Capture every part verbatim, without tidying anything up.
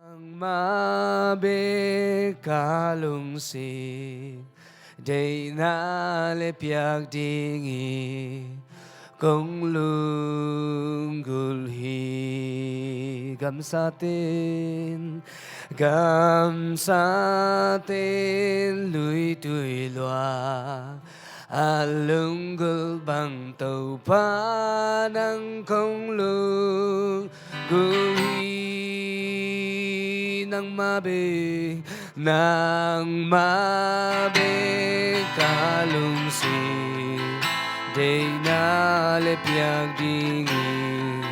Nangmah bek ka lungsim, deihna le piak ding hi, kong lunggulh hi. Gamsaten, gamsaten, luitui lua, a lunggulh bang Topa nang kong lunggulh hi. Nangmah bek, nangmah bek ka lungsim, deihna le piak ding hi,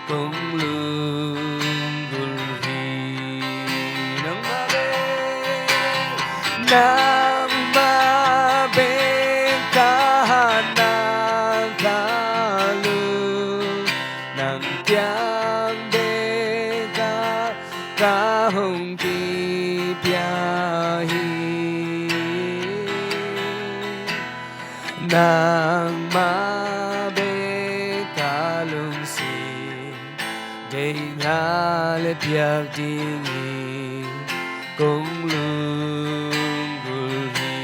kong lunggulh hi. Nangmah bek, nangmah bek ka hatna ka lung, nang kiang bek a ka hong kipia hi. Nangmah bek ka lungsim, deihna le piak ding hi, kong lunggulh hi.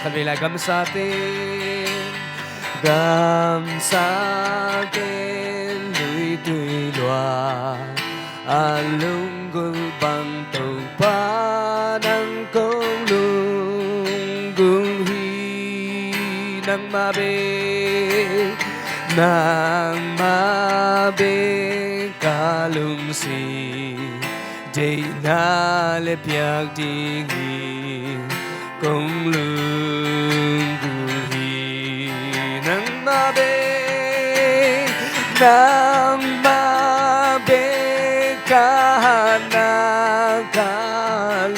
Khatvei lai. Gamsaten, gamsaten, luitui lua, a lunggulh bang Topa nang kong lunggulh hi. Nangmah bek, nangmah bek ka lungsim, deihna le piak ding hi, kong lunggulh hi. Nangmah bek, nangmah bek ka hatna ka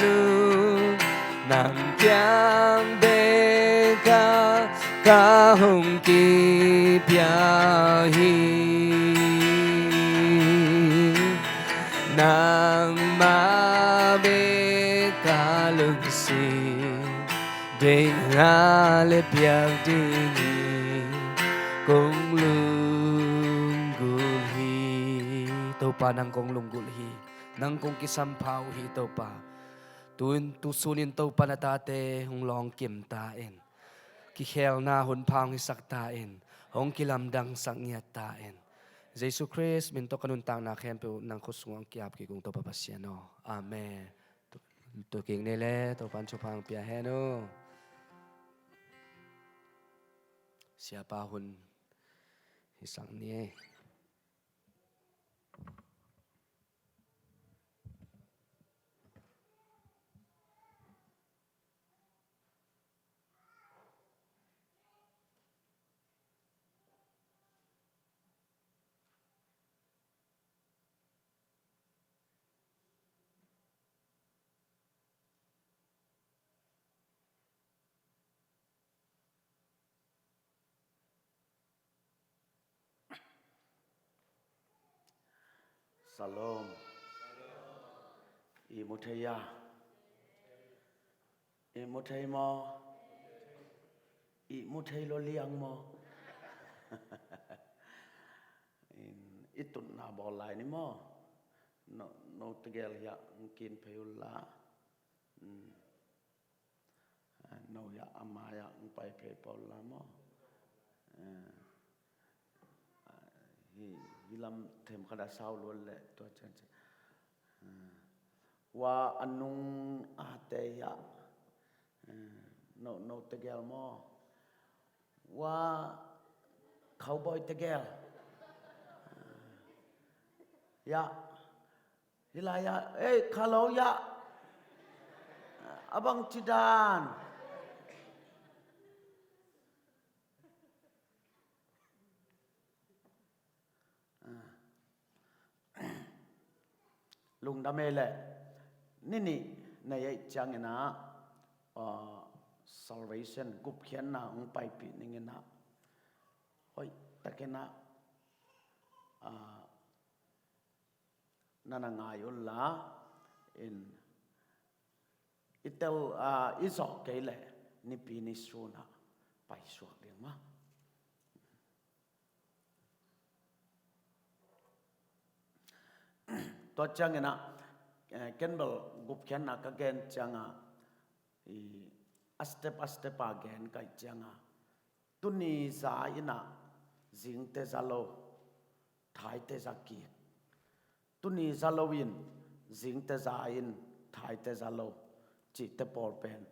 lung, nang kiang bek a ka hong kipia hi. Nangmah bek ka lungsim, deihna le piak ding hi, kong lunggulh hi. Topa nang kong lunggulh hi. Nang kong kisampha uh hi Topa. Tu-in, tusunin Topa na tate hong lawngkim ta in. Kikhelna hunpha hong hisak ta in, hong kilamdangsak ngiat ta in. Jesu Khrist min tawh ka nuntakna khempeuh nang khut sungah hong kiap kik ung Topa Pasian aw. Amen. Tu, tu kik ni le Topa in thupha hong pia hen uh. Siapa hun hisak ni. Shalom. I mu thei a? I mu thei maw? I mu thei lo liang maw? In, i tutna bawl lai ni maw? No, no tegel hiah hong kin phei un la. Mm. Ah, no hiah a mai ah hong pai phei pawl la maw? Ah, hi, hi lam them khat a sau luat leh tua ciang ciang. Ah, wa a nung a te hiah. Ah, no, no tegel maw? Wa cowboy tegel. Ah, hiah. Hi lai ah, ei, kha lo hiah. A bang ci dan. Lungdam ei leh. Ni nih nei ei ciangin ah, ah, salvation gupkhiatna hong paipih ning in ah, hoih takin ah, ah, na na ngai un la, in, i tel, ah, i zawh kei leh nipi ni sun ah paisuak ding maw? Tua ciangin ah, eh, ken bel gupkhiatna ka gen ciangah, i, a step a step a gen ka hih ciangah, tuni za in ah zingte za lo, thaite za kik. Tuni za lo in zingte za in thaite za lo cihte pawl pen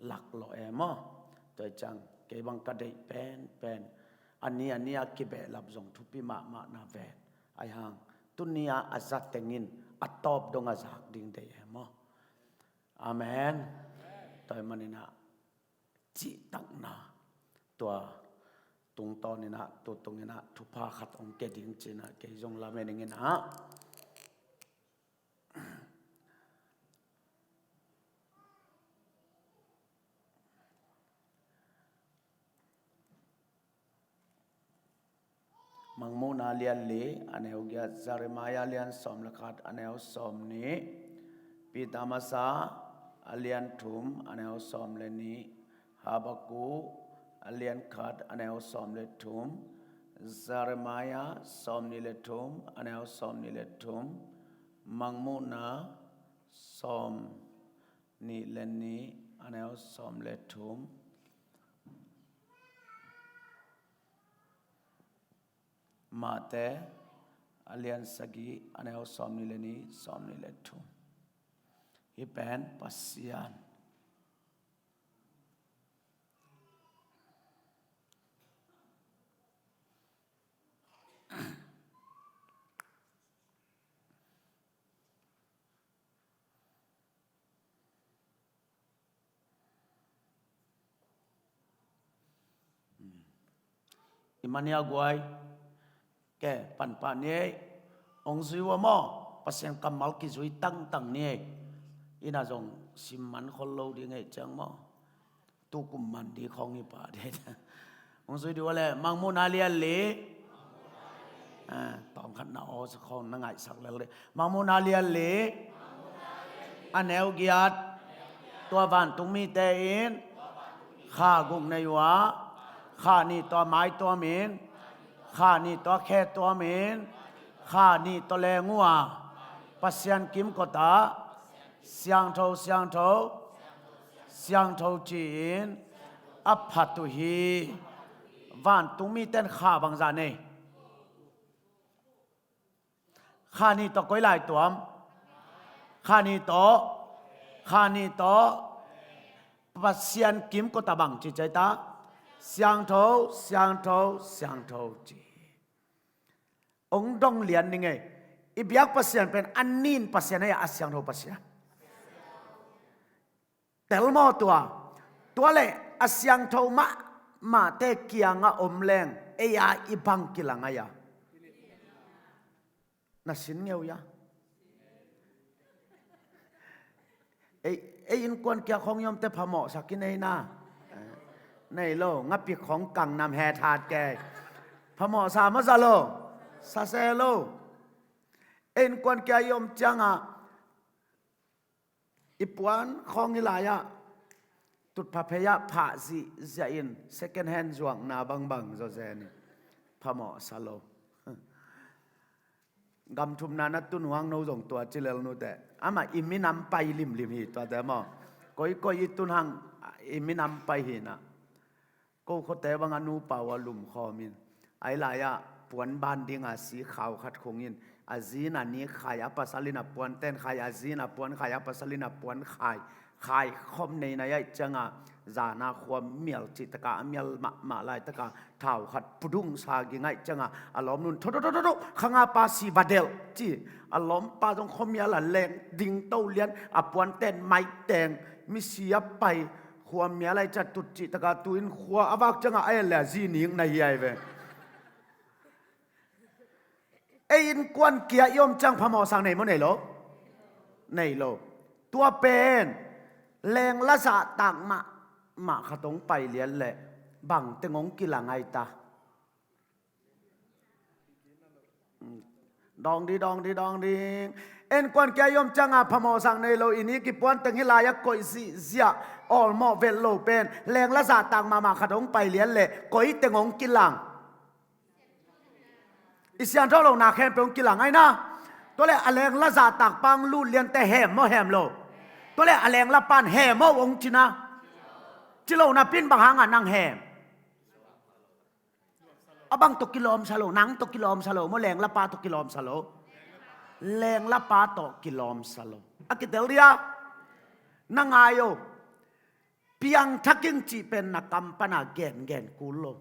laklawh e maw. Tua hi ciang kei bang ka deih penpen a ni a ni a kibehlap zong thupi mahmah na ven. Ahi hang tuni a a za teng in a tawp dong a zak ding deih e maw. Amen. Tua hi manin ah cihtakna tua tungtawn in ah, tu tung in ah thupha khat hong ke ding ci-in ah kei zong lamen ing in ah. Mangmuhna lian li a neu giat, Jeremiah lian sawm le khat a neu sawm nih, Peter Masa a lian thum a neu sawm le nih, Habakkuk a lian khat a neu sawm le thum, Jeremiah sawm nih le thum a neu sawm nih le thum, Mangmuhna sawm nih le nih a neu sawm le thum, Mate a lian sagih a neu sawm nih le nih, sawm nih le thum. Hih pen Pasian I mania guai ke panpah ni ei. Hong zui ua maw? Pasian kammal kizui tangtang ni ei. Ina zong sim man khol lo ding ei ciang maw? Tukum man di khong hi pah di. Hong zui di ua le, Mangmuhna lian li. Ah, tawm khat na aw sa khong na ngaihsak lel di. Mangmuhna lian li. A neu giat. Tua vantung mite in kha guk nei ua, kha nih tawh a mai tuam in, kha nih tawh a khe tuam in, kha nih tawh leng ua, Pasian kimkot ah siangtho, siangtho, siangtho ci-in a phat uh hi. Vantung mite in kha bangzah nei? Kha nih tawh koi lai tuam? Kha nih tawh, kha nih tawh Pasian kimkot ah bang ci ciai ta? Siangtho, siangtho, siangtho ci. Hong dong lian ni ngei. I biak Pasian pen a nin Pasian ahi a, a siangtho Pasian. Tel maw tua? Tua le a siangtho mahmahte kiangah om leng ei a i bang kilang ai a? Na sin ngeu ia. Ei, ei innkuan kia khong i omte phamawhsak i nei na. Nei lo, ngapik khong kang nam het hat kei. Phamawhsa maw za lo? Sa se lo. Ei innkuan kia i om ciangah i puan khawng i lai-ah tutphah phei-ah phah zihziah in second hand zuakna bangbang zawzen in phamawhsa lo. Gamthumna na tun uh hang no zong tua ci lel nuteh. Amah i minam pai limlim hi tuate maw? Koikoi i tun hang i minam pai hi na. Ko khuate bang a nupa uh a lumkhawm in, ai lai-ah puan ban dinga si khau khat khung in, a zi in a ni khai, a pasal in a puanten khai, a zi in a puan khai, a pasal in a puan khai, khai khawm nei nai aih cianga, zana khua mial cih taka a mial mahmah laitaka thau khat pudungsa ging aih cianga a lawmnun tho tho tho tho, khanga pa si va delh ci. A lawmpa zong khuamial a leng ding to lian, a puanten maiteng, misi a pai, khuamial aih ciah tut cih taka tu in khua a vak ciangah a en le a zi ning na hi ai ve. Ei innkuan kia i om ciang phamawhsak nei maw nei lo? Nei lo. Tua pen lengla zahtak mahmah khat hong pai lian leh bangteng hong kilang ai ta? Dawng di, dawng di, dawng di. Innkuan kia i om cianga phamawhsak nei lo, i ni kipuan teng hi lai-ah koih zihziah awlmawh velh lo pen lengla zahtak mahmah khat hong pai lian leh koi teng hong kilang? I siangtho lo na khempeuh hong kilang ai na. Tua le a lengla zahtak pa hong lut liante hem maw hem lo? Tua le a lengla pan hem maw hong cina? Ci lo napi-in bang hangah nang hem? A bang tawh kilawmsa lo, nang tawh kilawmsa lo maw, lengla pa tawh kilawmsa lo? Lengla pa tawh kilawmsa lo. A kitel dia, na ngai o. Piangthak ing cih pen na kam pana gengen kul lo.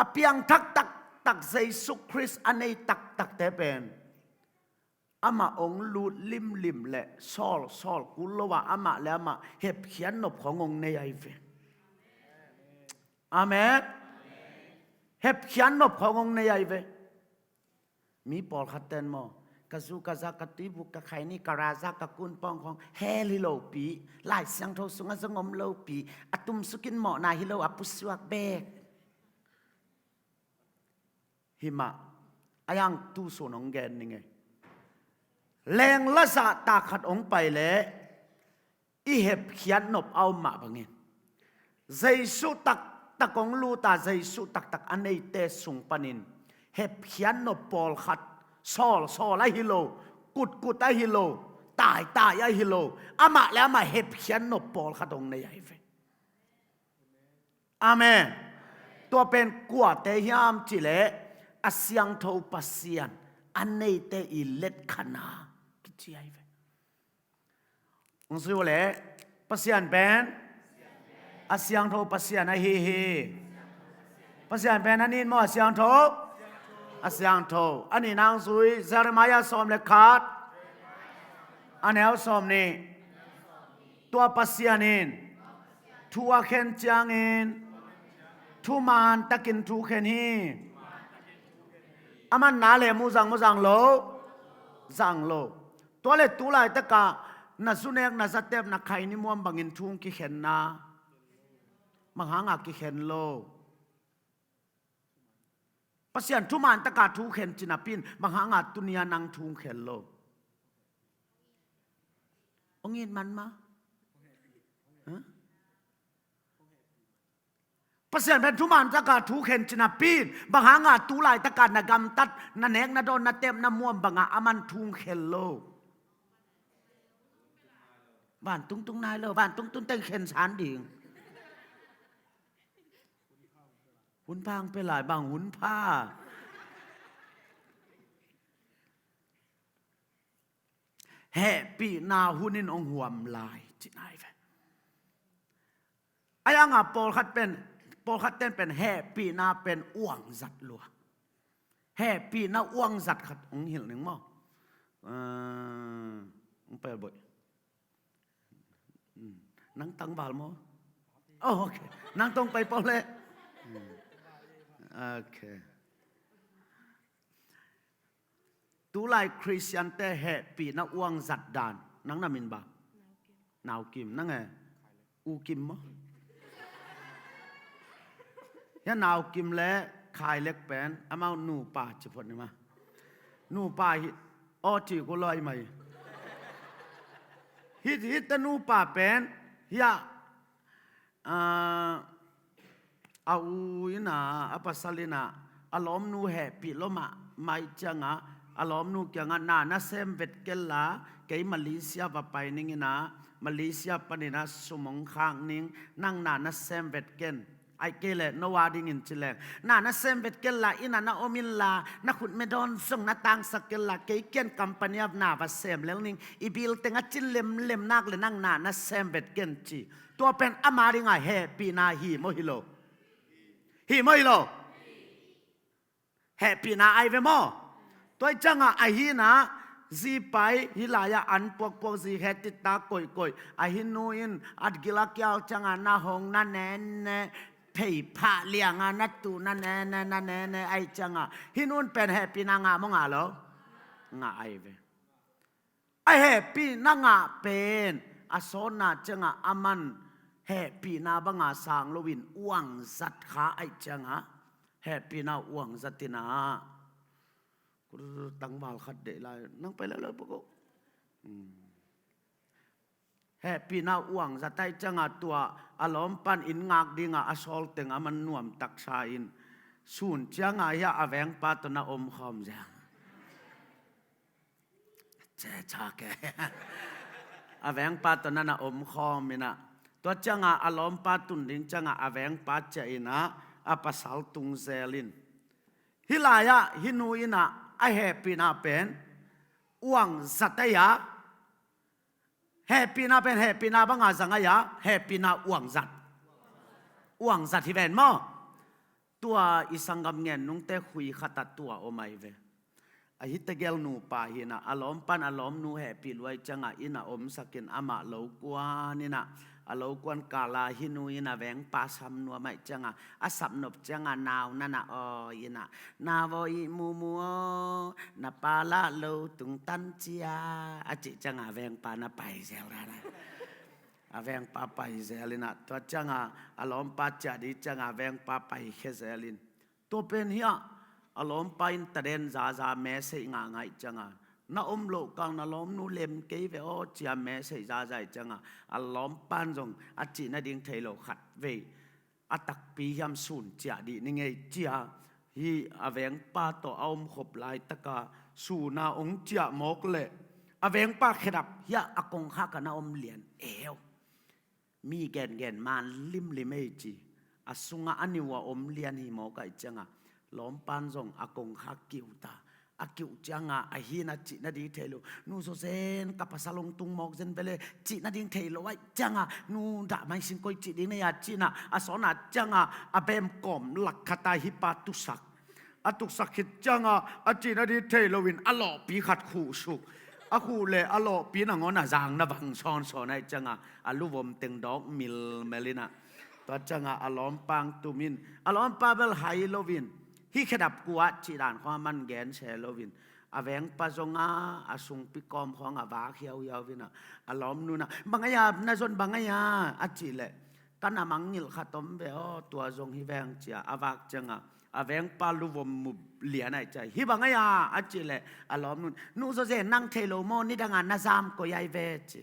A piangthak taktak Jesu Khrist a nei taktakte pen amah hong lut limlim le sawl sawl kul lo a, amah le amah hepkhiat nop khawng hong nei ahi ve. Amen. Hepkhiat nop khawng hong nei ahi ve. Mi pawlkhat ten maw, ka zu ka za, ka tuibuk ka khaini, ka raza ka kunpawng khawng hell hi lopi, Lai Siangtho sungah zong om lopi, a tumsukin mawhna hi lo, a pusuak bek. Himah a yang tu sun hong gen ning e. Lengla zahtak khat hong pai leh i hepkhiat nop a om mah bangin, Jesu taktak hong lut a, Jesu taktak a neite sung panin hepkhiat nop pawlkhat, sawl sawl ahi lo, kut kut ahi lo, tai tai ahi lo, amah le amah hepkhiat nop pawlkhat hong nei ahi ve. Amen. Tua pen kuate hiam cih leh a siangtho Pasian a neite i letkhatna kici ahi ve. Hong sui uh leh Pasian pen a siangtho Pasian ahi hi. Pasian pen a nin maw a siangtho? A siangtho. A nihna hong sui, Jeremiah sawm le khat, a neu sawm nih. Tua Pasian in thu a khen ciangin thuman takin thu khen hi. Aman na lehmu zang maw, zang lo? Zang lo. Tua le tu laitakah na zu nek, na zatep, na khaini muam bangin thu hong kikhenna, bang hanga kikhen lo? Pasian thuman taka thu khen ci napi-in bang hanga tuni-a nang thu hong khen lo? Hong it man ma? Hah? Pasian pen thuman taka thu khen ci napi-in bang hanga tu laitaka na gamtat, na nek, na dawn, na tep, na muam banga aman thu hong khen lo? Vantung tung nai lo, vantung tung teng khen san ding. Hun pha hong pia lai, bang hun pha? Hehpihna hun in hong huam lai ci nai ve. Ahi hanga pawlkhat pen, pawlkhat ten pen hehpihna pen uangzat lua. Hehpihna uangzat khat hong hilh ning maw? Aa, hong pia boih. Hmm. Nang tangval maw? Oh, okay. Nang tong pai pau le. Hmm. Okay. Tulai Khristiante hehpihna uangzat dan nang na min bang? Naukim. Nang e? Ukim maw? Hia Naukim le Khailek pen amau nupa ci phot ni ma. Nupa hi aw ci ku loi mai. Hih, hih te nupa pen hia, ah, a u ina, a pasal ina, a lawmnu hehpih lua mahmah cianga a lawmnu kianga, na na sem vet kei la, kei Malaysia va pai ning ina, Malaysia panina sum hong khak ning, nang na na sem vet ken. Ai kei le no a dingin ci leng, na na sem vet ken la, ina na om in la, na khut me dawn zong na tangsak ken la, kei kian company ah na va sem lel ning, i bill teng a cin lemlem nak le nang na na sem vet ken ci. Tua pen ama dinga hehpihna hi maw hi lo? Hi maw hi lo? Hehpihna ai ve maw? Tua i cianga ahi na, zi pai hi lai-ah an puakpuak, zi khe titta koihkoih, ahi nu in at gila kial cianga na hong na nene, phei phah lianga na tu na nene, na nene ai cianga, hi nun pen hehpihna ngah maw ngah lo? Ngah ai ve. A hehpihna ngah pen a sawtna cianga aman hehpihna banga sang loin uangzat kha ai cianga, hehpihna uangzat ina. Tangval khat deih lai, nang pai lalo pako. Hmm. Hehpihna uangzat ai cianga tua a lawmpan inn ngak dinga a sawl teng aman nuam taksa in sun cianga hia a vengpa tawh na om khawm ziang. te ca ke. A vengpa tawh nana om khawm inah, tua ciangah a lawmpa tun ding ciangah a vengpa ciah inah a pasal tung zel in. Hih lai-ah hih nu inah a hehpihna pen uangzat ahi a, hehpihna pen hehpihna banga zang ahi a, hehpihna uangzat. Uangzat hi ven maw? Tua i sanggam ngen nungte khui khatah tua om ahi ve. Ahi tegel nupa hi inah, a lawmpan a lawmnu hehpih luai ciangah inn a omsakin amah lo kuan inah, a lo kuan kala hih nu in a vengpa sam nuam aih ciangah, a sap nop ciangah nau nana awi inah, "Nau aw, ihmu mu aw, na pa lah lo tungtan cia," a cih ciangah a vengpa na pai zel dan a. A vengpa pai zel inah, tua ciangah a lawmpa ciah dih ciangah a vengpa pai khia zel in. Tua pen hiah a lawmpa in taden zaza message ngah ngaih ciangah, "Na om loh kang na lawmnu lem kei ve aw," cia message zaza ih ciangah, a lawmpan zong a cih nading thei lo khat vei a takpi hiam sun ciah dih ni ngei cia. Hih a vengpa tawh a omkhop laitaka suna ong ciah mawk leh a vengpa khedap hiah a kongkhak ah na om lian eu. Mi gengen man limlim ei ci. A sungah a niu a om lian hi mawk aih ciangah lawmpan zong a kongkhak kiuta. A kiuh ciangah ahi na cih nading thei lo. Nu zawzen ka pasal hong tung mawk zen vele cih nading thei lo aih ciangah nu dah maisin koi cih ding na hia cih inah a sawnah ciangah a bem kawm lak khatah hih pa tusak. A tuksak khit ciangah a cih nading thei loin a lawhpi khat khuhsuk. A khuh leh a lawhpi nangawn a zang na vang sawnsawn aih ciangah a luvom teng dawk milmel inah, tua ciangah a lawmpa ong tum in, a lawmpa bel hai loin, hih khedap kua cih dan khawng a man gen se loin, a vengpa zongah a sungpi kawm khawng a vak hiauhiau inah, a lawmnu inah, "Bang ahi a, na zon bang ahi a?" a cih leh, "Ka na mangngilh khat om ve aw, tua zong hi veng," cia a vak ciangah a vengpa luvom mu lian aih ciah, "Hi bang ahi a?" a cih leh a lawmnu in, "Nu zawzen nang thei lo maw, nidangah na zam koi ahi ve," ci.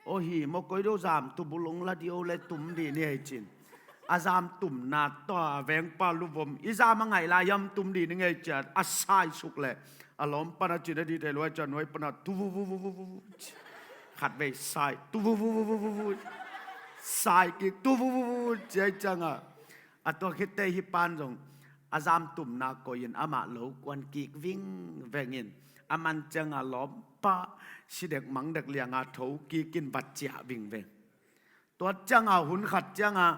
"Aw hi maw, koi do zam tubul ong la dih o le tum dih ni ei," cin. A zam tumna tawh a vengpa luvom, "I zam a ngaih lai hiam, tum dih ni ngei," cia a saisuk leh a lawmpan a cih nading thei lo aih ciah nuai pana tuvuvuvuvuvu, khatvei sai tuvuvuvuvuvu, sai kik tuvuvuvuvu cia aih ciangah, a tua khitte hih pan zong a zam tumna koih in amah lo kuan kik vingveng in, a man ciangah lawmpa sidek mangdek liangah tho kik in va ciah vingveng. Tua ciangah hun khat ciangah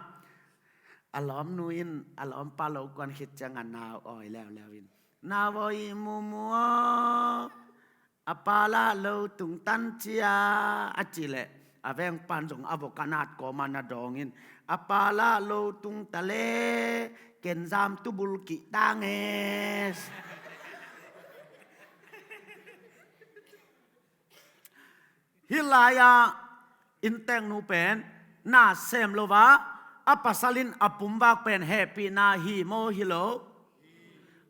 a lawmnu in a lawmpa lo kuan khit ciangah nau awi leuleu in, "Nau aw, ihmu mu aw, a pa lah lo tungtan cia," a cih leh a vengpan zong a vok a nat kawmah na dawng in, "A pa lah lo tungta le, ken zam tubul kih tanges." Hih lai-ah innteknu pen na sem lo a, a pasal in a pumvak pen hehpihna hi maw, hi lo?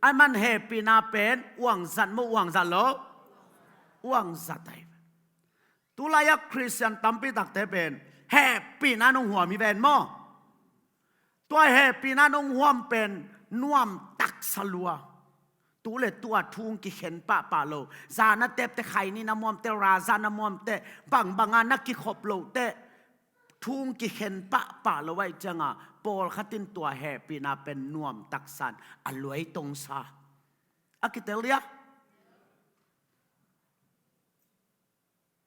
Ahih man hehpihna pen uangzat maw, uangzat lo? Uangzat ahi. Tulai-ah Khristian tampi takte pen hehpihna nong huam hi ven maw? Tua hehpihna nong huam pen nuam taksa lua. Tu le tua thu hong kikhen pahpah lo. Zan a tepte, khaini na muamte, razan na muamte, bangbanga na kikhop lohte, thu hong kikhen pahpah lo aih cianga pawlkhat in tua hehpihna pen nuam taksan a luai tongsa a kitel dia.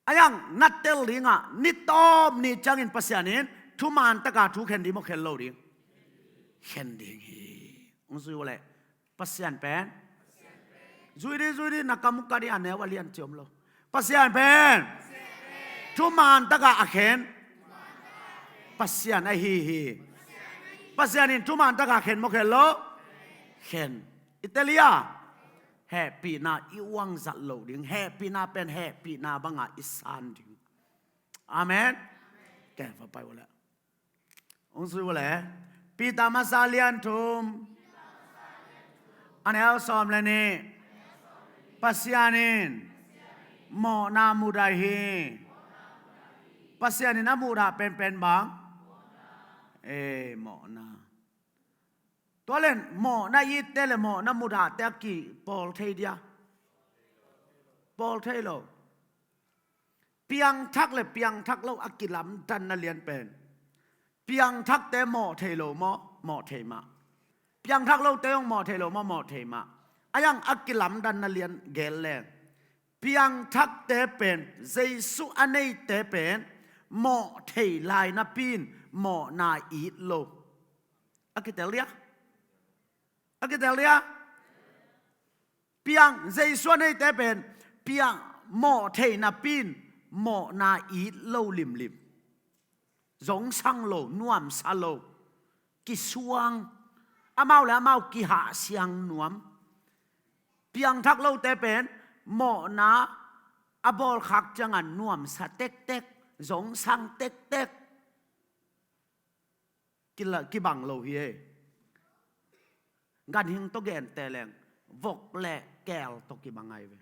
A yang na tel dingah ni tawp ni ciangin Pasian in thuman taka thu khen ding maw, khen lo ding? Khen ding hi. Hong zui uh leh Pasian pen zui ding, zui ding, na kam uh ka ding, a neu a lian ci om lo. Pasian pen thuman taka a khen Pasian ahi hi. Pasian in thuman taka khen maw, khen lo? Khen. I tel hia? Hehpihna i uangzat loh ding. Hehpihna pen hehpihna banga i san ding. Amen. Ke va pai uh leh, hong zui uh leh, Peter masa lian thum, a neu sawm le nih. Pasian in mawhna mudah hi. Pasian in a mudah penpen bang? E, mawhna. Tua leh mawhna itte le mawhna mudahte a kipawl thei dia? Pawl thei lo. Piangthak le piangthak lo a kilamdanna lian pen, piangthakte mawh thei lo maw? Mawh thei mah. Piangthak lote hong mawh thei lo maw? Mawh thei mah. A yang a kilamdanna lian gel leng, piangthakte pen, Jesu a neite pen mawh thei lai napi in mawhna it lo. A kitel dia? A kitel dia? Piang, Jesu a neite pen piang, mawh thei napi in mawhna it lo limlim. Zongsang lo, nuamsa lo, kisuang, amau le amau kihahsiang nuam. Piangthak lote pen mawhna a bawlkhak ciangah nuamsa tektek, zongsang tektek, kila-, kibang lo hi ei. Ganhing tawh gente leng, vok le keel tawh kibang ahi ve.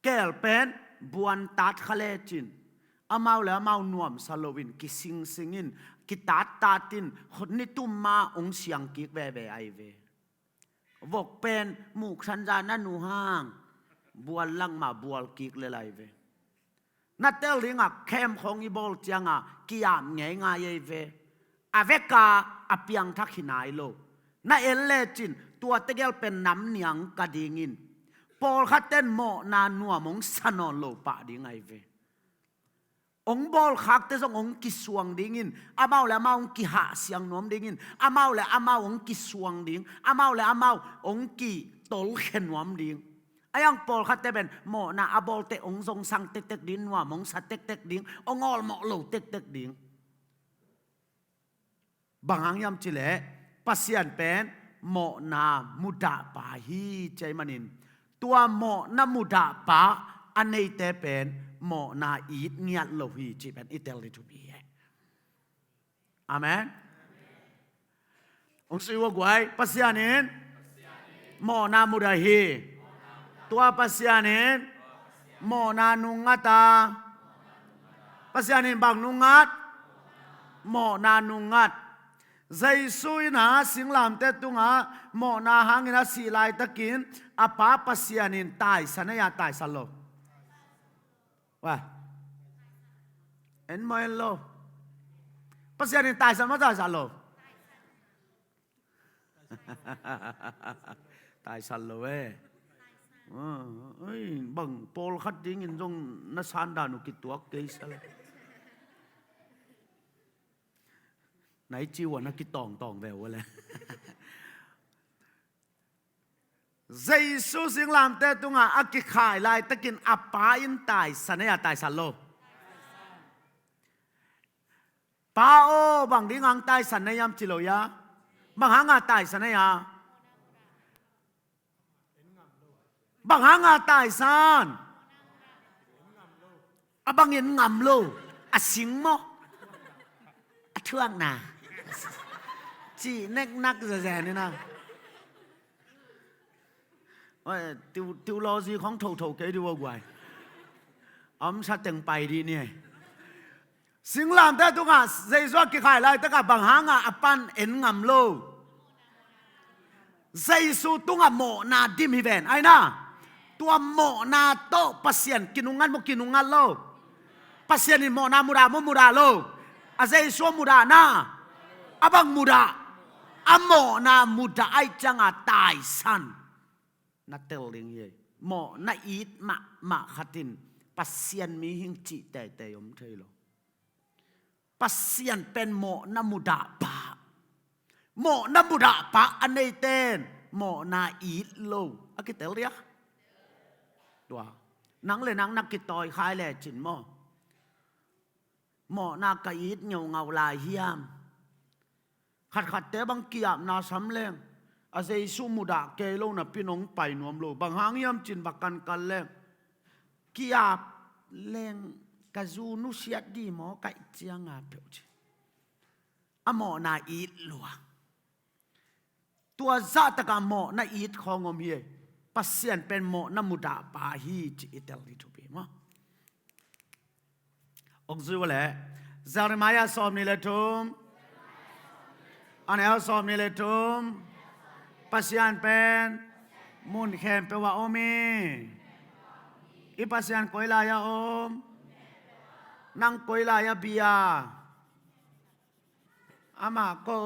Keel pen buan tat kha lecin, amau le amau nuamsa loin, kisingsing in, kitattat in, khut ni tum ma hong siang kik veve ahi ve. Vok pen muksan zan a nu hang bual lang ma bual kik lel ahi ve. Na tel dingah khem khawng i bawl ciangah kiam ngeingai ahi ve. A veka a piangthak hi nai lo. Na en lecin tua tegel pen nam niang ka dingin, pawlkhat ten mawhna nuam hong sa nawn lo pah ding ahi ve. Hong bawlkhakte zong hong kisuang dingin, amau le amau hong kihahsiang nuam dingin, amau le amau hong kisuang ding, amau le amau hong kitolkhe nuam ding. A yang pawlkhatte pen mawhna a bawlte hong zongsang tektek ding, nuam hong sa tektek ding, hong awlmawh lo tektek ding. Bang hang hiam cih leh Pasian pen mawhna mudahpa hi ci ahih manin, tua mawhna mudahpa a neite pen mawhna it ngiat lo hi cih pen i tel ding thupi hi. Amen. Hong sui ua guai, Pasian in mawhna mudah hi. Tua Pasian in mawhna nungngat a, Pasian in bang nungngat? Mawhna nungngat. Jesu in a singlamteh tungah mawhna hangin a sih laitakin a Pa Pasian in taisan ei a taisan lo? Wa. En maw en lo? Pasian in taisan maw taisan lo? Taisan lo e. Ui, bang pawlkhat dingin zong na sandan uh kituak kei sal. Nai ci ua na kitawngtawng ve ua le. Jesu singlamteh tungah a kikhai laitakin a Pa in taisan ei a taisan lo? Pa aw, bang ding hang taisan na hiam ci lo hia? Bang hanga taisan na hia? Bang hanga taisan? A bang en ngam lo? A sing maw? A thuakna? Cih neknak zezen ina. Oi, teu-, theology khawng thotho kei dih ua guai. Om sa teng pai dih ni. Singlamteh tungah Jesu a kikhai laitakah bang hanga a pan en ngam lo? Jesu tungah mawhna dim hi ven. Aina, tua mawhna tawh Pasian kinungngat maw kinungngat lo? Pasian in mawhna mudah maw mudah lo? A Jesu a mudahna, a bang mudah? A mawhna mudah ahih cianga taisan. Na tel ding hi. Mawhna it mahmah khat in Pasian mihing cih teitei om thei lo. Pasian pen mawhna mudahpa. Mawhna mudahpa a neiten mawhna it lo. A kitel dia? Tua. Nang le nang na kitawi khai lecin maw? Mawhna ka it ngeungau lai hiam? Khatkhatte bang ki-apna sam leng, a Jesu mudah kei lo napi in hong pai nuam lo. Bang hang hiam cin va kankan leng, ki-ap leng ka zu nusiat dih maw ka ih cianga peuh ci. A mawhna it lua. Tua zahtakah mawhna it khawng om hi. Pasian pen mawhna mudahpa hi ci i tel dih thupi maw? Ong zui ua leh, Jeremiah sawmnih le thum, a neu sawmnih le thum, Pasian pen mun khempeuh ah om hi. I Pasian koi lai-ah om? Nang koi lai a bia? Amah ko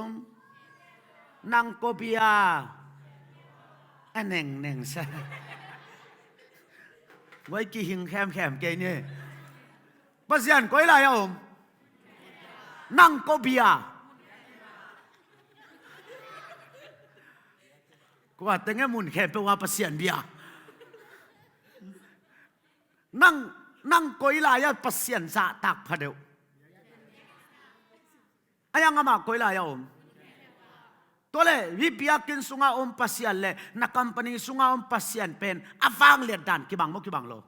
om. Nang ko bia? A nengneng sa. Guai kihing khemkhem kei ni. Pasian koi lai a om? Nang ko bia? Kua teng e mun khempeuh a Pasian bia? Nang, nang koi lai a Pasian zahtak pha deuh? A yang amah koi lai a om? Tua le, hih biakinn sunga om Pasian le na company sunga om Pasian pen a vangliat dan kibang maw, kibang lo?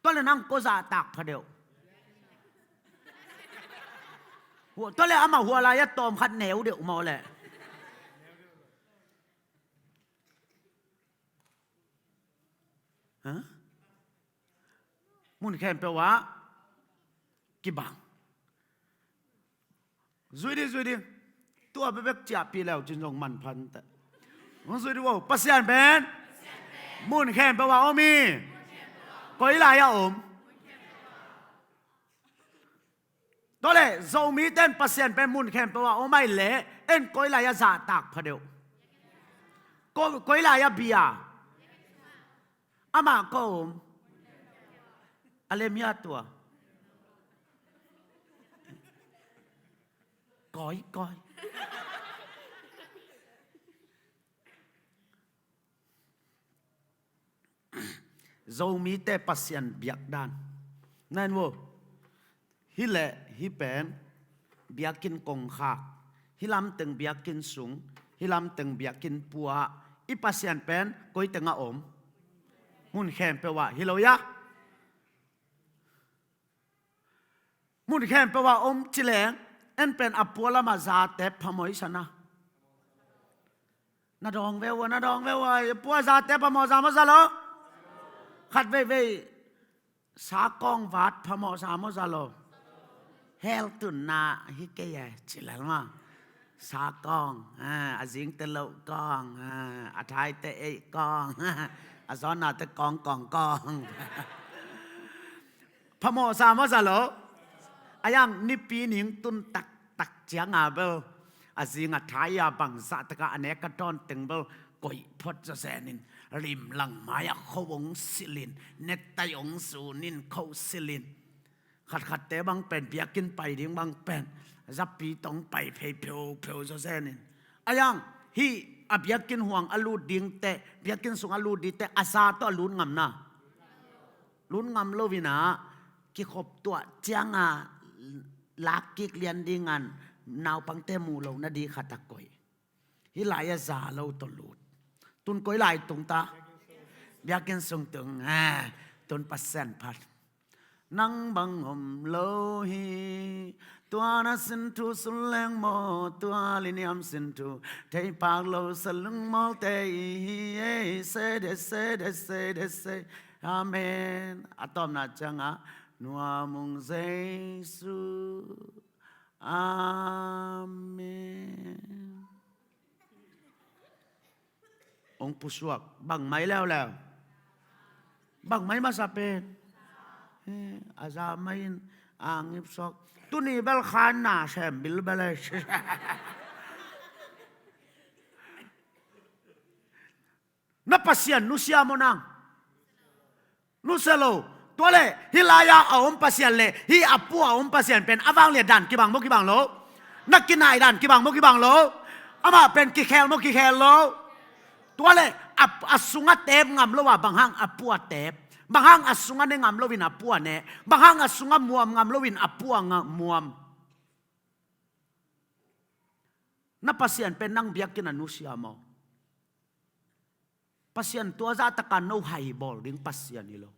Tua le nang ko zahtak pha deuh? Tua le amah hua lai a tawm khat neu deuh maw le? Ha? Mun khempeuh ah kibang. Zui dih, zui dih. Tua bekbek ciahpih leu cin zong manpha inteh. Hong zui dih vo. Pasian pen mun khempeuh ah om hi. Koi lai a om? Tua le, Zomite in Pasian pen mun khempeuh ah om ahih leh, en koi lai a zahtak pha deuh? Ko, koi lai a bia? Amah ko om? A lem hia tua? Koi, koi. Zomite Pasian biakdan. Nan vo. Hih leh hih pen biakinn kongkhak. Hih lamteng biakinn sung. Hih lamteng biakinn pua. I Pasian pen koi teng ah om? Mun khempeuh ah hi lo hia? Mun khempeuh ah om ci leng, en pen a pua lamah zate phamawh i sa na. Na dawng ve ua, na dawng ve ua, a pua zate phamawh sa maw sa lo? Khat veivei sakawng vat phamawh sa maw sa lo? Hell tunna hi kei e ci lel maw? Sakawng, a, a zingte loh kawng, a, a thaite eih kawng, a zawnnate kawng kawng kawng. Phamawh sa maw sa lo? A yang nipi ning tun taktak cianga bel, a zing a thai a bangzah taka a nek a dawn teng bel koih phot zawzen in, limlang mai-ah kho hong silh in, netai hong zun in kho silh in. Khatkhatte bang pen biakinn pai ding bang pen zapi tawh hong pai phei pheupheu zawzen in. A yang hih a biakinn huang a lut dingte, biakinn sung a lut dingte a za tawh a lut ngam na? Lut ngam lo in ah, kikhop tuah cianga lak kik lian ding a naupangte muh loh nading khat a koih. Hih lai a za lo tawh lut. Tun koi lai tung ta? Biakinn sung tung. A, tun Pasian phat. Nang bang om lo hi. Tua na sin thu sun leng maw, tua liniam sin thu thei pak lo sa lungmawlte i hi. Ei, se de, se de, se de, se. Amen. A tawpna ciangah, nuam ung Jesu. Amen. Hong pusuak, bang mai leuleu? Bang mai masa pen? Eh, a za mai in a ngipsuak. Tuni bel khan na sem bilbel e. Na Pasian nusia maw nang? Nusia lo. Tua leh hih lai-a a om Pasian leh hih a pua a om Pasian pen a vangliat dan kibang maw kibang lo? Na kinai dan kibang maw kibang lo? Amah pen kikhel maw kikhel lo? Tua leh a, a sungah teep ngam lo a, bang hang a pua teep? Bang hang a sungah ne ngam loin a pua ne? Bang hang a sungah muam ngam loin a pua nga-, muam? Na Pasian pen nang biakinn a nusia maw? Pasian tua zahtaka no haibawl ding Pasian hi lo.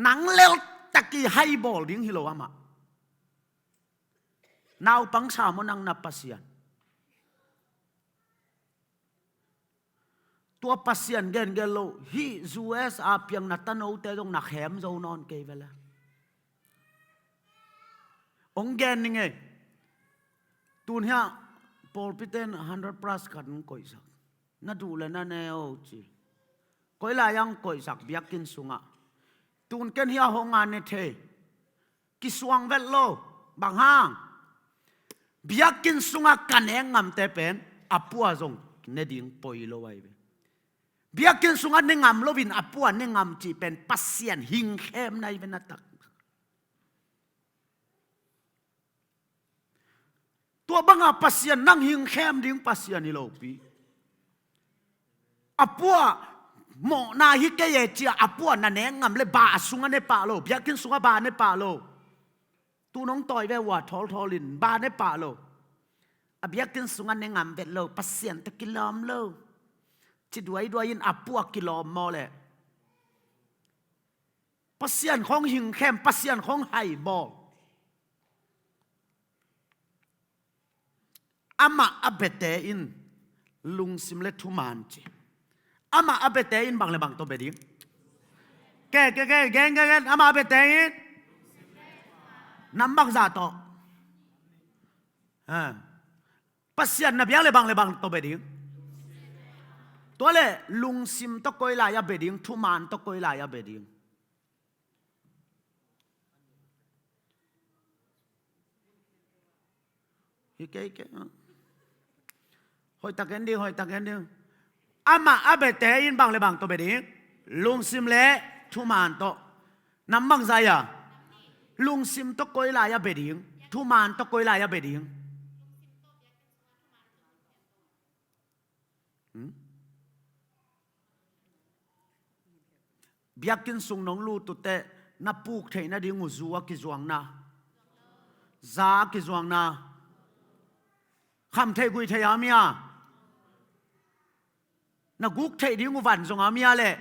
Nang leltak i haibawl ding hi lo amah. Naupang sa maw nang na Pasian? Tua Pasian gengen lo, hih U S a piang na tanote zong na khem zo nawn kei ve le. Hong gen ning ei. Tun hiah pawlpiten hundred plus khat hong koihsak. Na duh le na ne o ci. Koi lai ang koihsak biakinn sungah. Tun ken hia hong a ne thei. Kisuang vet lo. Bang hang? Biakinn sungah ka nek ngamte pen a pua zong ne ding poi lo ahi ve. Biakinn sungah ne ngam loin a pua ne ngam cih pen Pasian hingkhem na hi ve na tak. Tua banga Pasian nang hingkhem ding Pasian hi lopi. A pua mawhna hi kei e cia a pua na nek ngam le ba a sungah ne pah lo, biakinn sungah ba ne pah lo. Tu nong tawi ve ua thawlthawl in ba ne pah lo. A biakinn sungah ne ngam vet lo, Pasian tawh kilawm lo. Ci duaiduai in a pua kilawm maw le. Pasian khong hingkhem, Pasian khong hai bawl. Amah a biate in lungsim le thuman ci. Amah a biate in bang le bang tawh bia ding. Ke, ke, ke, gen, gen, gen, amah a biate in. Nam bangzah tawh. Ha. Pasian na biak le bang le bang tawh bia ding. Tua le lungsim tawh koi lai a bia ding, thuman tawh koi lai a bia ding. Hi kei kei. Hoihtak en ding, hoihtak en ding. Amah a biate in bang le bang tawh bia ding. Lungsim le thuman tawh. Nam bangzah ia. Lungsim tawh koi lai a bia ding. Thuman tawh koi lai a bia ding. Hmm? Biakinn sung nong lut uh teh na puk theih nading uh zu a kizuakna, za a kizuakna, kham theih guih theih a om hia? Na guk theih ding uh van zong a om hia leh?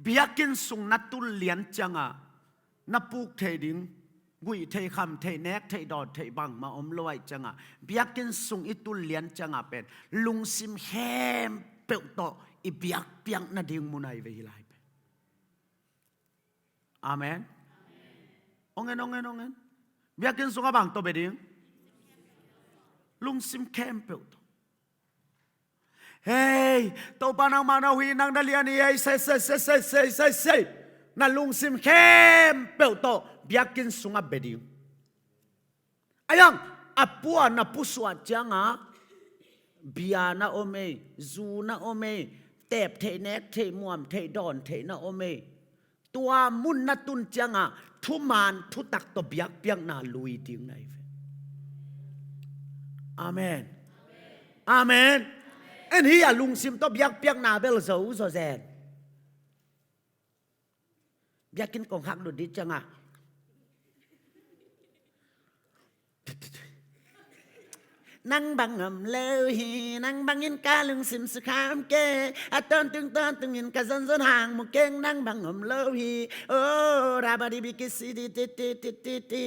Biakinn sung na tul lian ciangah na puk theih ding, guih theih, kham theih, nek theih, dawn theih bangmah om lo ahih ciangah, biakinn sung i tul lian ciangah pen lungsim khempeuh tawh i biakpiak nading mun ahi ve hi lai pen. Amen. Ong en, ong en, ong en. Biakinn sungah bang tawh bia ding? Lungsim khempeuh tawh. Hei, Topa nangmah na huhih, nang na lian hi, hei, sei, sei, sei. Na lungsim khempeuh tawh biakinn sungah bia ding. Ahi hang, a pua na pusuah ciangah bia na om ei, zu na om ei, teep theih, nek theih, muam theih, dawn theih na om ei. Tua mun na tun ciangah thuman thutak tawh biakpiakna lui ding na hi ve. Amen. Amen. En hi a lungsim tawh biakpiakna bel zo zaw zen. Biakinn kong khak lut dih ciangah nang bang om lo hi, nang bangin ka lungsim sukham kei, a tawntung tawntungin ka zonzon hang mu keng, nang bang om lo hi. Oh, rabadi bikisi di ti ti ti ti ti.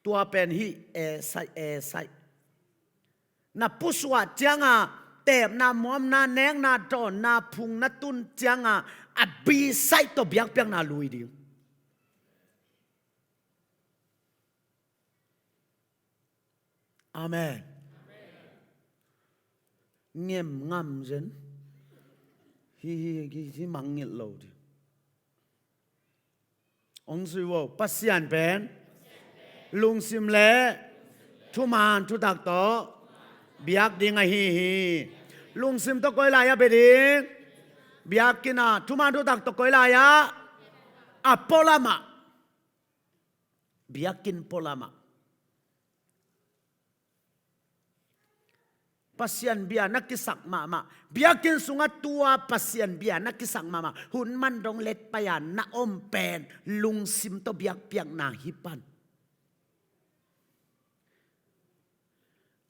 Tua pen hi e sai e sai. Na pusuah ciangah teepna, muamna, nekna, dawnna phung na tun ciangah a bisaih tawh biakpiakna lui ding. Amen. Ngem ngam zen. Hi, hi, hi, hi mangngilh lo ding. Ong sui vo, Pasian pen lungsim le thuman thutak tawh biak ding ahi hi. Lungsim tawh koi lai-ah bia ding? Biakinn ah. Thuman thutak tawh koi lai-ah? A pualamah. Biakinn pualamah. Pasian bia na kisak mahmah, biakinn sungah tua Pasian bia na kisak mahmah, hun man dong let pai-a na om pen lungsim tawh biakpiakna hi pan.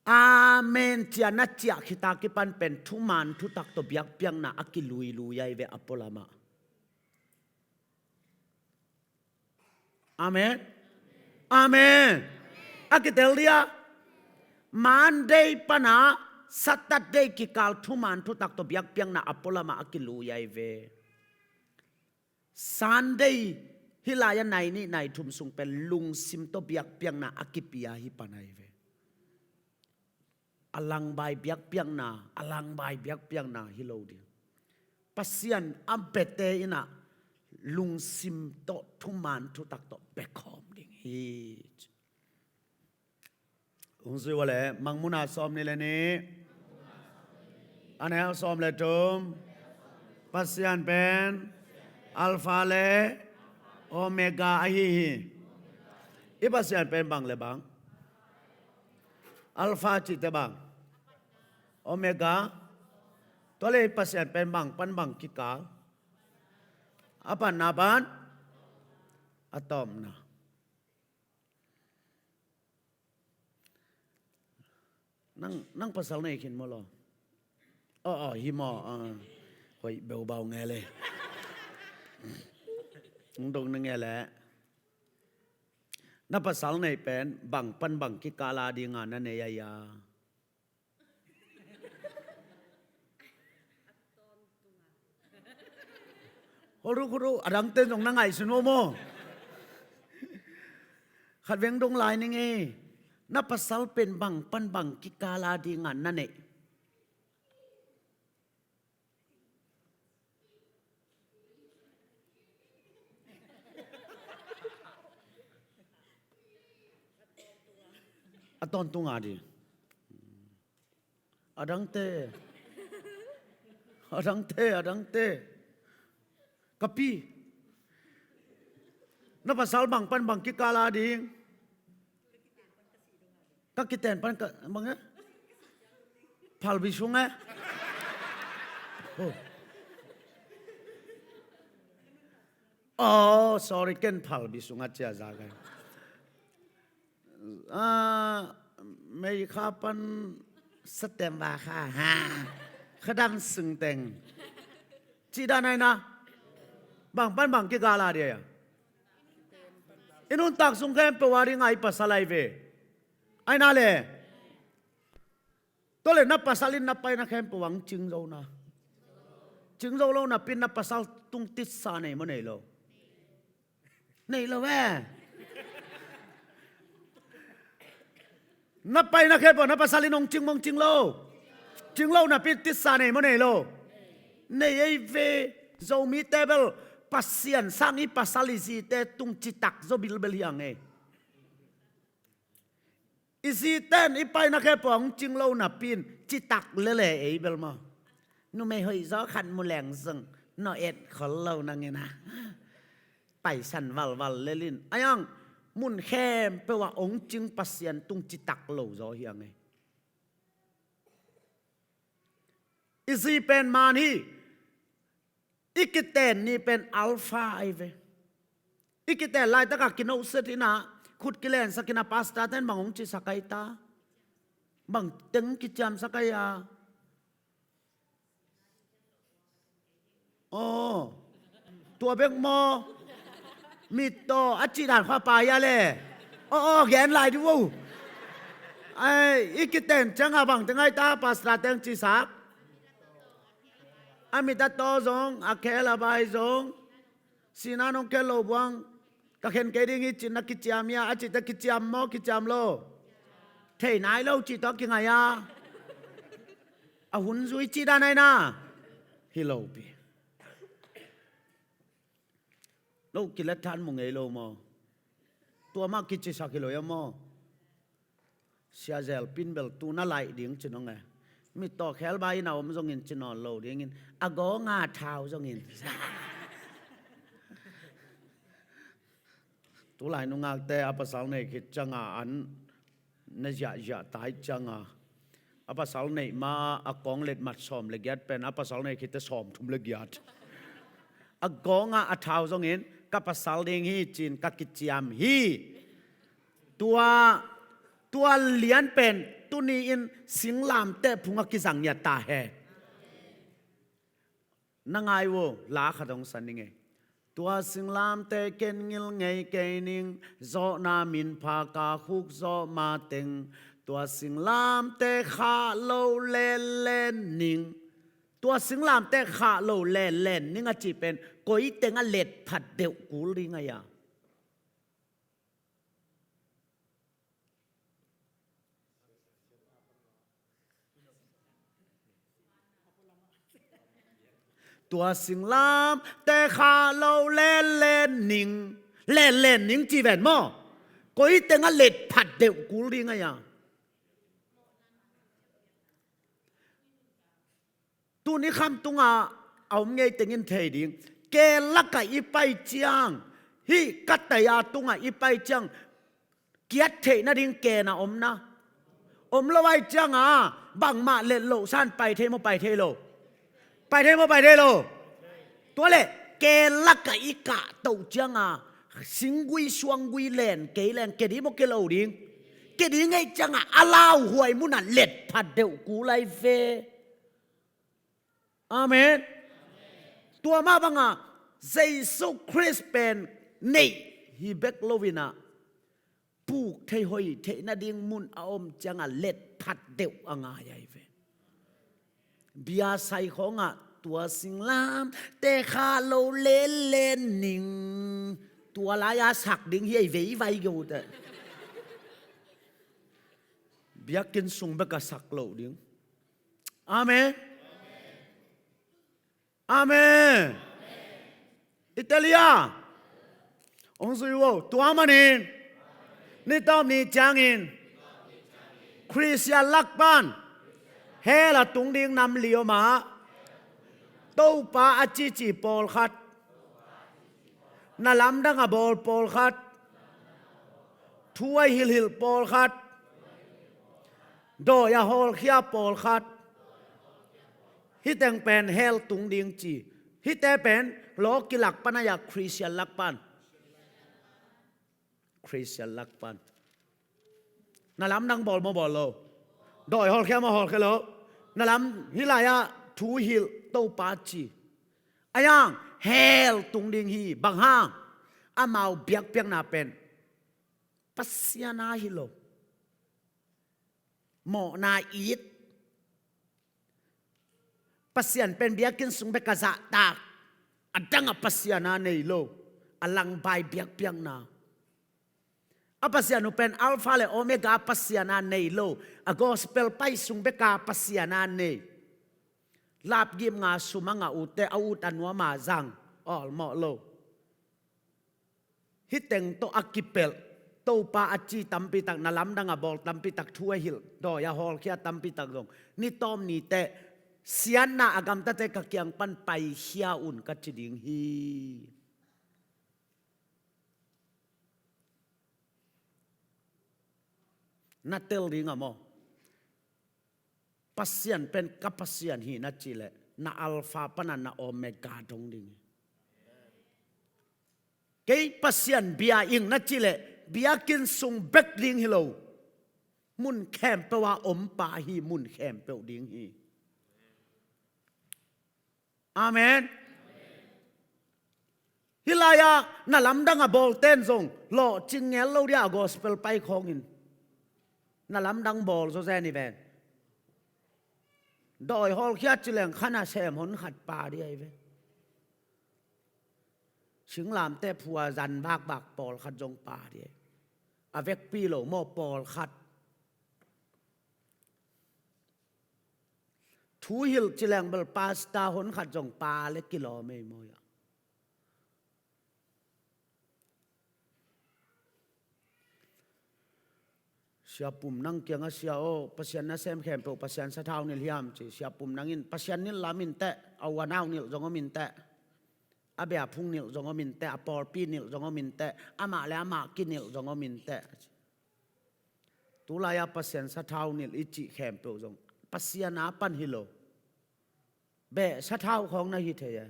Amen cia na ciah khita kipan pen thuman thutak tawh biakpiakna a kiluilui ahi ve a pualamah. Amen. Amen. A kitel dia. Monday pana Saturday kikal thuman thutak tawh biakpiakna a pualamah a kilui ahi ve. Sunday hih lai-ah nai nih nai thum sung pen lungsim tawh biakpiakna a kipia hi pan ahi ve. a langbai biakpiakna, a langbai biakpiakna hi lo ding. Pasian a biate in ah lungsim tawh, thuman thutak tawh biakhawm ding hi. Hong zui uh leh, Mangmuhna sawmnih le nih, a neu sawm le thum, Pasian pen Alpha le Omega ahi hi. I Pasian pen bang le bang? Alpha cihte bang? Omega. Tua leh i Pasian pen bang pan bang kikal? A patna pan a tawpna. Nang, nang pasal nei khin maw lo? Aw, aw, hi maw? Ah, hoih beubau nge le. Hong dong na nge le. Na pasal nei pen bang pan bang kikal a dinga na nei a hia? Hol ru khu ru, a dangte zong na ngaihsun maw maw? Khat veng dong lai ning ei. Na pasal pen bang pan bang kikal a dinga na nei? A tawntung a ding. A dangte. A dangte, a dangte. Ka pi. Na pasal bang pan bang kikal a ding? Ka kiten pan ka, bang e? Phalbi sung e? Oh. Oh, sorry, ken phalbi sung a cia za ka. Ah, mei kha pan satem ba kha, ha. Khadang sung teng. Ci dan ai na. Bang pan bang kikal a dia ya. I nuntak sung khempeuh a ding a i pasal ai ve. Ai na le. Tua leh na pasal in na pai na khempeuh ah hong cing zo na. Cing zo lo napi in na pasal tung titsa nei maw nei lo? Nei lo e. Na pai na khempeuh ah na pasal in hong cing maw hong cing lo? Cing lo napi in titsa nei maw nei lo? Nei ei ve. Zomite bel Pasian sang i pasal i zite tung citak zaw bilbel hi hang ei. I zite in i pai na khempeuh ah hong cing lo napi in citak lele ei bel maw? Numei hoih zaw khat mu leng zong nawh et khol lo nang in a. Paisan valval lel in. Ai ang mun khempeuh ah hong cing Pasian tung citak lo zaw hi hang ei. I zi pen man hi. I kiten ni pen Alpha ai ve. I kiten laitak a kinoset in a, khut kilensak in a, pastor ten bang hong cisak ai ta? Bang teng kiciamsak ai a? Aw. Tua bek maw? Mittaw a cih dan kha pai a le. Aw, aw, gen lai di vo. Ai, i kiten ciang a bang teng ai ta, pastor teng cisak? A mit a taw zong, a khel a bai zong, sihna nong khel lo buang, ka khen kei ding hi cin na kiciam hia, a cihte kiciam maw, kiciam lo? Thei nai lo cih tawh kingai a. A hun zui cih dan ai na. Hi lo pi. Lo kilet than mu ngei lo maw? Tua mah kicisak hi lo ia maw? Sia zel pin bel tu na laih ding ci nong e. Mittaw khel bai in a om zongin ci nawn lo dingin a gawnga thau zongin. Tulai nungakte a pasal nei khit cianga an na ziahziah tai cianga a pasal neih ma a kawng letmat sawm le giat pen a pasal nei khitte sawm thum le giat. A gawnga a thau zongin ka pasal ding hi cin ka kiciam hi. Tua, tua lian pen tuni in singlamteh phungah kizang ngiat ta hen. Na ngai uh, la khat hong san ning e. Tua singlamteh ken ngil ngei kei ning, zawhna minpha ka khuk zawh mateng. Tua singlamteh khah lo lenlen ning. Tua singlamteh khah lo lenlen ning a cih pen koi teng a let phat deuh kul ding a ia. Tua singlamteh khah lo lenlen ning. Lenlen ning ci ven maw? Koi teng a let phat deuh kul ding a ia. Tuni kham tungah a om ngei tengin thei ding. Ke lakah i pai ciang, hih ka tai-a tungah i pai ciang, kiat theih nading ken a om na. Om lo ai cianga bangmah let loh san pai thei maw, pai thei lo? Pai thei maw, pai thei lo? Tua leh ke lakah i kah toh cianga singgui suanggui len kei leng ke ding maw, ke lo ding? Ke ding ngei cianga a lauhuai munah let phat deuh kul ai ve. Amen. Tua mah banga Jesu Khrist pen neih hi bek loinah puk thei hoi theih nading mun a om cianga let phat deuh a ngai ai ve. Bia sai khawngah tua singlamteh khah lo lenlen ning. Tua lai-a sak ding hi ai veivai geu teh. Biakinn sung beka sak loh ding. Amen. Amen. Italia. Hong zui uh o. Tua manin ni tawp ni ciangin Khristian lak pan hell a tung ding nam li om a, Topa a cici pawlkhat, na lamdang a bawl pawlkhat, thu a hilhilh pawlkhat, dawi a hawlkhia pawlkhat. Hih teng pen hell tung ding ci. Hihte pen lawki lak pan a ia, Khristian lak pan. Khristian lak pan. Na lamdang bawl maw, bawl lo? Dawi hawlkhia maw, hawlkhia lo? Na lam hih lai-ah thu hilh, Topa ci. A iang hell tung ding hi. Bang hang? Amau biakpiakna pen Pasian a hi lo. Mawhna it. Pasian pen biakinn sung bek a zahtak. A dang a Pasian a nei lo. A langbai biakpiakna. A Pasian uh pen Alpha le Omega Pasian a nei lo. A gospel pai sung bek a Pasian a nei. Lapgim nga sum a ngah uh teh a ut a nuam a zang. Awlmawh lo. Hih teng tawh a kipelh, Topa a ci tampi tak, na lamdang a bawl tampi tak, thu a hilh, dawi a hawlkhia tampi tak zong ni tawm ni teh siatna a gamtate ka kiang pan paikhia un ka ci ding hi. Na tel ding a maw? Pasian pen ka Pasian hi na cih leh, na Alpha pana na Omega dong ding hi. Kei Pasian bia ing na cih leh, biakinn sung bek ding hi lo. Mun khempeuh a om pa hi, mun khempeuh ding hi. Amen. Hih lai-ah na lamdang a bawlten zong lawhcing ngel lo dia, a gospel pai khawngin. Na lamdang bawl zawzen hi ven. Dawi hawlkhia ci leng kha nasem hon khat pa dih ahi ve. Singlamteh phu a zan vakvak pawlkhat zong pa dih ahi. A vekpi lo maw, pawlkhat. Thu hilh ci leng bel pastor hon khat zong pa le kilawm ei maw ia. Sia Pum Nang kiangah, Sia aw, Pasian nasem khempeuh Pasian sathau nilh hiam ci. Sia Pum Nang in, Pasian nilh lam in teh, a u a nau nilh zong om in teh, a beh a phung nilh zong om in teh, a pawlpi nilh zong om in teh, amah le amah kinilh zong om in teh. Tulai-ah Pasian sathau nilh i cih khempeuh zong Pasian a pan hi lo. Beh sathau khawng na hi thei e.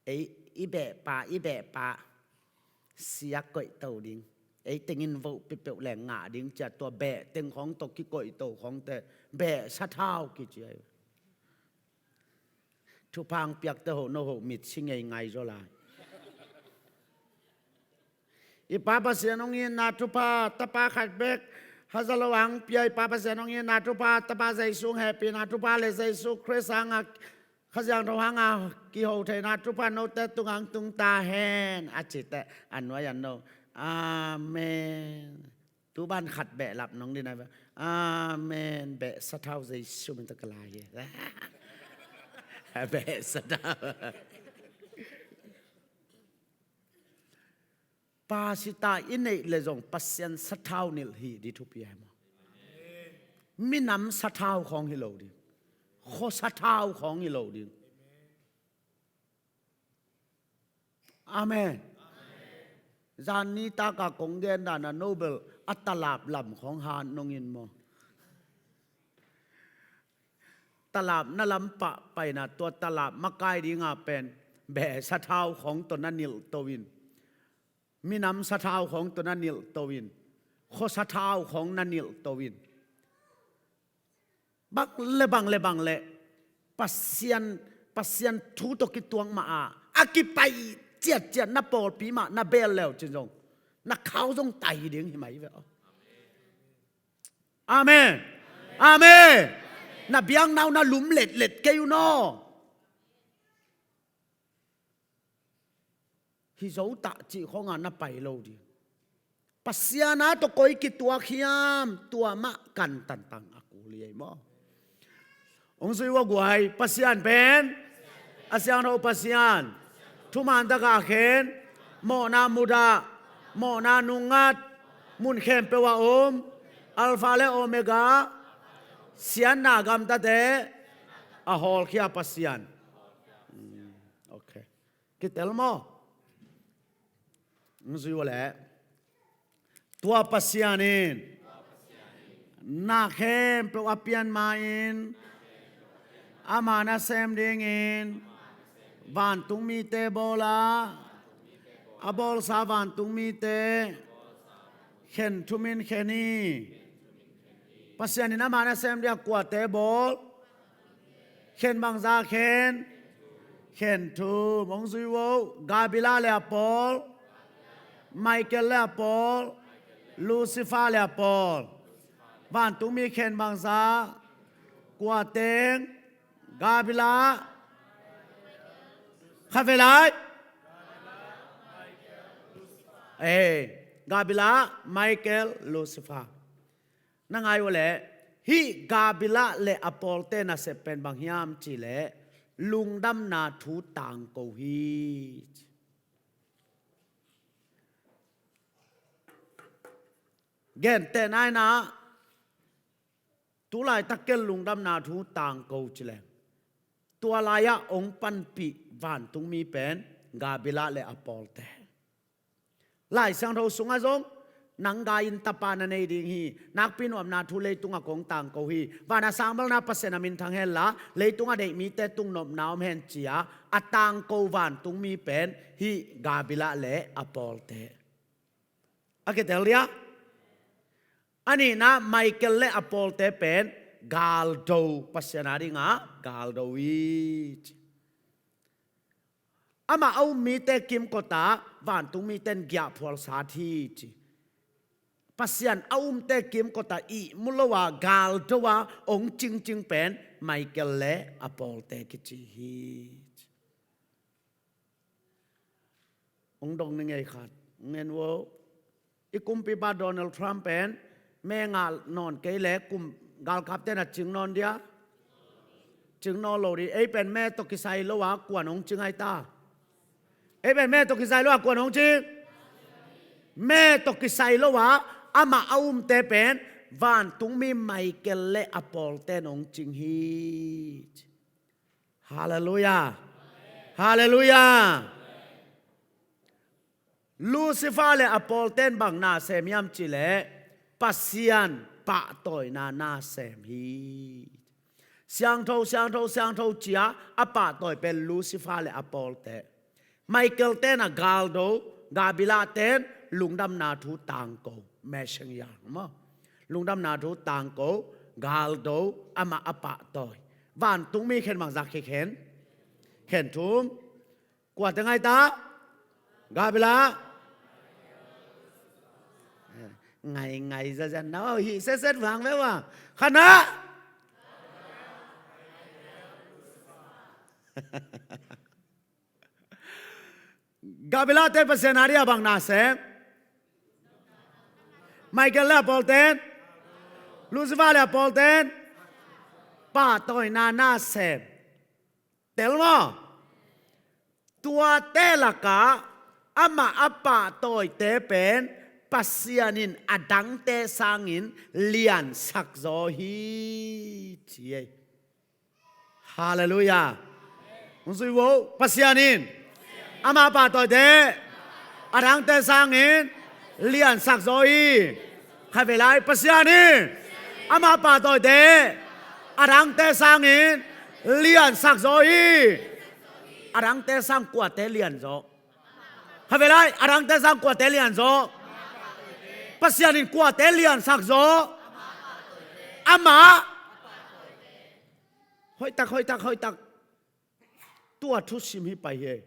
Ei i beh pa, i beh pa sia koihto ding, ei tengin voh peuhpeuh leng ngah ding cia, tua beh teng khawng tawh kikoihto khawngte beh sathau kici ahi. Thupha hong piakte hoh, no hoh mitsi ngei ngai zaw lai. I Pa Pasian hong itna thupha, Tapa khat bek haza lo a hong pia i Pa Pasian hong itna thupha, Tapa Jesu hong hehpihna thupha le Jesu Khrist hanga, Kha Siangtho hanga kiho theihna thupha note tungah hong tung ta hen, a cite a nuai a no. Amen. Tu ban khat behlap nong ding a, amen, beh sathau Jesu min tawh ka lai hi. Beh sathau. Pasita i neih leh zong Pasian sathau nilh hi ding thupi hi maw? Minam sathau khawng hi lo ding. Khua sathau khawng hi lo ding. Amen. Zan nitak a kong gen dan a Nobel a talap lam khawng han nong in maw? Talap na lam pah paina tua talap makai ding a pen beh sathau khawng tawh na nilh to in. Minam sathau khawng tawh na nilh to in. Khua sathau khawng na nilh to in. Bang le bang le bang le Pasian, Pasian thu tawh kituak mah a, a kipai ciatciat na pawlpi mah na bel leu cin zong na khau zong tai ding hi mai ve aw. Amen. Amen. Na biakna uh na lum letlet kei un aw. Hi zo tah cih khawng a na pai lo ding. Pasian a tawh koi kituak hiam, tua mah kan tantang a kul hi ei maw? Hong zui ua guai, Pasian pen a siangtho Pasian. Thuman tak a khen, mawhna mudah, mawhna nungngat, mun khempeuh a om, Alpha le Omega, siatna gamtate a hawlkhia Pasian. Hmm, okay. Kitel maw? Hong zui ua leh. Tua Pasian in na khempeuh a pian ma-in, ama nasem dingin vantungmite bawl a, a bawlsa vantungmite khen thumin khen hi. Pasian in ama nasem ding a kuate bawl? Khen bangza khen? Khen thum. Hong zui vo. Gabriel le a pawl, Michael le a pawl, Lucifer le a pawl. Vantungmi khen bangza? Kua teng? Gabriel. Khavelai. Eh, Gabriel, Michael, Lucifer. Na ngai uh leh, hih Gabriel le a pawlte nasep pen bang hiam cih leh lungdamna thu tangko hi. Gentehna in ah, tulaitak kel lungdamna thu tangko ci leng, tua lai-ah hong panpih vantungmi pen Gabriel le a pawlte. Lai Siangtho sungah zong, nang gai in tapa na nei ding hi, nakpi nopna thu leitungah kong tangko hi, van a sangbalna Pasian a minthang henla, leitungah deih mite tung nopna om hen ci-a a tangko vantungmi pen hih Gabriel le a pawlte. A kitel dia? A nihna, Michael le a pawlte pen galdo, Pasian a dingah galdo hi ci. Amah a um mite kimkot ah vantungmite in giahphual sat hi ci. Pasian a umte kimkot ah ihmu lo a, galdo a hong cingcing pen Michael le a pawlte kici hi ci. Hong dong ni ngei khat, hong en vo. I kumpipa Donald Trump pen me ngah nawn kei leh kum galkapte na cing nawn dia? Cing nawn lo ding. Ei pen me tawh kisai lo a kuan hong cing ai ta? Ei pen me tawh kisai lo a kuan hong cing? Me tawh kisai lo a amah a umte pen vantungmi Michael le a pawlte in hong cing hi. Halleluiah. Halleluiah. Lucifer le a pawlte in bang nasem hiam cih leh Pasian pahtawina nasem hi. Siangtho, siangtho, siangtho ci-a a pahtawi pen Lucifer le a pawlte. Michael ten a galdo, Gabriel ten lungdamna thu tangko, messenger maw? Lungdamna thu tangko, galdo, amah a pahtawi. Vantungmi khen bangzah kikhen? Khen thum. Kua teng ai ta? Gabriel. Ngai ngai zaza na, hih setset vang ve vang. Khatna. Gabriel te Pasian a dingah bang nasem? Michael le a pawlten, Lucifer le a pawlten pahtawina na sem. Tel maw? Tuate lakah amah a pahtawite pen Pasian in a dangte sangin liansak zaw hi, ci ei. Halleluiah. Hong zui vo, Pasian in amah a pahtawite a dangte sangin liansak zaw hi. Khatvei lai, Pasian in amah a pahtawite a dangte sangin liansak zaw hi. A dangte sang kuate lian zaw? Khatvei lai, a dangte sang kuate lian zaw? Pasian in kuate liansak zaw? Amah. Hoihtak, hoihtak, hoihtak. Tua thusim hi pai hi.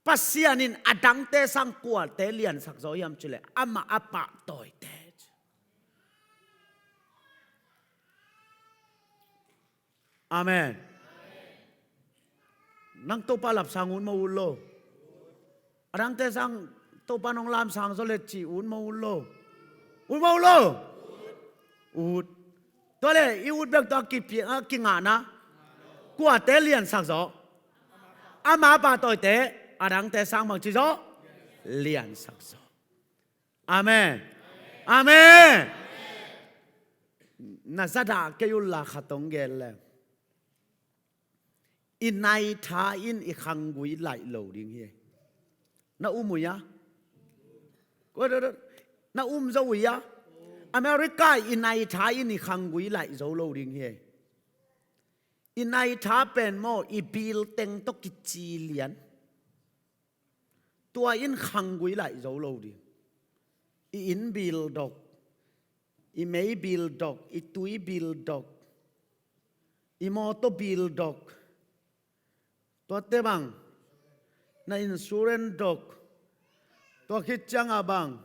Pasian in a dangte sang kuate liansak zaw hiam cih leh amah a pahtawite. Amen. Nang Topa lapsang ut maw, ut lo? A dangte sang Topa nong lamsang zaw le ci ut maw, ut lo? Ut maw, ut lo? Ut. Tua le i ut bek tawh a kipi-, a kingahna kuate liansak zaw? Amah a pahtawite a dangte sang bangci zaw? Liansak zaw. Amen. Amen. Na zadah kei unla khat hong gen leng. I naitha in i khanggui laih lo ding hi. Na um uh hia? Na um zo uh hia? America i naitha in i khanggui laih zo lo ding hi. I naitha pen maw, i bill teng tawh kici lian. Tua in khanggui laih zo lo ding. I inn bill dok, i mei bill dok, i tui bill dok, i mawtaw bill dok. Tuate bang, na insurance dok. Tua khit ciangah bang,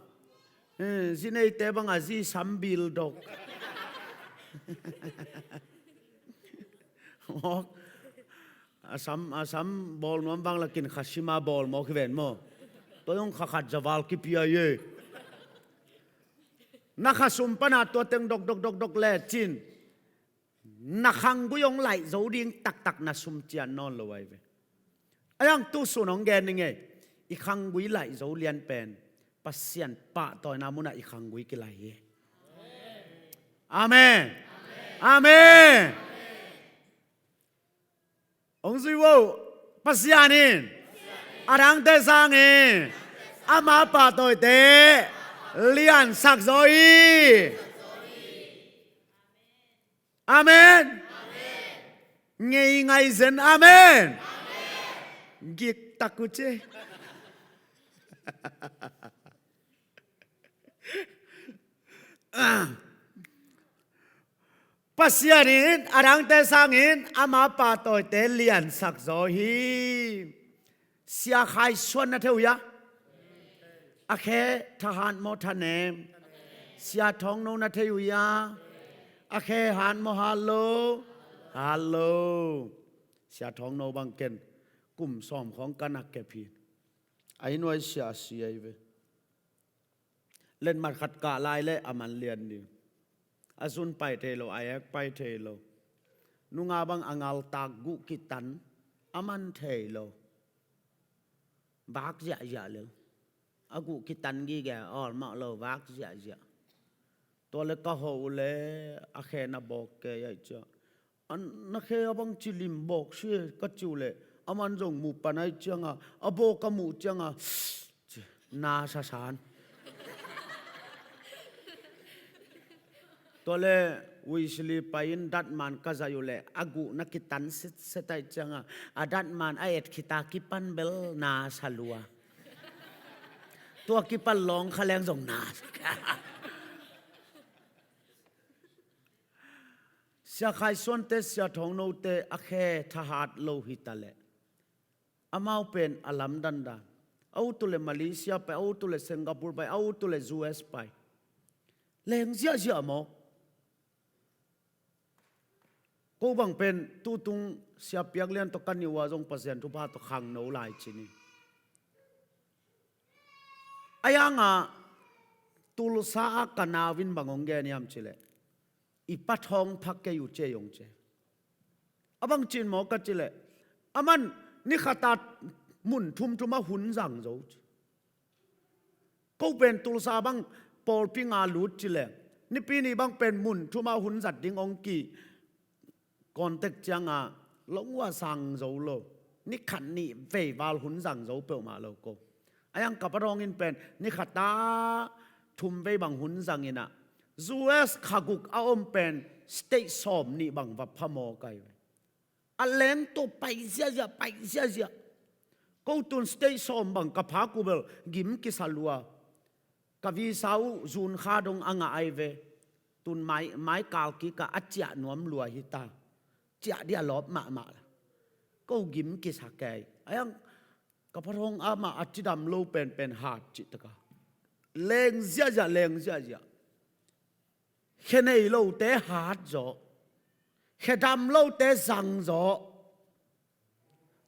eh, zi neite bang a zi sam bill dok. Mawk. A sam, a sam bawl nuam vang lakin kha sima bawl mawk hi ven maw? Tua zong kha khat za val kipia hi. Na kha sum pana tua teng dok, dok, dok, dok le cin, na khanggui hong laih zo ding taktak na sum cian nawn lo ahi ve. A yang tu sun hong gen ning ei. I khanggui laih zo lian pen Pasian pahtawina munah i khanggui kilaih hi. Amen. Amen. Hong zui vo, Pasian in a dangte sangin ama pahtawite liansak zaw hi. Amen. Ngei ngai zen, amen. Gik tak uh ci. Pasian in a dangte sangin ama pahtawite liansak zaw hi. Sia Khai Suan na thei uh hia? A khe thahat maw thanem? Sia Thawng No na thei uh hia? A khe hat maw hat lo? Hat lo. Sia Thawng No bang ken kum sawm khawng ka na kep hi. A hi nuai sia a si ahi ve. Letmat khat kah lai leh a man lian ding. A zun pai thei lo, a ek pai thei lo. Nunga bang a ngaltak guh kitan a man thei lo. Vak ziahziah lel. A guh kitan gige a awl mah lo, vak ziahziah. Tua le ka hawh uh le a khe na bawk kei aih ciah. A na khe a bangci lim bawk si e ka ci uh leh, aman zong mu pan aih cianga, a bawk a muh cianga, na sasan. Tua le Wesley pai-in datman ka zaih uh leh, a guh na kitan sitset aih cianga, a datman a et khita kipan bel na sa lua. Tua kipan lawng kha leng zong na sa. Sia Khai Suante, Sia Thawng Note a khe thahat lo hi ta leh, amau pen a lamdan dan. A ut uh leh Malaysia pai, a ut uh leh Singapore pai, a ut uh leh U S pai. Leng ziahziah mawk. Ko bang pen tutung Sia Piak Lian tawh ka nih uh a zong Pasian thupha tawh khangno lai ci ni. A yangah Tulsa a ka nau in bang hong gen hiam cih leh, "I Pa Thawng pha kei uh," ci hi hong ci. A bang ci hiam maw ka cih leh, "Aman ni khat a mun thum thum a hun zang zo," ci. Ko pen Tulsa bang pawlpi nga lut ci leh, Nipi ni bang pen mun thum a hun zat ding hong ki contact ciangah, long ua sang zo lo. Ni khat nih vei val hun zang zo peuhmah lo ko. A hiang ka Pa Thawng in pen ni khat a thum vei bang hun zang in ah, U S kha guk a om pen state sawm nih bang va pha maw kai ve. A leng tawh pai ziahziah, pai ziahziah. Ko tun state sawm bang ka phak uh bel gim kisa lua. Ka visa uh June kha dong a ngah ai ve. Tun mai, mai kal kik a, a ciah nuam lua hi ta. Ciah dia lawp mahmah la. Ko gim kisa kei. A hiang ka Pa Thawng amah a cidam lo penpen hat cih taka. Leng ziahziah, leng ziahziah. Khe nei lote hat zaw. Khe dam lote zang zaw.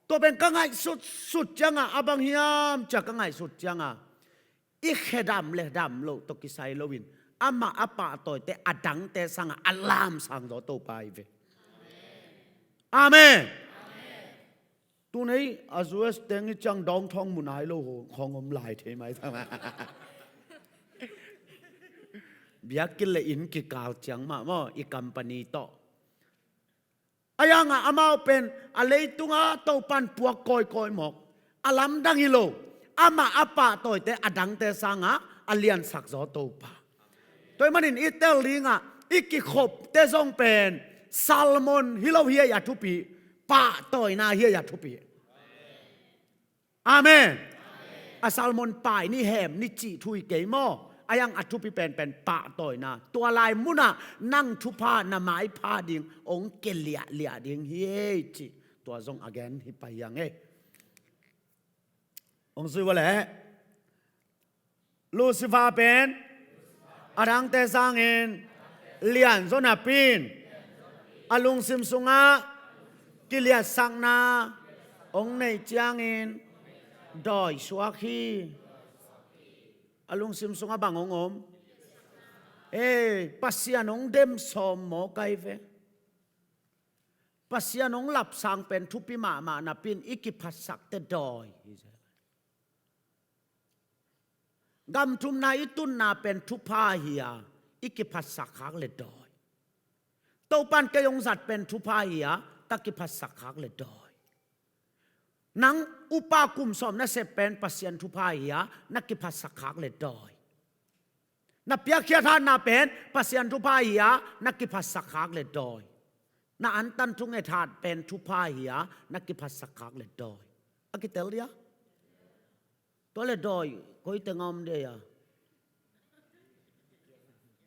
Tua pen ka ngaihsut sut ciangah, a bang hiam cia ka ngaihsut ciangah, i khe dam le dam loh tawh kisai loin, amah a pahtawite a dangte sangah a lamsang zaw Topa hi ve. Amen. Tun ei a U S teng i ciang dawng thawng mu nai lo ho khawng om lai thei mai thang. Biakinn le inn kikal ciang mah maw, i company tawh. A hiangah amau pen a leitungah Topan puak kawikawi mawk. A lamdang hi lo. Amah a pahtawite a dangte sangah a liansak zaw Topa. Tua ahih manin i tel dingah i kikhopte zong pen salmon hi lo hi ei a thupi, pahtawina hi ei a thupi. Amen. A salmon pai ni hem ni cih thu hi kei maw? A hiang a thupi penpen pahtawina. Tua lai munah nang thupha na maipha ding hong kia liahliah ding hi ei cih tua zong a gen hi pai hiang ei. Hong zui ua leh Lucifer pen a dangte sangin lianzaw napi in, a lungsim sungah kiliatsakna hong neih ciangin dawi suak hi. A lungsim sungah bang hong om? Ei, Pasian hong dem sawm maw kai ve. Pasian hong lapsang pen thupi mahmah napi in i kiphatsakte dawi hi. Gamthumna i tunna pen thupha hi a, i kiphatsak khak le dawi. Topan kei hong zat pen thupha hi a, ka kiphatsak khak le dawi. Nang upa kum sawm na sep pen Pasian thupha hi a, na kiphatsak khak le dawi. Na piakkhiat hatna pen Pasian thupha hi a, na kiphatsak khak le dawi. Na antan thunget hat pen thupha hi a, na kiphatsak khak le dawi. A kitel dia? Tua le dawi koi teng a om dia?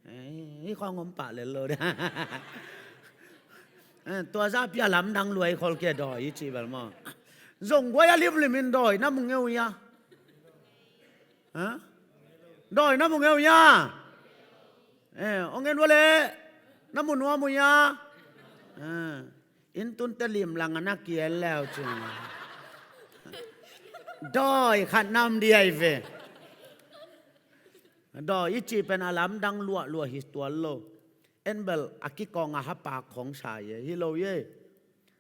Ei, hih khawng om pah lel lo dia. Eh, tua zah pia lamdang lua i khol kia dawi i cih bel maw? Zong guai a limlim in dawi na mu ngeu ia? Ha? Dawi na mu ngeu ia? Eh, ong en ua leh na mu nuam uh ia? Eh, inn tunte limlang a na kiel leu cin. Dawi khat nam di ai ve. Dawi i cih pen a lamdang luahluah hi tuan lo. En bel a kikawng a hapak khong sa ye, hi lo ye.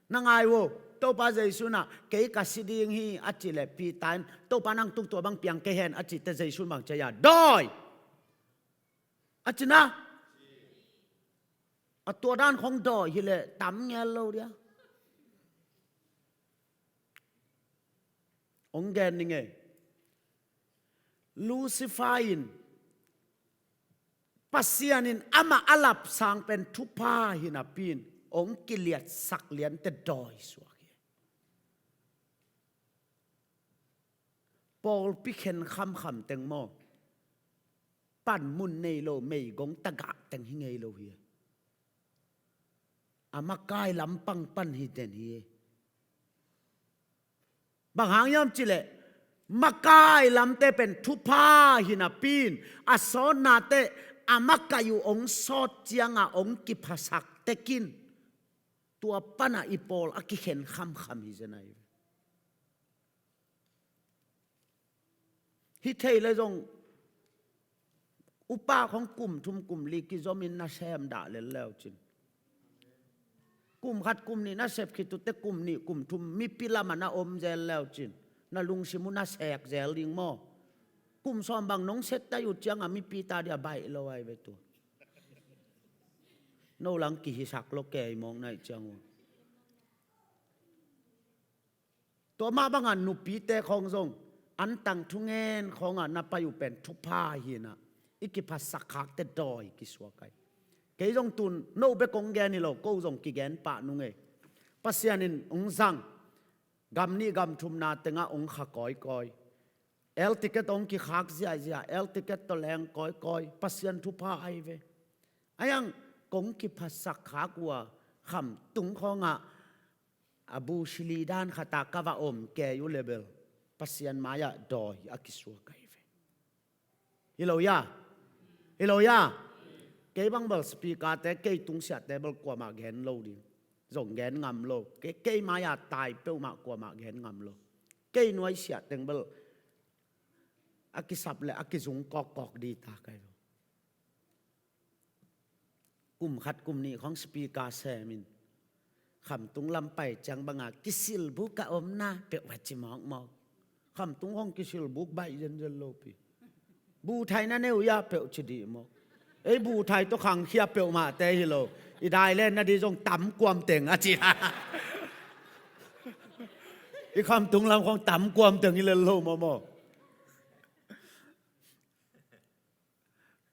Na ngai uh, Topa Jesu in ah, "Kei ka si ding hi," a cih leh Peter in, "Topa nang tung tua bang piang kei hen," a cih teh Jesu in bang ci a, "Dawi!" A ci na. A tua dan khong dawi hi leh tam ngel lo dia. Ong gen ning ei. Lucifer in, Pasian in amah a lapsang pen thupha hi napi in ong kiliatsak liante dawi suak hi. Pawlpi khen khamkham teng maw? Panmun nei lo, meigong tagah teng hi ngei lo hi. A makai lampang pan hi den hi. Bang hang hiam cih leh, makai lamte pen thupha hi napi in, a sawtnate a makai uh ong sawt ciangah ong kiphasak tekin, tua panah i pawl a kikhen khamkham hi zen ai. Hi thei le zong Upa khong kum thum kum li kizomin na sem dah lel leu cin. Kum khat kum nih na sep khit uh teh kum nih kum thum mipi lamah na om zel leu cin. Na lungsim uh na sek zel ding maw? Kum sawm bang nong sep tai uh ciangah mipi ta dia baih lo ai ve tua. No lang kihisak lo kei mawk naih ciang uh. Tua mah bangah nupite khawng zong antang thungen khawngah na pai uh pen thupha hinah i kiphatsak khakte dawi kisuak ai. Kei zong tun no bek kong gen hi lo, ko zong kigen pah nung ei. Pasian in hong zang gam nih gam thumna tengah hong kha kawikawi. Air ticket hong kikhak ziahziah, air ticket tawh leng kawikawi, Pasian thupha ai ve. Aiang kong kiphatsak khak uh a khamtung khawngah a bu sili dan khatah ka va om kei uh le bel Pasian mai-ah dawi a kisuak ahi ve. Hi lo ia? Hi lo ia? Kei bang bel speaker-te, kei tungsiahte bel kuamah gen lo ding. Zong gen ngam lo. Kei, kei mai-ah tai peuhmah kuamah gen ngam lo. Kei nuaisiah teng bel a kisap le a kizung kawkkawk di ta kai lo. Kum khat kum nih khawng speaker semin khamtung lam pai ciang banga kisilbuk a omna peuh va ci mawkmawk. Khamtung khawng kisilbuk baih zenzen lopi. Bu thai na nei uh ia peuh ci dih mawk. Ei bu thai tawh khangkhia peuhmahte hi lo. I dai len na di zong tam kuam teng a ci. I khamtung lam khawng tam kuam teng hi lel lo mawmaw.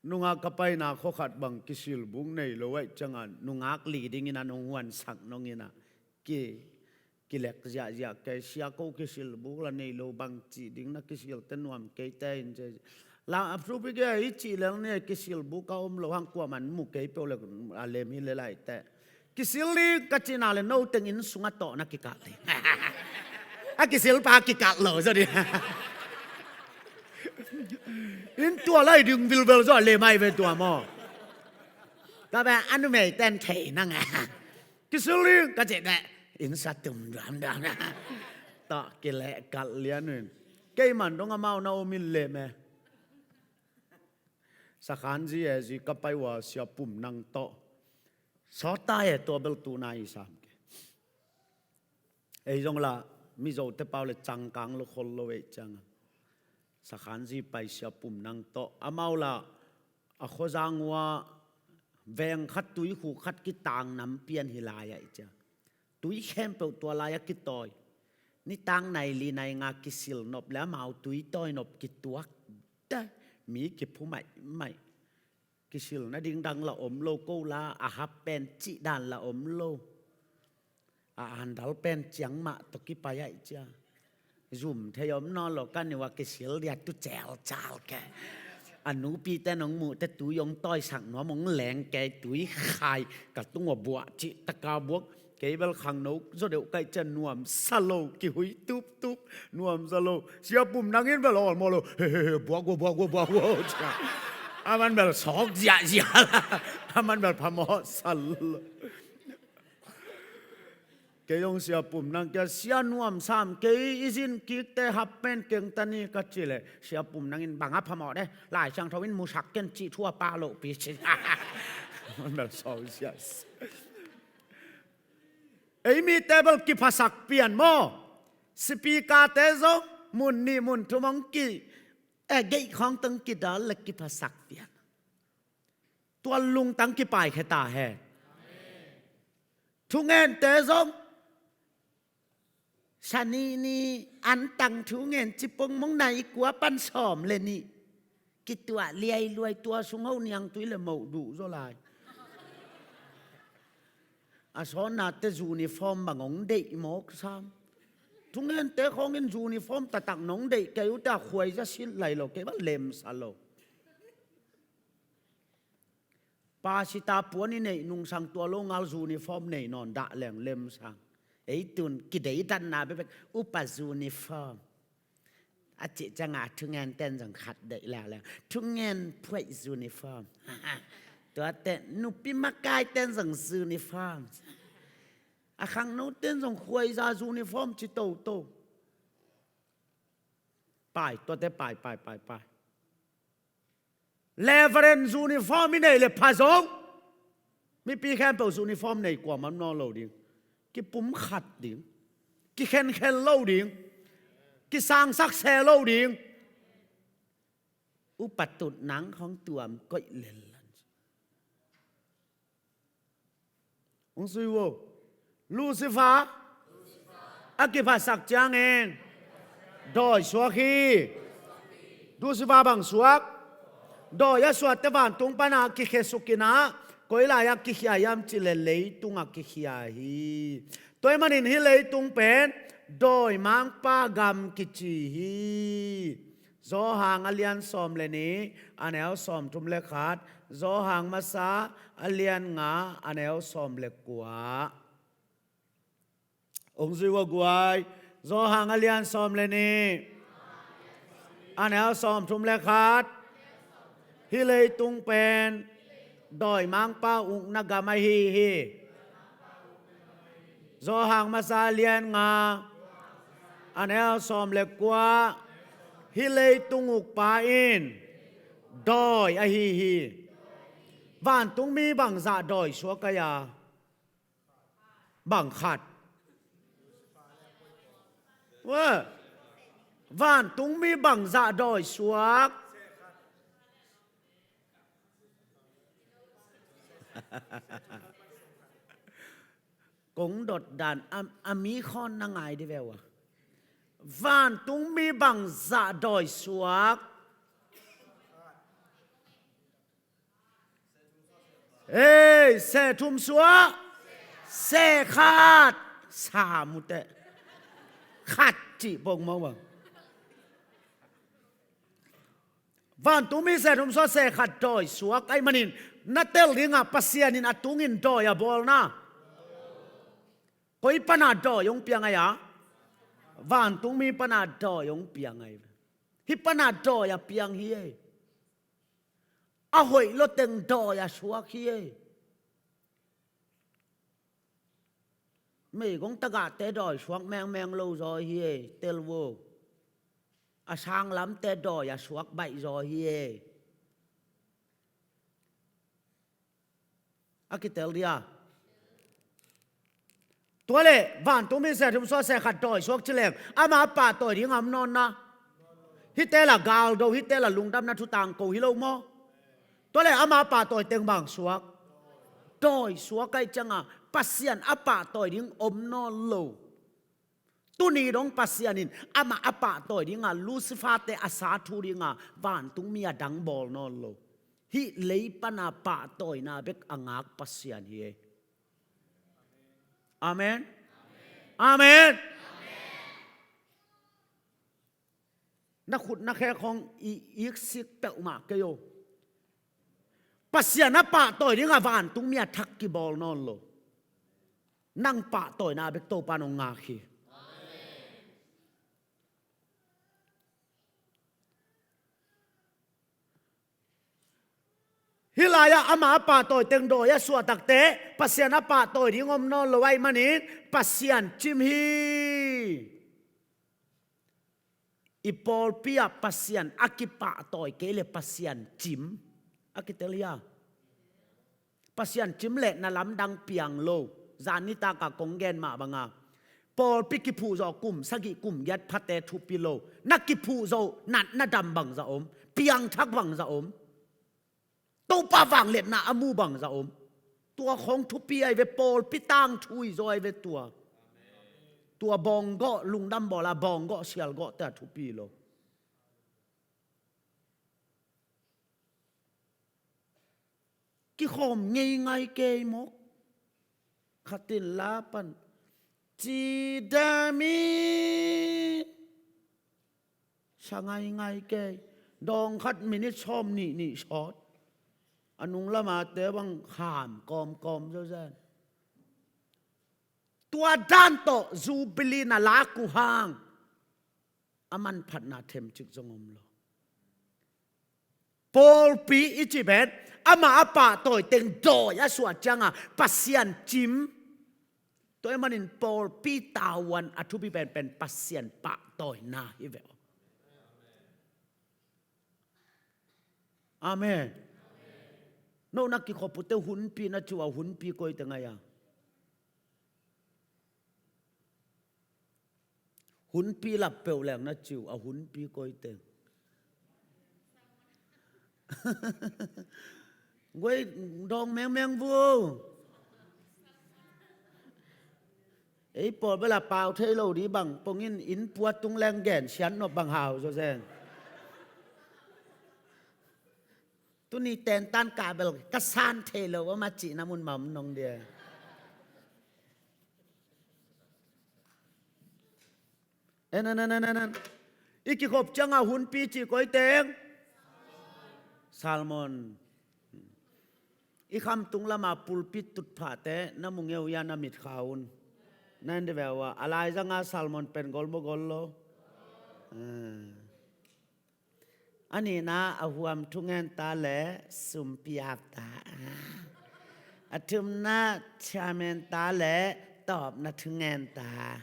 Nungak ka paina khua khat bang kisilbuk nei lo aih cianga nungak li dingin an hong huansak nongina ki, kilek ziahziah kei sia ko kisilbuk la nei lo bang cih ding na kisilte nuam keite in ci. La a thupi kei a i cih lel ni kisilbuk a om lo hang kuaman mu kei peuh le a lem hi le laite. Kisil ding ka cihna le no teng inn sungah tawh na kikalh ding. A kisilpa kikalh lo zaw ding. Inn tua lai ding vilvel zaw a le mai ve tua maw? Ka bang a numei ten thei nang a. Kisil ding ka cih deh. Inn sa tum duamduam. Tawh kileh kalh lian uh in. Kei man dong amau na om in le me. Sakhan zi e zi ka pai ua sia pum nang tawh. Sawta e tua bel tuna i sam ke. Ei zong la Mizote pau le cangkang lo khol lo ei cianga. Sakhan zi pai sia pum nang tawh. Amau la a khuazang ua veng khat tuikhuk khat kitang nam pian hi lai ai cia. Tui khempeuh tua lai a kitawi. Nitang nai li nai nga kisil nop le amau tui tawi nop kituak. Te mi kiphu maihmaih. Kisil nading dang la om lo ko la a hap pen cih dan la om lo. A andal pen ciang mah tawh kipai aih cia. Zum thei om nawn lo ka niwa kisil dia tu celcal ke. A nupite nong muhte tui ong tawisak nuam ong leng ke tui khai ka tung wa buah cih taka buak. Kei bel khangno zaw deuh kaih cian nuamsa lo kihui tuptup nuamsa lo. Sia pum nangin bel awlmaw lo. He, he, he, buak ua, buak ua, buak ua cia. Aman bel sawk ziahziah la. Aman bel phamawh sa lo. Kei zong sia pum nang kia sia nuam sam kei i zin kikte hap pen keng tani ka ci le sia pum nangin bang a phamawh de Lai Siangtho in musak ken cih thu a pa lohpi ci. Aman bel sawk ziahziah. Ei mite bel kiphasak pian maw? Sipikate zong mun nih mun thum hong ki, eh, geih khawng tong kidal le kiphasak pian. Tua lungtang kipaikhia ta hen. Thungente zong Sani ni antang thungen cipong mong nai kua pan sawm le nih. Kituah liailuai tua sung ho niangtui le moh duh zaw lai. A sawnate uniform bang hong deih mawk sam. Thungente khawngin uniform taktak nong deih kei uh te a khuaiza silh lai lo kei bang lemsa lo. Pasita puan i neih nungsang tua lo ngal uniform nei nawn dah leng lemsang. Ei tun kideidanna bekbek upa uniform. A cih cianga thungen ten zong khat deih la leng thungen phuaih uniform. Tuate nupi makai ten zong uniform. A khangno ten zong khuaiza uniform ci toto. Pai, tuate pai, pai, pai, pai. Reverend uniform i neih le pha zong, mipi khempeuh uniform nei kuamah om nawn lo ding. Kipumkhat ding. Kikhenkhen lo ding. Kisangsak se lo ding. Upa tut nang khong tuam koih lel. Hong zui vo. Lucifer a kiphasak ciangin dawi suak hi. Lucifer bang suak? Dawi a suakte vantung pana kikhia suk in ah, koi lai-ah kikhia hiam cih leh leitungah kikhia hi. Tua ahih manin hih leitung pen dawimangpa gam kici hi. Johan a lian sawm le nih, a neu sawmthum le khat. Johan masa a lian nga, a neu sawm le kua. Hong zui vo guai. Johan a lian sawm le nih, a neu sawmthum le khat. Hih leitung pen dawimangpa ukna gam ahi hi. Johan masa a lian nga, a neu sawm le kua. Hih leitung ukpa in dawi ahi hi. Vantungmi bangzah dawi suak a hia? Bang khat? Vantungmi bangzah dawi suak? Kong dot dan a, a mi khawn na ngai dih ve ua. Vantungmi bangzah dawi suak? Ei, se thum suak? Se khat. Sam uh teh. Khat cih pong mawk bang. Vantungmi se thum suak se khat dawi suak ahih manin, na tel dingah Pasian in a tungin dawi a bawlna. Koi pana dawi hong piang a hia? Vantungmi pana dawi hong piang a hi. Hih pana dawi a piang hi ei. A hoih lo teng dawi a suak hi ei. Meigong tagahte dawi suak mengmeng lo zaw hi ei, tel vo. A sanglamte dawi a suak baih zaw hi ei. A kitel dia. Tua leh vantungmi se thum suak se khat dawi suak ci leng, ama pahtawi ding a om nawn na. Hihte la galdo, hihte la lungdamna thu tangko hi lo maw? Tua leh ama pahtawi teng bang suak? Dawi suak ahih ciangah Pasian a pahtawi ding om nawn lo. Tuni dong Pasian in amah a pahtawi dingah Lucifer-te a sa thu dingah vantungmi a dang bawl nawn lo. Hih lei pana pahtawina bek a ngak Pasian hi ei. Amen. Amen. Na khut na khe khong i iksik peuhmah kei o. Pasian a pahtawi dingah vantungmi a thak kibawl nawn lo. Nang pahtawina bek Topa in hong ngak hi. Hih lai-ah ama a pahtawi teng dawi a suah takte Pasian a pahtawi ding om nawn lo ahih manin Pasian cim hi. I pawlpi ah Pasian a kipahtawi kei leh Pasian cim. A kitel hia? Pasian cim leh na lamdang piang lo. Zan nitak a kong gen mah banga, pawlpi kiphuh zawh kum sagih kum giat phate thupi lo. Na kiphuh zawh natna dam bangzah om? Piangthak bangzah om? Topa vangliatna a mu bangzah om? Tua khong thupi ahi ve, pawlpi tangthu hi zaw ahi ve tua. Tua bawnggawh lungdam bawl a, bawnggawh sialgawhte a thupi lo. Kikhawm ngeingai kei mawk. Khat in la pan, cidami sa ngaingai kei. Dawng khat minit sawm nih nih sawt. A nung lamate bang kham kawmkawm zawzen. Tua dan tawh Jubilee na lak uh hang a manphatna themcik zong om lo. Pawlpi i cih pen amah a pahtawi teng dawi a suah ciangah Pasian cim. Tua ahih manin pawlpi tavuan a thupi penpen Pasian pahtawina hi ve aw. Amen. No na kikhop uh teh hunpi na ci uh a hunpi koi teng a hia? Hunpi lap peuh leng na ci uh a hunpi koi teng. Guai dawng mengmeng vua. Ei pawl bel a pau thei lo ding bang pongin inn pua tung leng gen sian nop bang hau zaw zen. Tuni tentan kah bel ka san thei lo a ma cihna mun ma om nong dia. En, en, en, en, en, en. I kikhop cianga hunpi cih koi teng? Salmon. I khamtung lama pulpit tutphahte na mu ngeu ia na mit kha un. Na en de veu a, a laizanga salmon pen gol maw gol lo? Ah. A nihna a huam thungen ta le sumpi ap ta. A thumna chairman ta le tawpna thungen ta.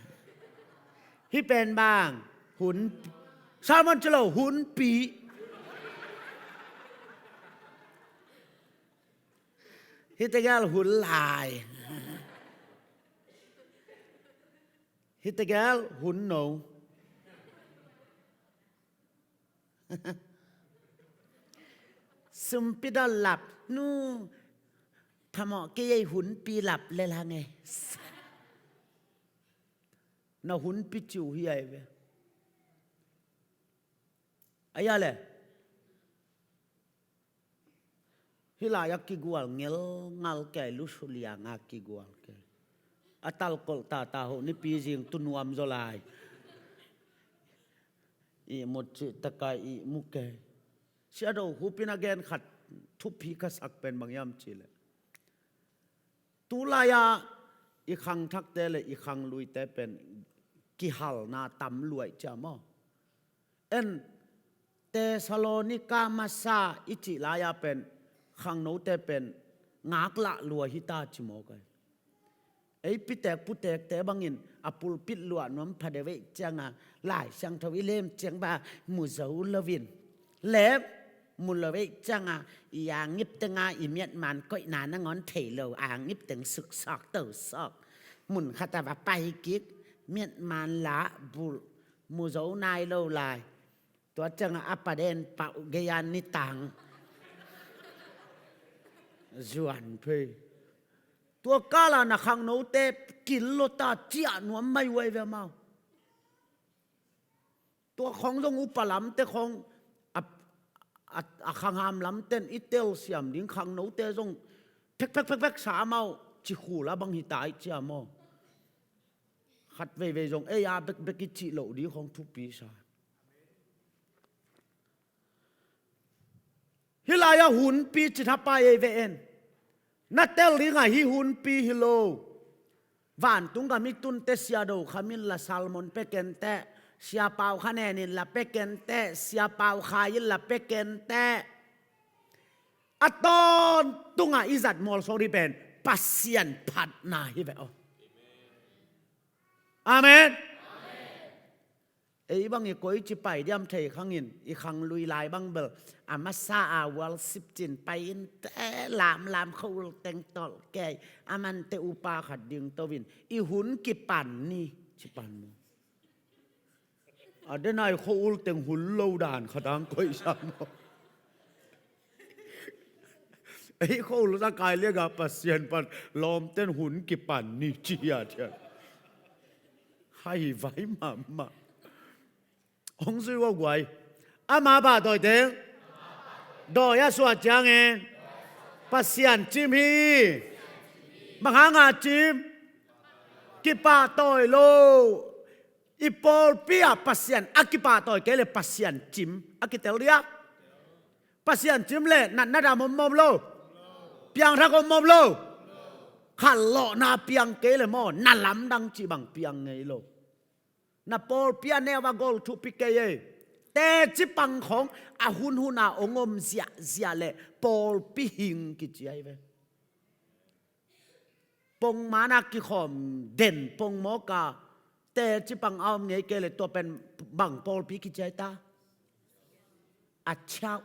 Hih pen bang hun, salmon ci lo, hunpi. Hih tegel hun lai. Hih tegel hun no. Sumpi dal lap nu, phamawh kei ei hunpi lap le la nge. Na hunpi ci uh hi ai ve. Ai a le. Hih lai a kigual ngelngal kei, lusulianga kigual kei. A talkolh tata hoh nipi zing tu nuam zaw lai. Ihmut cih taka ihmu kei. Siado Hupin a gen khat thupi ka sak pen bang hiam cih leh, tulai-a i khangthakte le i khangluite pen kihalna tam luai cia maw? En, Thessalonika masa i cih lai-a pen khangnote pen ngaklah lua hita ci maw kai. Ei pitek putekte bangin a pulpit luah nuam pha deuh ei cianga Lai Siangtho i lem ciang ba mu zo loin, lem mu lo ei cianga i angip tenga i miatman koihna nangawn thei lo angip teng suksawk tosawk. Mun khat a va pai kik, miatman lah bulh, mu zo nai lo lai. Tua cianga a paden pah uh gei-a nitang zuan phei. Tua kala na khangnote kil lo ta ciah nuam mai uai ve mau. Tua khong zong upa lamte khong a, a, a khangham lamten i telsiam ding khangnote zong phek phek phek phek sa mau, ci khul a bang hi tai cia maw? Khat veivei zong ei a bekbek i cih loh ding khong thupi sa. Hih lai-a hunpi ci thapai ei ve en. Na tel dingah hih hunpi hi lo. Vantung gam i tunte Sia Do Kham in la salmon pia kenteh, Sia Pau Kha Nen in la pia kenteh, Sia Pau Khai in la pia kenteh. A tawntungah i zat mual sawri pen Pasian phatna hi ve aw. Amen. Ei bang i koi ci pai diam thei khangin i khanglui lai bang bel a masa a worship cin pai in te lamlam khua ul teng tolh kei a mante upa khat ding to in i hun kipan ni ci pan maw? A denai khua ul teng hun lo dan khat ang koih sa maw? Ei khua ul sa kai lianga Pasian pan lawmten hun kipan ni ci hiat hiat. Hai vai mahmah. Hong zui uh a guai. Ama bah dawi teng dawi a suah ciangin Pasian cim hi. Bang hanga cim? Kipahtawi lo. I pawlpi ah Pasian a kipahtawi kei le Pasian cim a kitel dia. Pasian cim le natna dam om om lo. Piangthak om om lo. Khanlawhna piang kei le maw na lamdang cih bang piang ngei lo. Na pawlpi a neu a gol thupi kei ei. Teci pang khong a hunhun a ong om ziahziah le pawlpi hing kici ai ve. Pongman a kikhawm den pongmawk a teci pang a om ngei kei le tua pen bang pawlpi kici ai ta? A ciauh.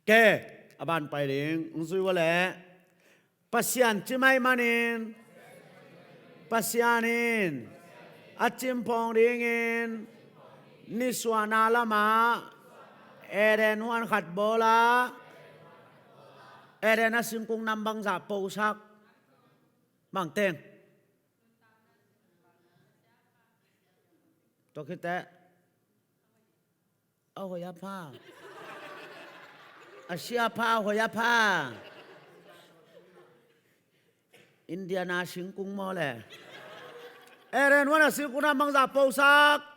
Ke, a ban pai ding, hong zui ua leh. Pasian cim ahih manin, Pasian in a cimphawng dingin, nisuahna lamah Eden huan khat bawl a, Eden a singkung nam bangzah posak. Bang teng? Tua khit teh. A hoih a pha. A sia pha, a hoih a pha. Indiana singkung maw le. Eden huan a singkung nam bangzah posak.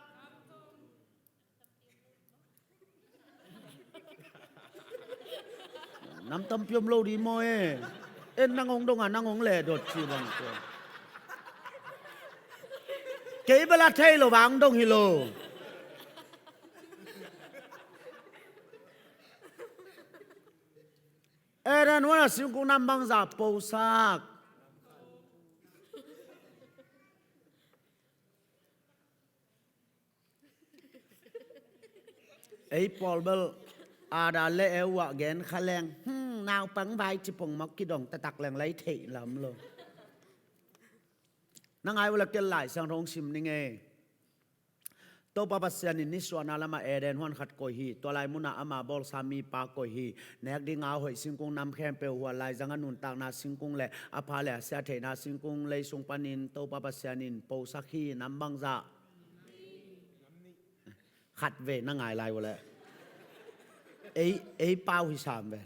Nam tampi om lo di maw e. En nang hong dong a, nang hong leh dot ci bang ko. Kei bel a thei lo bang dong hi lo. Eden huan a singkung nam bangzah posak. Ei pawl bel Adam le Eva gen kha leng, hmm, naupang vai ci pongmawk kidong taktak leng lai theih lam lo. Na ngai uh leh ken Lai Siangtho hong sim ning ei. Topa Pasian in nisuahna lamah Eden huan khat koih hi. Tua lai munah ama bawlsa mipa koih hi. Nek dinga a hoih singkung nam khempeuh, huan laizanga nuntakna singkung le a pha le a sia theihna singkung lei sung panin Topa Pasian in posak hi. Nam bangzah? Khat vei na ngai lai uh leh. Ei, ei pau hi sam ve.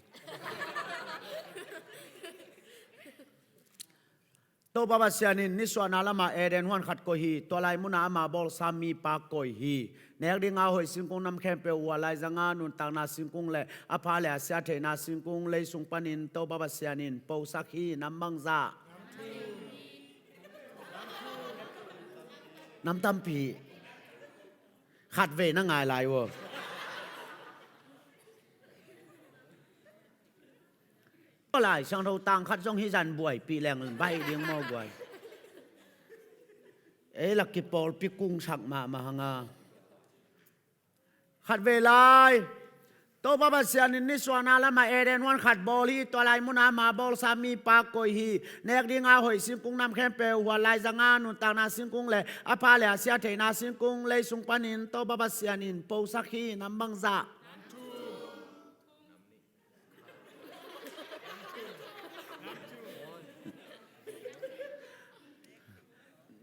Topa Pasian in nisuahna lamah Eden huan khat koih hi. Tua lai munah ama bawlsa mipa koih hi. Nek dinga a hoih singkung nam khempeuh, huan laizanga nuntakna singkung le a pha le a sia theihna singkung lei sung panin Topa Pasian in posak hi. Nam bangzah? Nam tampi. Khat vei na ngai lai uh. Lai Siangtho tang khat zong hih zan buaipih leng baih ding maw guai. Ei lak kipawlpi kungsak mahmah hang a. Khat vei lai. Topa Pasian in nisuahna lamah Eden huan khat bawl hi. Tua lai munah ama bawlsa mipa koih hi. Nek dinga a hoih singkung nam khempeuh, huan laizanga nuntakna singkung le a pha le a sia theihna singkung lei sung panin Topa Pasian in posak hi. Nam bangzah?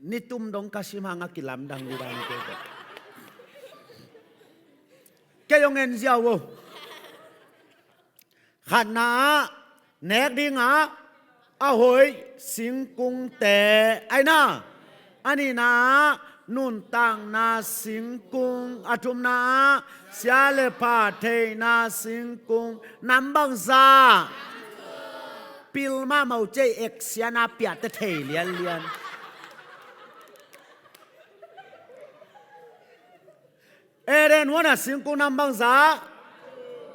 Nitum dong ka sim hang a kilamdang ding dan kei. Kei hong en ziau uh. Khatna ah nek dinga a hoih singkungte, aina. A nihna ah nuntakna singkung. A thumna ah sia le pha theihna singkung. Nam bangzah? Pil mahmah uh cei, ek siana piahte thei lianlian. Eden huan a singkung nam bangzah?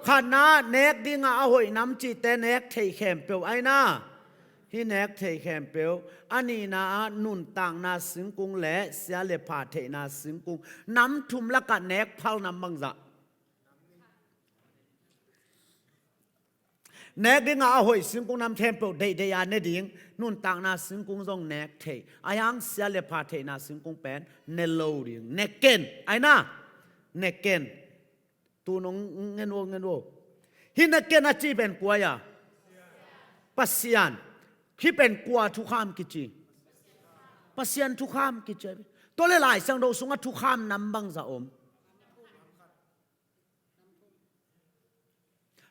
Khatna nek dinga a hoih nam cihte nek theih khempeuh, aina. Hih nek theih khempeuh. A nihna ah nuntakna singkung le sia le pha theihna singkung. Nam thum lakah nek phal nam bangzah? Nek dinga a hoih singkung nam khempeuh deihdeih a ne ding, nuntakna singkung zong nek thei. Ahi hang sia le pha theihna singkung pen ne lo ding. Ne ken, aina. Ne ken. Tu nong ngen uh, ngen uh. Hih ne ken a cih pen kua hia? Pasian. Hih pen kua thukham kici? Pasian thukham kici. Tua leh Lai Siangtho sungah thukham nam bangzah om?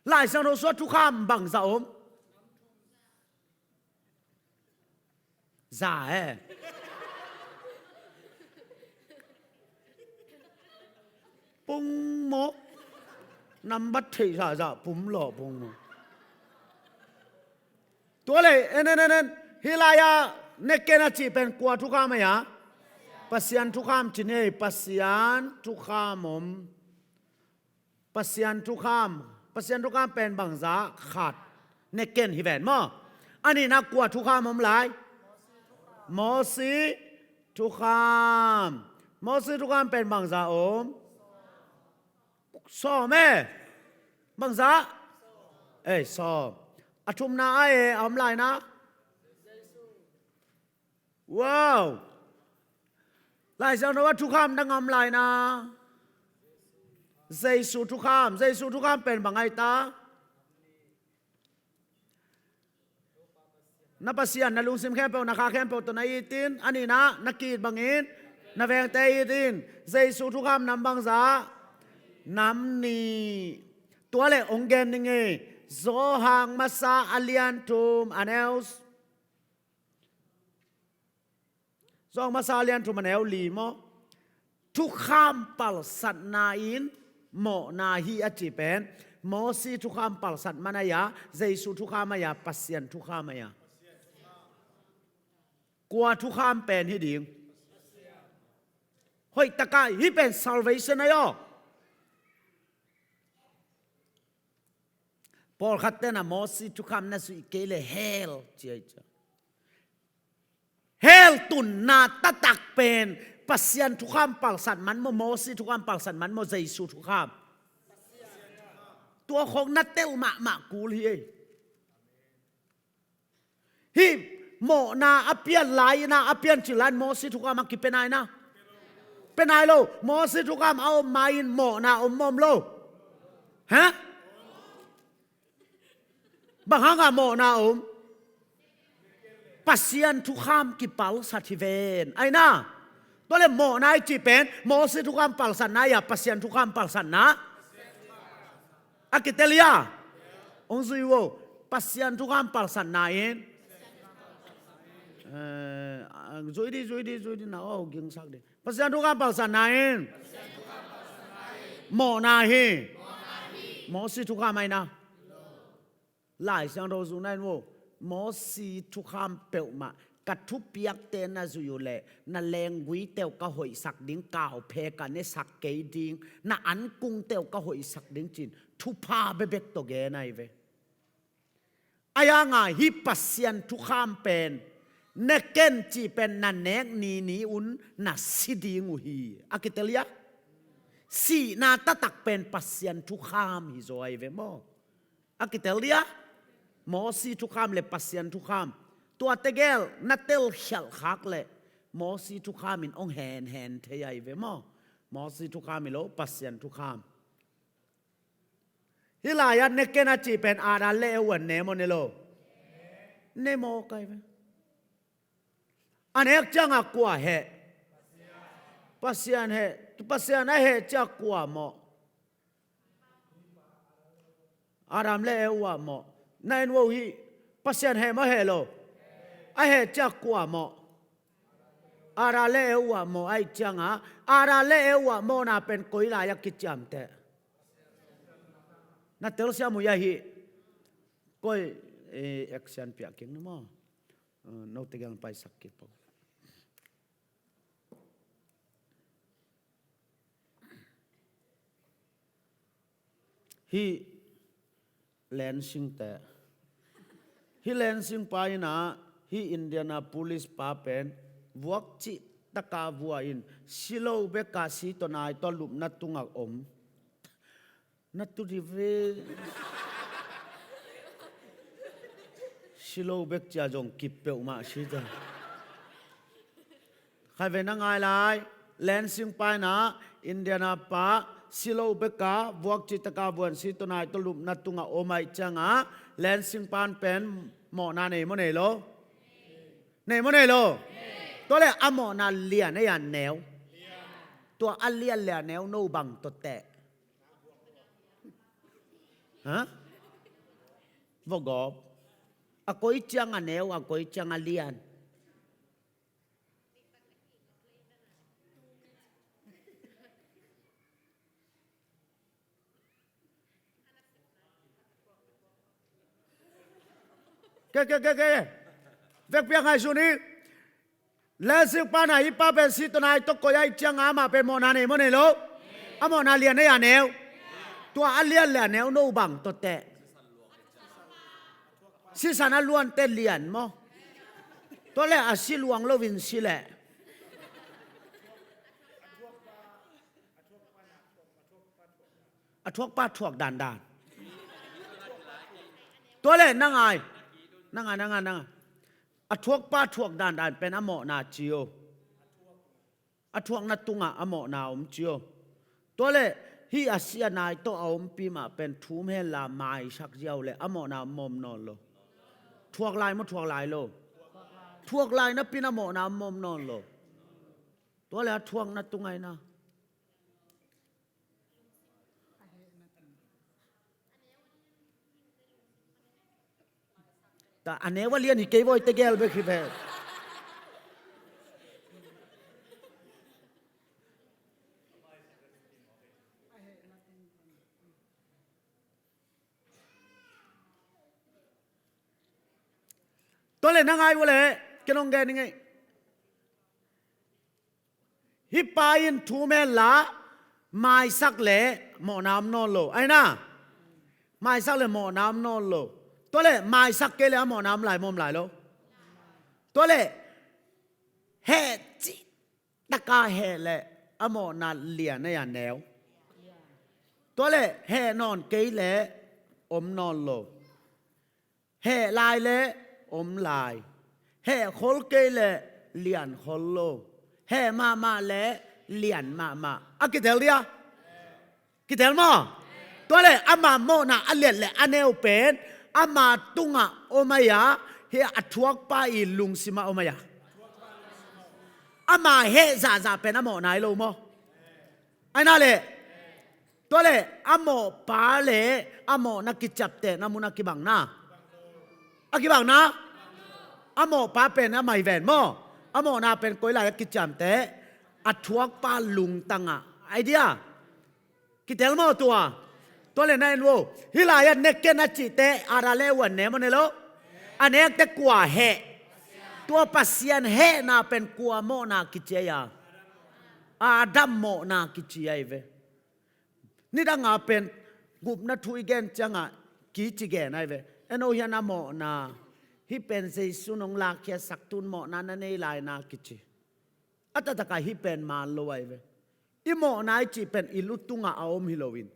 Lai Siangtho sungah thukham bangzah om? Za e. Pung maw? Nambat theih zahzah pum lawh pung maw? Tua leh, en, en, en, en. Hih lai-ah ne ken a cih pen kua thukham ahi a? Pasian thukham ci ni ei, Pasian thukham om. Pasian thukham. Pasian thukham pen bangzah? Khat. Ne ken hi ven maw? A nihna kua thukham om lai? Mosi thukham. Mosi thukham pen bangzah om? Sawm e. Bangzah? Ei, sawm. A thumna a e a om lai na. Wow. Lai Siangtho a thukham dang a om lai na. Jesu thukham, Jesu thukham pen bang ai ta? Na Pasian na lungsim khempeuh, na kha khempeuh tawh na it in, a nihna na ki-it bangin na vengte it in. Jesu thukham nam bangzah? Nam nih. Tua le ong gen ning e. Johan masa a lian thum a neu s- Johan masa a lian thum a neu li maw? Thukham palsatna in mawhna hi a ci pen, Mosi thukham palsat man a ia, Jesu thukham a ia, Pasian thukham a ia? Kua thukham pen hi ding? Hoih taka hih pen salvation a ia. Pawlkhat ten a Mosi thukham na zuih kei le hell ci ai cia. Hell tunna taktak pen Pasian thukham palsat man maw, Mosi thukham palsat man maw, Jesu thukham? Tua khawng na tel mahmah kul hi ei. Hih mawhna a pian lai-in a, a piancil lai-in Mosi thukham a kipia nai na? Pia nai lo. Mosi thukham a om ma-in mawhna om maw om lo? Ha? Bang hanga mawhna om? Pasian thukham kipalsat hi ven. Ai na. Tua le mawhna i cih pen Mosi thukham palsatna ia, Pasian thukham palsatna? A kitel ia. Ong zui vo. Pasian thukham palsatna in. Eh, zui di, zui di, zui di na, oh, gingsak di. Pasian thukham palsatna in mawhna hi. Mosi thukham ai na? Lai Siangtho zui na in vo. Mosi thukham peuhmah ka thupiakte na zuih uh leh na lengguite uh ka hoihsak ding, kauphe ka nesak kei ding, na ankungte uh ka hoihsak ding ci-in thupha bekbek tawh gen ahi ve. Ai hanga hih Pasian thukham pen ne ken cih pen na nek ni ni un na si ding uh hi. A kitel ia? Sihna taktak pen Pasian thukham hi zaw ahi ve maw? A kitel dia? Mosi thukham le Pasian thukham. Tua tegel na telkhialh khak leh Mosi thukham in ong henhen thei ahi ve maw? Mosi thukham hi lo, Pasian thukham. Hih lai-ah ne ken a cih pen Adam le Eva ne maw ne lo? Ne maw kai ve. A nek ciangah kua heh? Pasian heh. Pasian a heh ciah kua mawh? Adam le Eva mawh. Na en vo hih. Pasian heh maw heh lo? A heh ciah kua mawh? Adam le Eva mawh ahih ciangah, Adam le Eva mawhna pen koi lai-ah kiciamteh? Na telsiam uh ia hih. Koi, eh, action piak keng ni maw? Eh, note gel paisak kik pawl. Hih Lansing te. Hih Lansing pa in ah, hih Indianapolis pa pen vuak cih taka vua in, si lo beka si tawh nai tawh lupna tungah om. Na tu di ve. Si lo bek cia zong kip peuhmah si ta. Khai ve na ngai lai. Lansing pa in ah, Indiana pa, si lo beka vuak cih taka vua in si tawh nai tawh lupna tungah om ahih ciangah, Lansing pa in pen mawhna nei maw nei lo? Nei maw nei lo? Tua le a mawhna lian ei a neu? Tua a lian le a neu no bang tawh teh? Ha? Vawgawp. A koi ciang a neu, a koi ciang a lian? Ke, ke, ke, ke. Vekpi a ngaihsun hi. Lansing pa in ah hih pa pen si tawh nai tawh koih ahih ciangah amah pen mawhna nei maw nei lo? A mawhna lian ei a neu? Tua a lian le a neu no bang tawh teh? Sisan a luan teh lian maw? Tua le a si luang loin si leh? A thuakpa thuak dandan. Tua le na ngai, na ngai, na ngai, na ngai. A thuakpa thuak dandan pen a mawhna ci o. A thuakna tungah a mawhna om ci o. Tua le hih a sia nai tawh a ompi mah pen thum hen la maisak ziau le a mawhna om mawm nawn lo. Thuak lai maw thuak lai lo? Thuak lai napi-in a mawhna om mawm nawn lo. Tua le a thuakna tung aina. Ta a neu a lian hi kei voi tegel bek hi ve. Tua le na ngai ua le, ken hong gen ning ei. Hih pa in thum hen la maisak le mawhna om nawn lo. Aina, maisak le mawhna om nawn lo. Tua le maisak kei le a mawhna om lai maw om lai lo? Tua le heh cih taka heh le a mawhna lian a ya neu. Tua le heh nawn kei le om nawn lo. Heh lai le om lai. Heh khol kei le lian khol lo. Heh mahmah le lian mahmah. A kitel dia? Kitel maw? Tua le ama mawhna a lian le a neu pen ama tungah om a ya, hih a thuakpa i lungsimah om a ya. Ama heh zahzah pen a mawhna hi lo maw? Aina le. Tua le a mawhpa le a mawhna kiciaptehna mun a kibang na. A kibang na. A mawhpa pen a mai ven maw? A mawhna pen koi lai a kiciamteh? A thuakpa lungtangah. Ai dia? Kitel maw tua? Tua le na en vo. Hih lai-ah neken a cihte Adam le Eva ne maw ne lo? A nekte kua heh? Tua Pasian hehna pen kua mawhna kici a ya? Adam mawhna kici ahi ve. Nidanga pen gupna thu i gen ciangah kici gen ahi ve. En o hian a mawhna. Hih pen Jesu nong lakkhiatsak tun mawhna na nei lai na kici. A taktakah hih pen man lo ahi ve. I mawhna i cih pen i lu tungah a om hi loin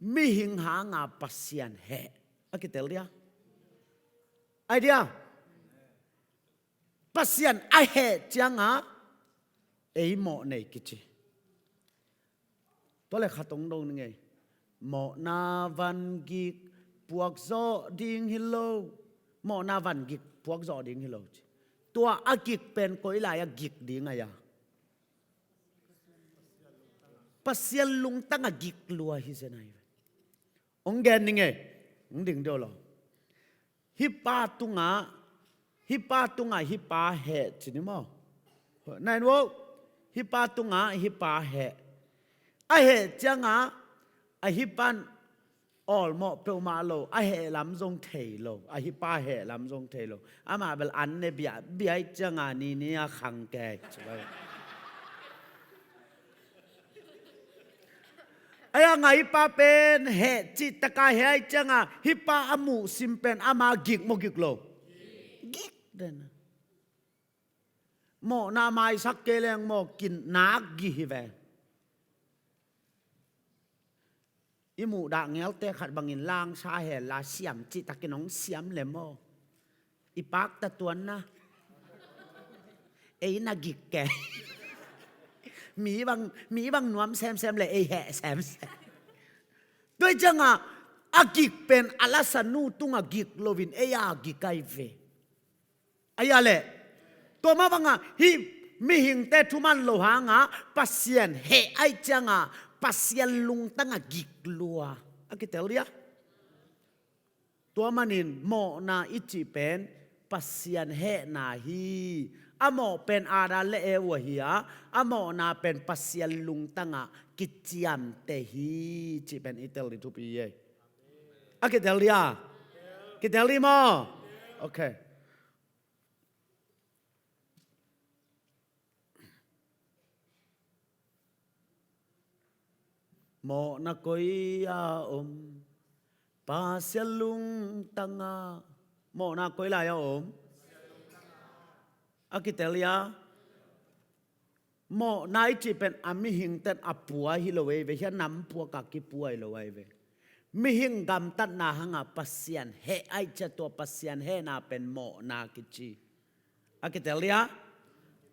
mihing hanga Pasian heh. A kitel dia? Ai dia? Pasian a heh cianga ei mawh nei kici. Tua le khat hong dong ning ei. Mawhna van gik puakzawh ding hi lo. Mawhna van gik puakzawh ding hi lo ci. Tua a gik pen koi lai a gik ding a ya? Pasian lungtang a gik lua hi zen ahi ve. Hong gen ning ei. Hong ding deuh lo. Hih pa tungah, hih pa tungah hih pa heh ci ni maw? Nai nuau. Hih pa tungah hih pa heh. A heh ciangah a hih pan awlmawh peuhmah lo, a heh lam zong thei lo, a hih pa heh lam zong thei lo. Amah bel an ne bia, bia ih ciangah ni ni a khang kei. Ai a ngai pa pen heh cih taka heh ai cianga hih pa a muhsim pen ama gik maw gik lo? Gik den. Mawhna maisak kei leng maw kin nak gih hi ve. I muhdah ngelte khat bangin langsa hen la siam cihtakin hong siam le maw? I pakta tuanna. Ei na gik ke. Mi bang, mi bang nuam semsem le ei heh semsem. Tua cianga a gik pen a lasanu tunga gik loin ei a gik ai ve. Ai a le. Tua mah banga hih mihingte thuman lo hanga Pasian heh ai cianga Pasian lungtanga gik lua. A kitel dia? Tua manin mawhna i cih pen Pasian hehna hi. A mawh pen Adam le Eva hi a, a mawhna pen Pasian lungtangah kiciamteh hi cih pen i tel ding thupi hi ei. A kitel dia? Kitel di maw? Ok. Mawhna koi-a om Pasian lungtanga. Mawhna koi lai-a om? A kitel ia? Mawhna i cih pen a mihingten a pua hi lo ei ve, hia nam puaka kipua hi lo ei ve. Mihing gamtatna hanga Pasian heh ahih ciang tua Pasian hehna pen mawhna kici. A kitel dia?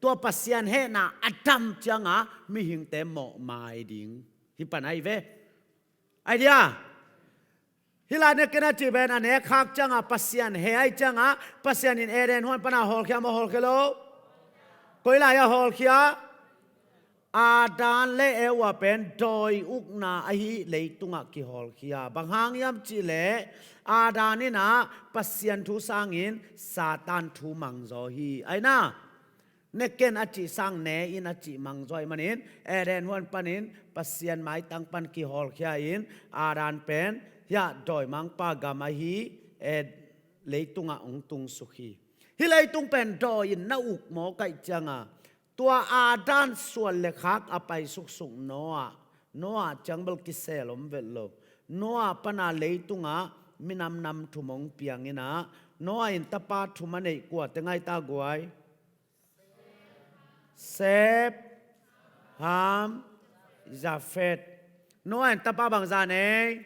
Tua Pasian hehna a dam cianga mihingte mawh mai ding hi pan ahi ve. Ai dia? Hih lai nekken a cih pen a nekkhak cianga Pasian heh ahih cianga Pasian in Eden huan pana hawlkhia maw, hawlkhia lo? Koi lai-ah hawlkhia? Adam le Eva pen dawi ukna ahi leitungah kihawlkhia. Bang hang hiam cihleh Adam in ah Pasian thu sangin Satan thu mangzaw hi. Aina, nekken a cih sang ne in a cih mangzaw ahih manin Eden huan panin Pasian maitang pan kihawlkhia in Adam pen hiah dawimangpa gam ahi Ed-, leitungah hong tungsuk hi. Hih leitung pen dawi in na uk mawk ahih cianga tua Adam suan le khak a pai suksuk Noah, Noah ciang bel kisel om vet lo. Noah pana leitungah minam nam thum hong piang in ah, Noah in tapa thum a neih, kuate ngai ta guai? Seth, Ham, Japheth. Noah in tapa bangzah nei?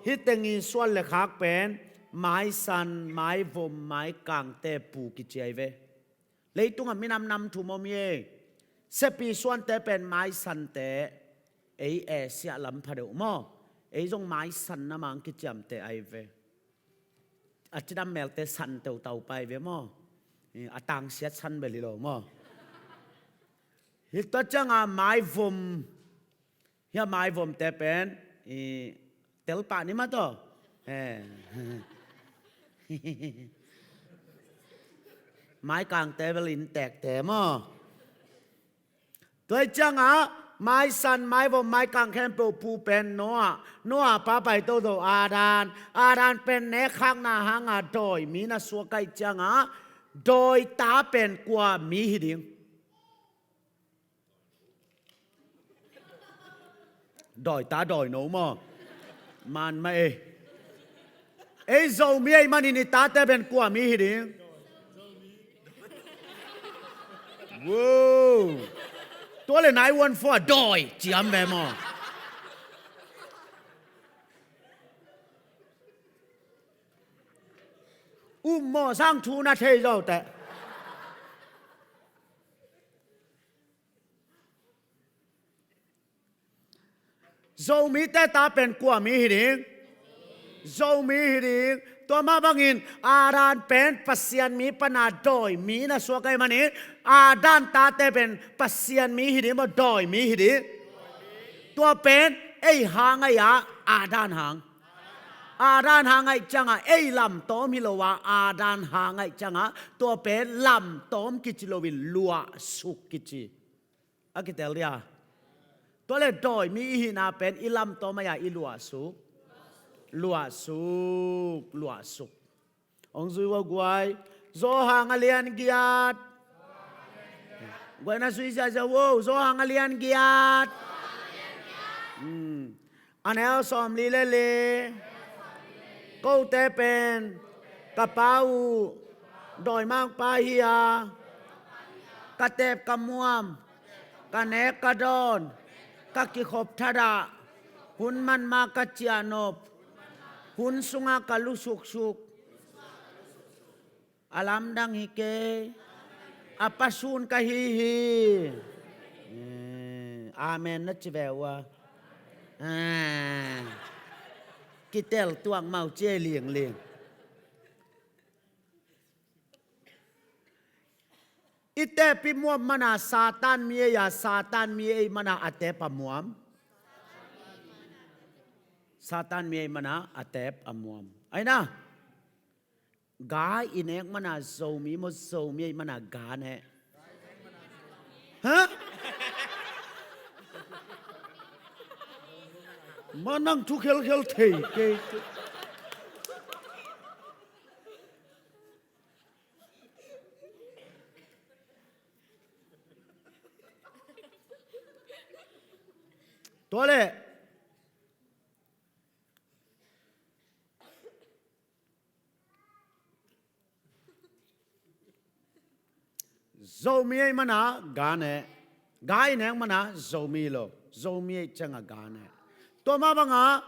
Hih teng i suan le khak pen maisan, maivom, maikangte pu kici ahi ve. Leitungah minam nam thum om hi. Sepi suante pen maisante, ei Asia lam pha deuh maw? Ei zong maisan na mang kiciamteh ahi ve. A cidam melte san teutau pai ve maw? A tangsiat san bel hi lo maw? Hih tua cianga maivom, hiah maivomte pen i telpah ni mah tawh. Eh. Maikangte bel inntekte maw? Tua hi cianga maisan, maivom, maikang khempeuh pu pen Noah, Noah pa pai toto Adam, Adam pen nekkhakna hanga dawi mi na suak ahih cianga dawi ta pen kua mi hi ding? Dawi ta, dawi no maw? Man mah ei. Ei Zomi ahih manin i tate pen kua mi hi ding? Wow. Tua le nai wan fua dawi ciam ve maw? Um maw sang thu na thei zo teh. Zomite ta pen kua mi hi ding? Zomi hi ding. Tua mah bangin Adam pen Pasian mi pana dawi mi na suak ahih manin Adam tate pen Pasian mi hi ding maw, dawi mi hi ding? Tua pen ei hang ahi a, Adam hang. Adam hang ahih cianga ei lamtawm hi lo a, Adam hang ahih cianga tua pen lamtawm kici loin luahsuk kici. A kitel dia? Tua le dawi mi i hihna pen i lamtawm ahi a, i luahsuk. Luahsuk, luahsuk. Hong zui ua guai. Johan a lian giat. Guai na zui ziazia vo. Johan a lian giat. Hmm. A neu sawmli le li. Kote pen ka Pa uh dawimangpa hi a, ka teep ka muam, ka nek ka dawn, ka kikhop thadah, hun man ma ka ciahnop, hun sunga ka lusuksuk. A lamdang hi kei. A pasun ka hi hi. Eh, amen na ci ve ua. Ah. Kitel tuak mau cia liangling. I teep i muam mana Satan mi ei a, Satan mi ei mana a teep a muam. Satan mi ei mana a teep a muam. Aina. Ga i nek mana Zomi maw, Zomi ei mana ga ne? Ha? Ma nang thu khelkhel thei kei. Tua le. Zomi ei mana ga ne. Ga i nek mana Zomi lo. Zomi ei cianga ga ne. Tua mah banga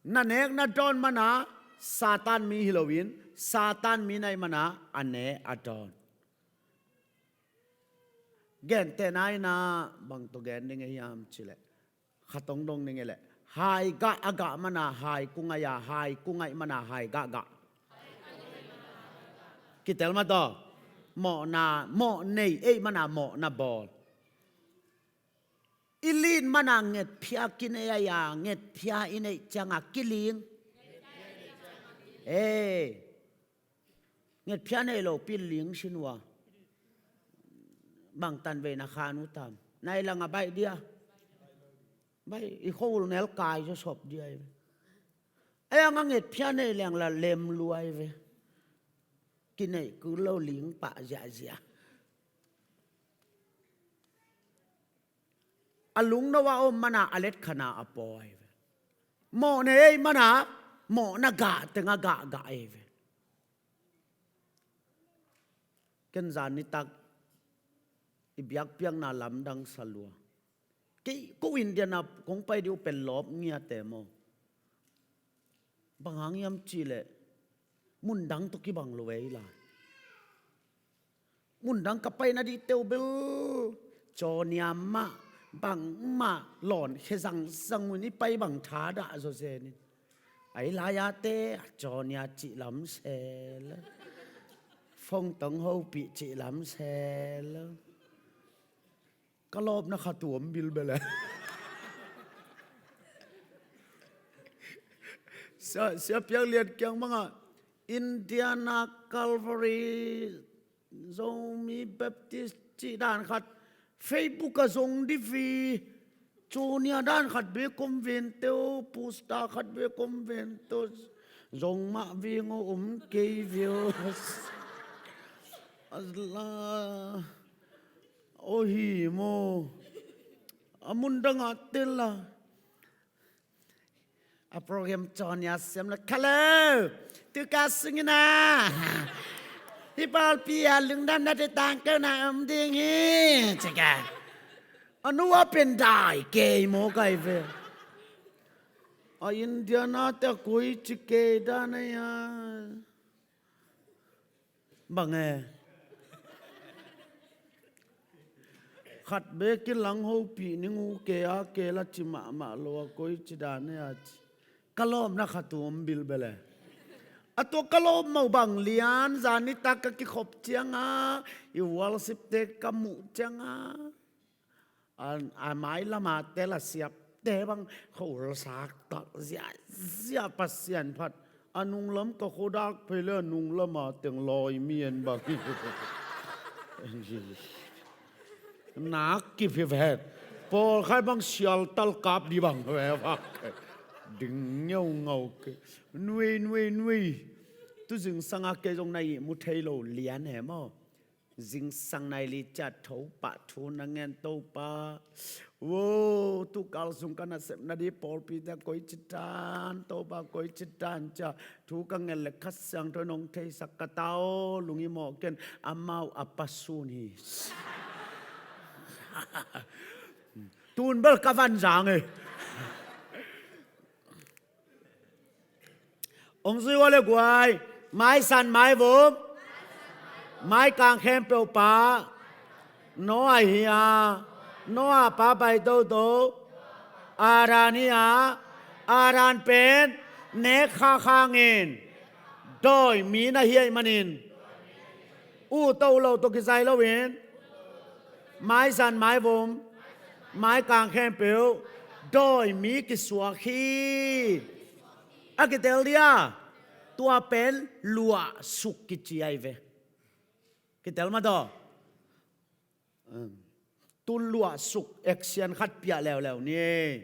Na nek na dawn mana Satan mi hi loin, Satan mi na hih mana a ne a dawn. Gentehna in ah bang tawh gen ding hiam cih leh, khat hong dong ding hi leh, hai gah a gah mana hai kung ahi a, hai kung ahi mana hai gah gah. Kitel mah tawh. Mawhna, mawh nei, ei mana mawhna bawl. I lit mana ngetphia kinei ahi a, ngetphia i neih ciangah kiling. Ee, ngetphia nei lopi ling sin uh a. Bang tanvei na khan uh tam? Nai langah baih dia. Baih, i khoul nel kai zaw sop dia hi ve. Ei ang a ngetphia nei leng la lem lua hi ve. Kineih kul lo ling pah ziahziah. A lungno a om mana a letkhanna a pawi ve. Mawh nei ei mana mawhna gah teng a gah gah ei ve. Ken zan nitak i biakpiakna lamdang sa lua. Kei ko India na kong pai dih uh pen lawp ngiate maw. Bang hang hiam cih leh, mundang tawh kibang lo ei lai. Mundang ka paina dih teuh bel cawnia mah, bangmah lawn khe zangzang un i pai bang thadah zaw zenin. Ai lai-ate a cawnia cih lam sel. Fongtong hopih cih lam sel. Ka lawpna khat uh om bilbel e. Sia, Sia Piang Lian kiang bangah Indiana Calvary Zomi Baptist cih dan khat Facebook ah zong dih hi. Cawnia dan khat bek om vente uh, poster khat bek om vente uh. Zong mah ving uh om kei ve uh. Aw hi maw. A mundang ah tel a, a program cawnia siam lo. Kalo, tu ka sungin a, hih pawlpi ah lungdamna te tangkona om ding hi, ci ka. A nu a pen dai kei maw kai ve. A Indiana te a koi ci kei dan a ia. Bang e? Khat bek in lang hopih ning uh kei a, kei la ci mahmah lo a koi ci dan e a ci. Ka lawpna khat uh om bilbel e. A tua ka lawp mah uh bang lian, zan nitak ka kikhop ciangah i worship te ka muh ciangah, a, a mailam a tel a siapte bang khol sak tak ziahziah, Pasian phat. A nunglam ka khuadak phei le a nunglam a teng lawi mi en bang. Nak kiphi vet. Pawl khai bang sialtal kap dih bang ve bang. Ding ngeungau ke. Nui, nui, nui. Tu zingsang a kei zong na ihmu thei lo lian e maw. Zingsang nai li ciat Topa thu na ngen, Topa. Wo, tukal sung ka nasepna dih pawlpi te koici dan, Topa koici dan ciat thu ka ngen le Kha Siangtho in hong theisak ka ta aw, lung i mawh ken, amau a pasun hi. Tun bel ka van zang e. Hong zui ua le guai, maisan maivum, maikang khempeuh pa Noah hi a, Noah pa pai toto, Adam hi a, Adam pen nek khak hangin dawi mi na hi ahih manin, uh to uh lo tawh kizai loin, maisan maivum, maikang khempeuh dawi mi kisuak hi. A kitel dia, tua pen luahsuk kici ahi ve. Kitel mah tawh. Um, tun luahsuk action khat piah leuleu ni.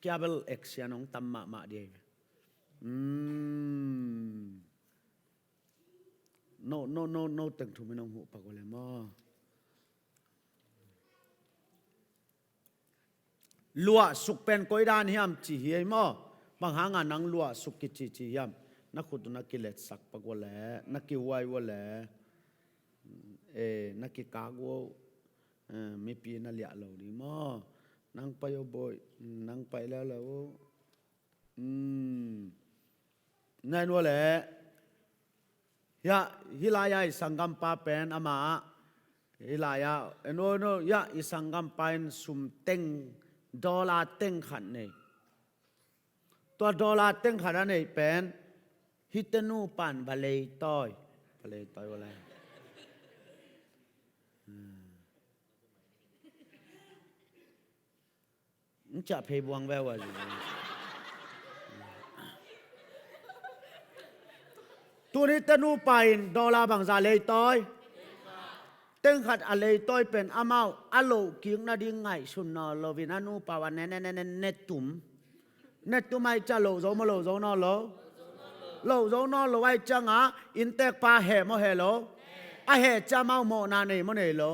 Kia bel action hong tam mahmah dih ahi ve. Um. No, no, no, no teng thum in hong huh pak uh le maw. Luahsuk pen koi dan hiam ci hi ei maw. Bang hanga nang luahsuk kici ci hiam? Na khut uh na kiletsak pak uh le, na kihuai uh le, eh, na kikak uh, eh, mipi na liah lo ding maw. Nang pai uh boih, nang pai leuleu uh. Hmm. Nai nua le. Ya, hih lai-a i sanggampa pen amah. Hih lai-a, eno, eno, ya, i sanggampa in sum teng, dollar teng khat nei. Tua dollar teng khat a neih pen, hihte nupa in va leitawi. Va leitawi ua le. Hmm. Ciah phei buang veu a. Tuni te nupa in dollar bangza leitawi. Teng khat a leitawi pen amau a lohkik nading ngaihsun nawn loin a nupa uh a ne, ne, ne, ne, ne tum. Ne tum ahih ciang loh zo maw, loh zo nawn lo? Loh zo nawn lo ahih ciangah inntekpa heh maw, heh lo? A heh ciang amau mawhna nei maw, nei lo?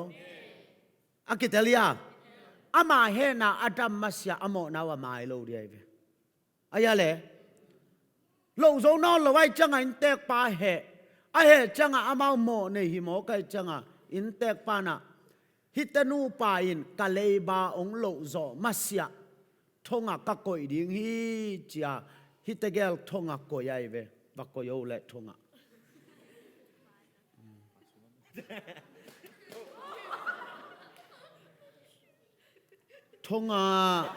A kitel hia? Ama hehna a dam masiah a mawhna uh a mai lo ding ahi ve. A hia le? Loh zo nawn lo ahih ciangah inntekpa heh. A heh ciangah amau mawh nei hi mawk ahih ciangah inntekpa in ah, hihte nupa in ka leiba hong loh zawh masiah thongah ka koih ding hi, ci-a hihte gel thongah koih ahi ve. Va koih o leh thongah. Thongah.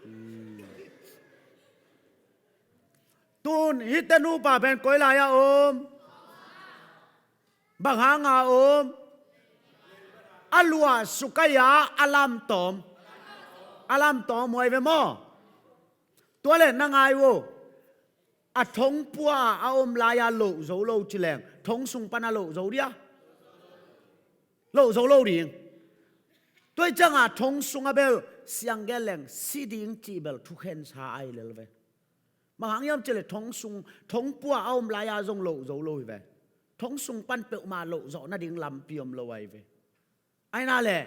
Hmm. Tun hihte nupa pen koi lai-ah om? Bang hanga om? A luahsuk ahi a, a lamtawm. A lamtawm uh ahi ve maw? Tua le na ngai uh. A thongpua a om lai-a loh zo lo ci leng, thong sung pan a loh zo dia? Loh zo lo ding. Tua ahih ciangah thong sungah bel siang gen leng si ding cih bel thukhensa ahi lel ve. Bang hang hiam cih leh thong sung, thongpua a om lai-a zong loh zo lo hi ve. Thong sung pan peuhmah loh zawh nading lampi om lo ahi ve. Ahi na le,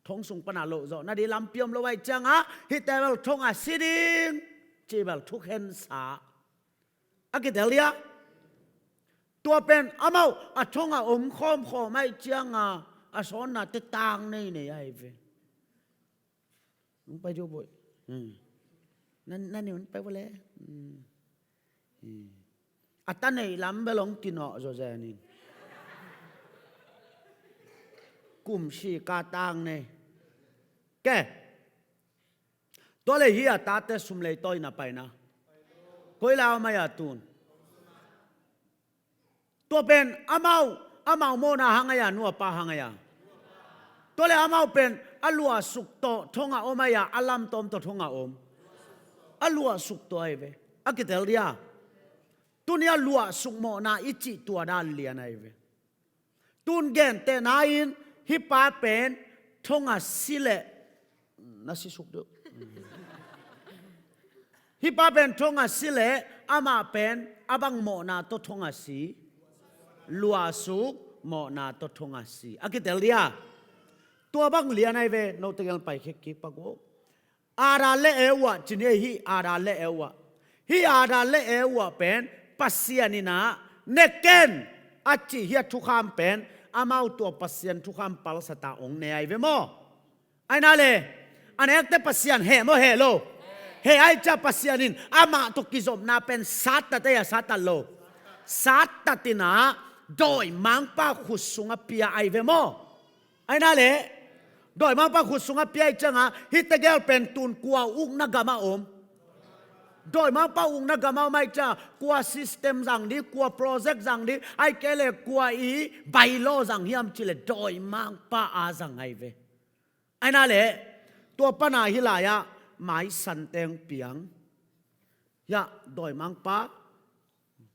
thong sung pana loh zawh nading lampi om lo ahih ciangah hihte bel thongah si ding cih bel thukhensa. A kitel hia? Tua pen amau a thongah om khawmkhawm ahih ciangah a sawnnate tang nei nei ahi ve. Hong pai diu boih. Hmm. Na, na ni hong pai bo le. Hmm. Hmm. A ta neih lam bel hong kinawh zawzen in. Kum sih ka tang nei. Ke. Tua le hih a tate sum leitawi na paina. Koi lai-ah om ahi a tun? Tua pen amau, amau mawhna hang ahi a, nuapa hang ahi a? Tua le amau pen a luahsuk tawh thongah om ahi a, a lamtawm tawh thongah om? A luahsuk tawh ahi ve. A kitel dia? Tuni a luahsuk mawhna i cih tua dan lian ahi ve. Tun gentehna in hih pa pen thongah si leh, na sisuk deuh. Hih pa pen thongah si leh amah pen a bang mawhna tawh thongah si? Luahsuk mawhna tawh thongah si. A kitel dia? Tua bang lian ahi ve, note gel pai khek kik pak uh. Adam le Eva ci ni, hih Adam le Eva. Hih Adam le Eva pen Pasian in ah ne ken a cih hih a thukham pen amau tua Pasian thukham palsat a hong ne ahi ve maw? Ahi na le, a nekte Pasian heh maw, heh lo? Heh ahih ciang Pasian in amah tawh kizopna pen sattat ahi a, sattat lo? Sattat in ah dawimangpa khut sungah pia ahi ve maw? Ahi na le, dawimangpa khut sungah pia ahih ciangah hihte gel pen tun kua ukna gamah om? Dawimangpa ukna gamah om ahih ciangah kua system zang ding, kua project zang ding, ahih kei leh kua i bylaw zang hiam cih leh dawimangpa a zang ahi ve. Ahi na le, tua pana hih lai-ah maisan teng piang. Hiah dawimangpa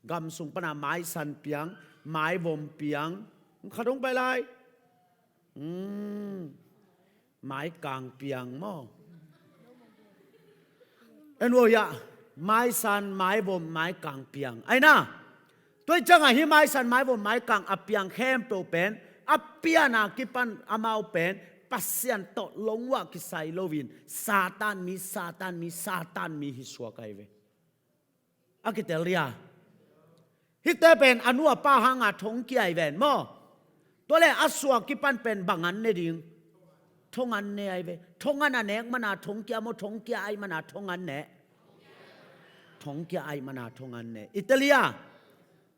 gam sung pana maisan piang, maivom piang. Khat hong pai lai. Hmm. Maikang piang maw? En uh hiah, maisan, maivom, maikang piang. Ahi na, tua ahih ciangah hih maisan, maivom, maikang a piang khempeuh pen a pianna kipan amau pen Pasian tawh lungua kisai loin Satan mi, Satan mi, Satan mi hi suak ahi ve. A kitel dia? Hihte pen a nuapa hanga thong kia hi ven maw? Tua le a suak kipan pen bang an ne ding? Thongan ne ai ve. Thongan a nek mana thongkia maw, thongkia ai mana thongan ne? Thongkia ai mana thongan ne. Italia,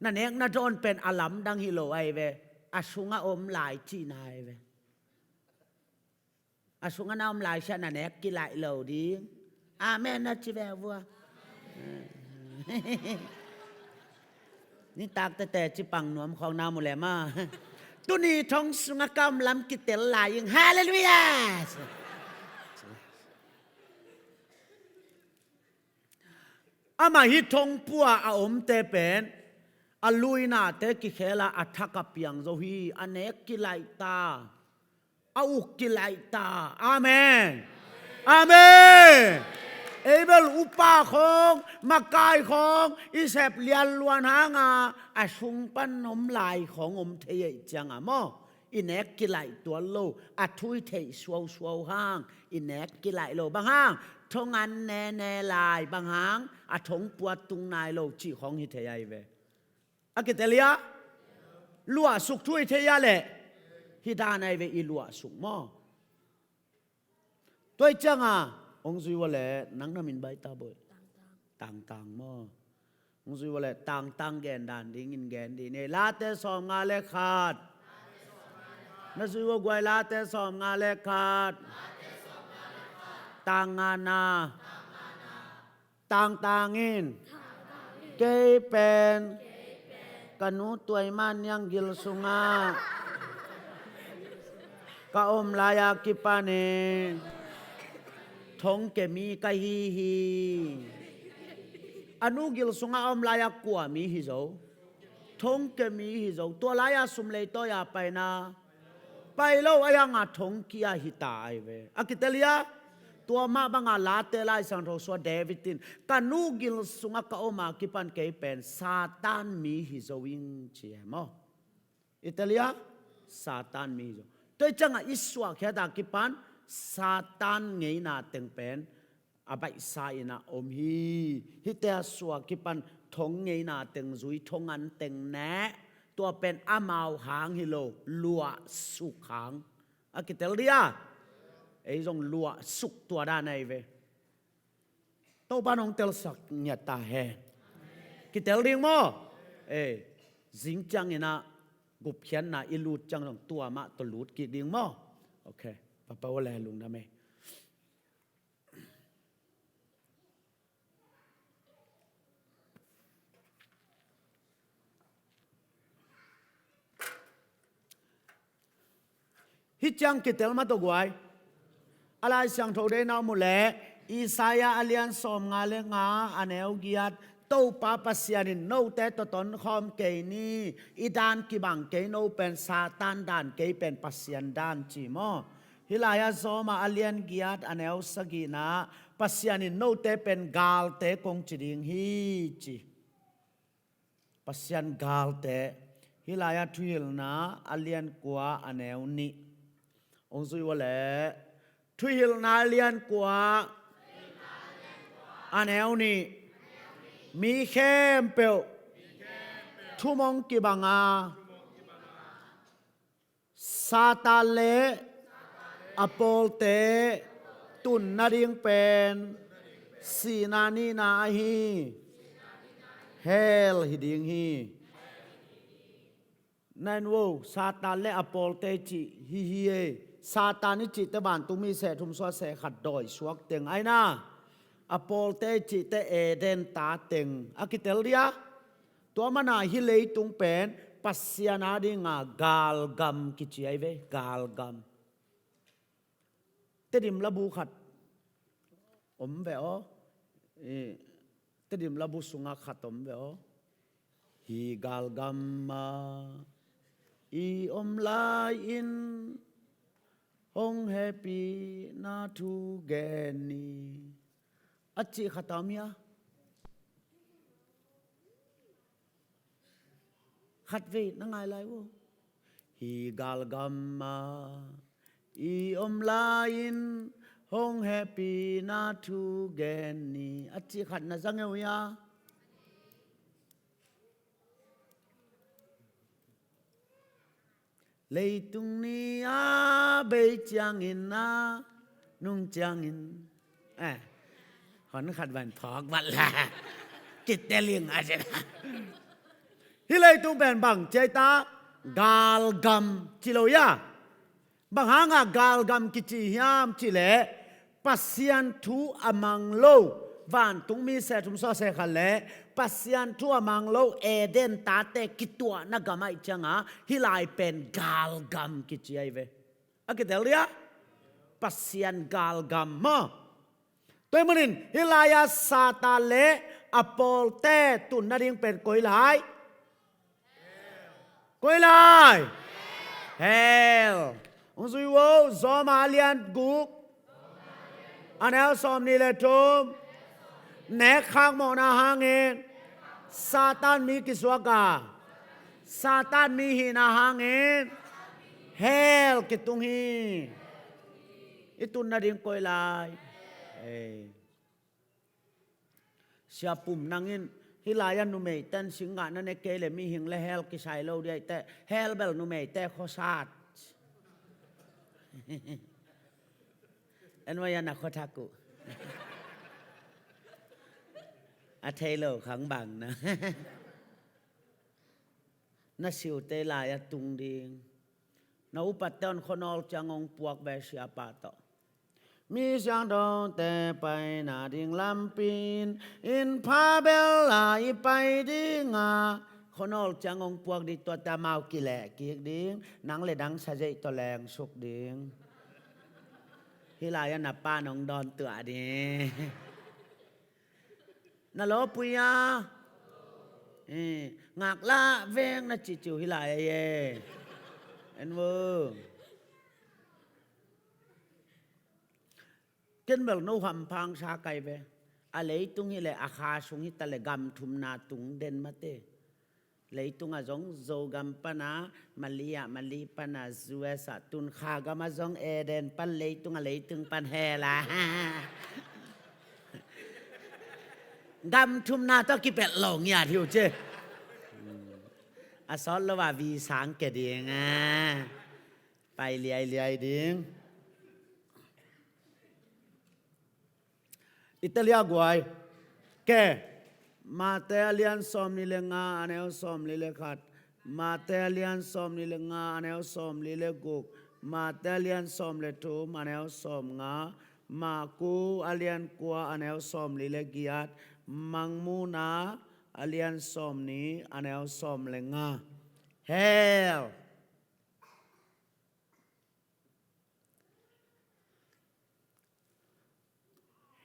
na nek na dawn pen a lamdang hi lo ai ve. A sunga om lai cihna ai ve. A sunga na om lai sia na nek kilaih lo ding. Amen na ci ve vua. Nitak tete ci pang nuam khawng na mu le maw. Tuni thong sunga ka om lam kitel lai ing. Halleluiah. Amah hih thongpua a omte pen a luinate kikhela a thak a piang zo hi. A nek kilaih ta, a uk kilaih ta. Amen. Amen. Ei bel upa khawng, makai khawng i sep lianluan hanga a sung pan om lai khawng om thei ei cianga maw, i nek kilaih tuan lo, a thu i theih suausuau hang i nek kilaih lo. Bang hang? Thongan nene lai. Bang hang? A thongpua tung nai lo cih khawng hi thei ai ve. A kitel hia? Luahsuk thu i thei hia leh? Hih dan ai ve i luahsuk maw. Tua i cianga hong zui ua leh nang na min bai ta boih. Tangtang maw. Hong zui ua leh tangtang gen dan dingin gen dih ni. Late sawmnga le khat. Na zui ua guai, Late sawmnga le khat. Tang ngana. Tangtang in. Kei pen ka nu Tuai Man Niang gil sungah ka om lai-a kipanin thongkia mi ka hi hi. A nu gil sungah a om lai-a kua mi hi zo? Thongkia mi hi zo. Tua lai-a sum lei tawi-a paina pai lo, a hianga thongkia hi ta ai ve. A kitel hia? Tua mah banga Late Lai Siangtho sua David in, ka nu gil sungah ka om a kipan kei pen Satan mi hi zo ing ci e maw. I tel hia? Satan mi hi zo. Tua i cianga i suahkhiat a kipan Satan ngeina teng pen a baihsa in a om hi. Hihte a suah kipan thong ngeina teng zui, thongan teng ne. Tua pen amau hang hi lo, luahsuk hang. A kitel dia? Ei zong luahsuk tua dan ai ve. Topa nong telsak ngiat ta hen. Kitel ding maw? Ei, zing ciangin a gupkhiatna i lut ciang zong tua mah tawh lut kik ding maw? Ok. Papa ua le lungdam ei. Hih ciang kitel mah tawh guai. A Lai Siangtho dei na mu leh Isaiah a lian sawmnga le nga a neu giat, Topa Pasian in note tawh tonkhawm kei ni, i dan kibang kei, no pen Satan dan, kei pen Pasian dan ci maw. Hih lai-ah Rom a lian giat a neu sagihna, Pasian in note pen galte kong ci ding hi ci. Pasian galte. Hih lai-ah Thuhilhna a lian kua a neu nih. Hong zui ua leh Thuhilhna a lian kua a neu nih. Mi khempeuh thumong kibang a, Satan le a pawlte tun nading pen sihna nihna ahi hell hi ding hi. Nain vo, Satan le a pawlte cih hi hi ei. Satan i cihte vantungmi seh thum suah seh khat dawi suak teng aina. A pawlte cihte Eden ta teng a kitel dia. Tua mana hih leitung pen Pasian a dinga galgam kici ai ve, galgam. Tedim labu khat om ve aw. Eh, Tedim labu sunga khat om ve aw. Hih galgam ah i om lai-in hong hehpihna thu gen ni. A cih khat a om hia? Khatvei na ngai lai uh. Hih galgam ah i om lai-in hong hehpihna thu gen ni. A cih khat na za ngei uh hia? Leitung ni a bei ciangin a nung ciangin, eh, hon khat van phawk vat la kiteling a cina. Hih leitung pen bang ci ai ta? Galgam ci lo ia. Bang hanga galgam kici hiam cih leh Pasian thu a mang lo, vantungmi se thum sawh se khat le Pasian thu a mang lo Eden tate kituahna gam aih cianga hih lai pen galgam kici ai ve. A kitel dia? Pasian galgam maw? Tua ahih manin hih lai-a Satan le a pawlte tunna ding pen koi lai? Koi lai? Hell. Hong zui vo, Roma a lian guk, a neu sawmnih le thum. Nek khak mawhna hangin Satan mi kisuak a, Satan mi hihna hangin hell kitung hi. I tunna ding koi lai? Ei. Sia Pum, nang in hih lai-a numeite in singgah na ne kei le mihing le hell kisai lo ding ahih teh, hell bel numeite khuasat. En vai a na khuathak uh. A thei lo khang bang na. Na siute lai-a tung ding. Na upate hong khuanawl ciang hong puak ve siapa tawh. Mi siangthote paina ding lampi in, inn pha bel a i pai ding a. Khuanawl ciang hong puak ding, tuate amau kileh kik ding. Nang le dang sazeih tawh lengsuk ding. Hih lai-a na pa'n hong dawntuah ding. Na lawpui a, eh, ngaklah veng na cihcih uh hih lai-a e. En vo. Ken bel no hampha sa kai ve. A leitung hi le a kha sung hi ta le gam thumna tung den mate. Leitung ah zong Zogam pana, Mali ah, Mali pana, U S ah, tun kha gam ah zong Eden pan, leitung ah, leitung pan hell ah. Gam thumna tawh kipelh lo ngiat hi uh ci. A sawt lo ah visa hong kia ding a, pai liailiai ding. I tel a guai. Ke. Mate a lian sawmnih le nga, a neu sawmli le khat. Mate a lian sawmnih le nga, a neu sawmli le guk. Mate a lian sawm le thum, a neu sawmnga. Maku a lian kua, a neu sawmli le giat. Mangmuhna a lian sawmnih, a neu sawm le nga. Hell.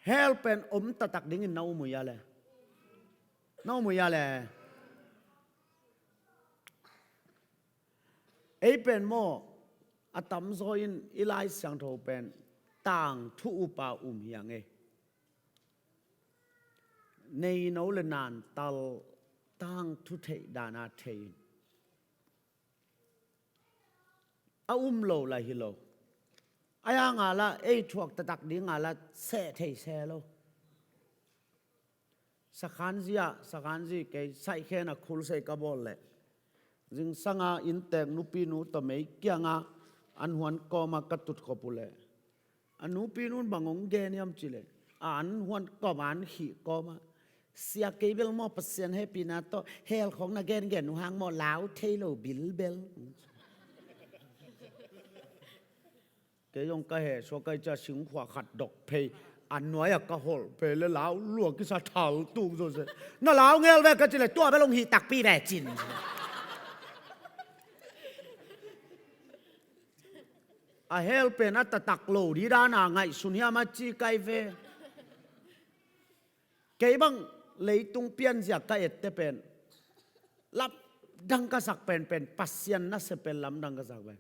Hell pen om taktak dingin na um uh hia le? Na um uh hia le? Ei pen maw, a tamzaw in i Lai Siangtho pen tangthu upa um hi hang e. Neino le nantal tangthu theih dana thei in. A um lo lai hi lo. A yanga la ei thuak taktak dinga la seh thei se lo. Sakhanzi ah, sakhanzi kei saikhen a khulsei ka bawl leh, zingsanga inntek nupinu tawh mei kianga an huan kawma ka tutkhop uh leh, a nupinu in bang hong gen hiam cih leh, a an huan kawma an khih kawma, "Sia, kei bel maw Pasian hehpihna tawh hell khawng na gengen uh hang maw lau thei lo bilbel." Kei zong ka heh suak ka hih ciang singkhua khat dok phei, a nuai-ah ka holh phei le lau lua kisa thal tuk zawseh. "Na lau ngel ve," ka cih leh, "Tua bel hong hih takpi ve," ci-in. A hell pen a taktak lo ding dana ngaihsun hiam a ci kai ve. Kei bang leitung pianzia ka ette pen lamdang ka sak penpen, Pasian nasep pen lamdang ka sak pen.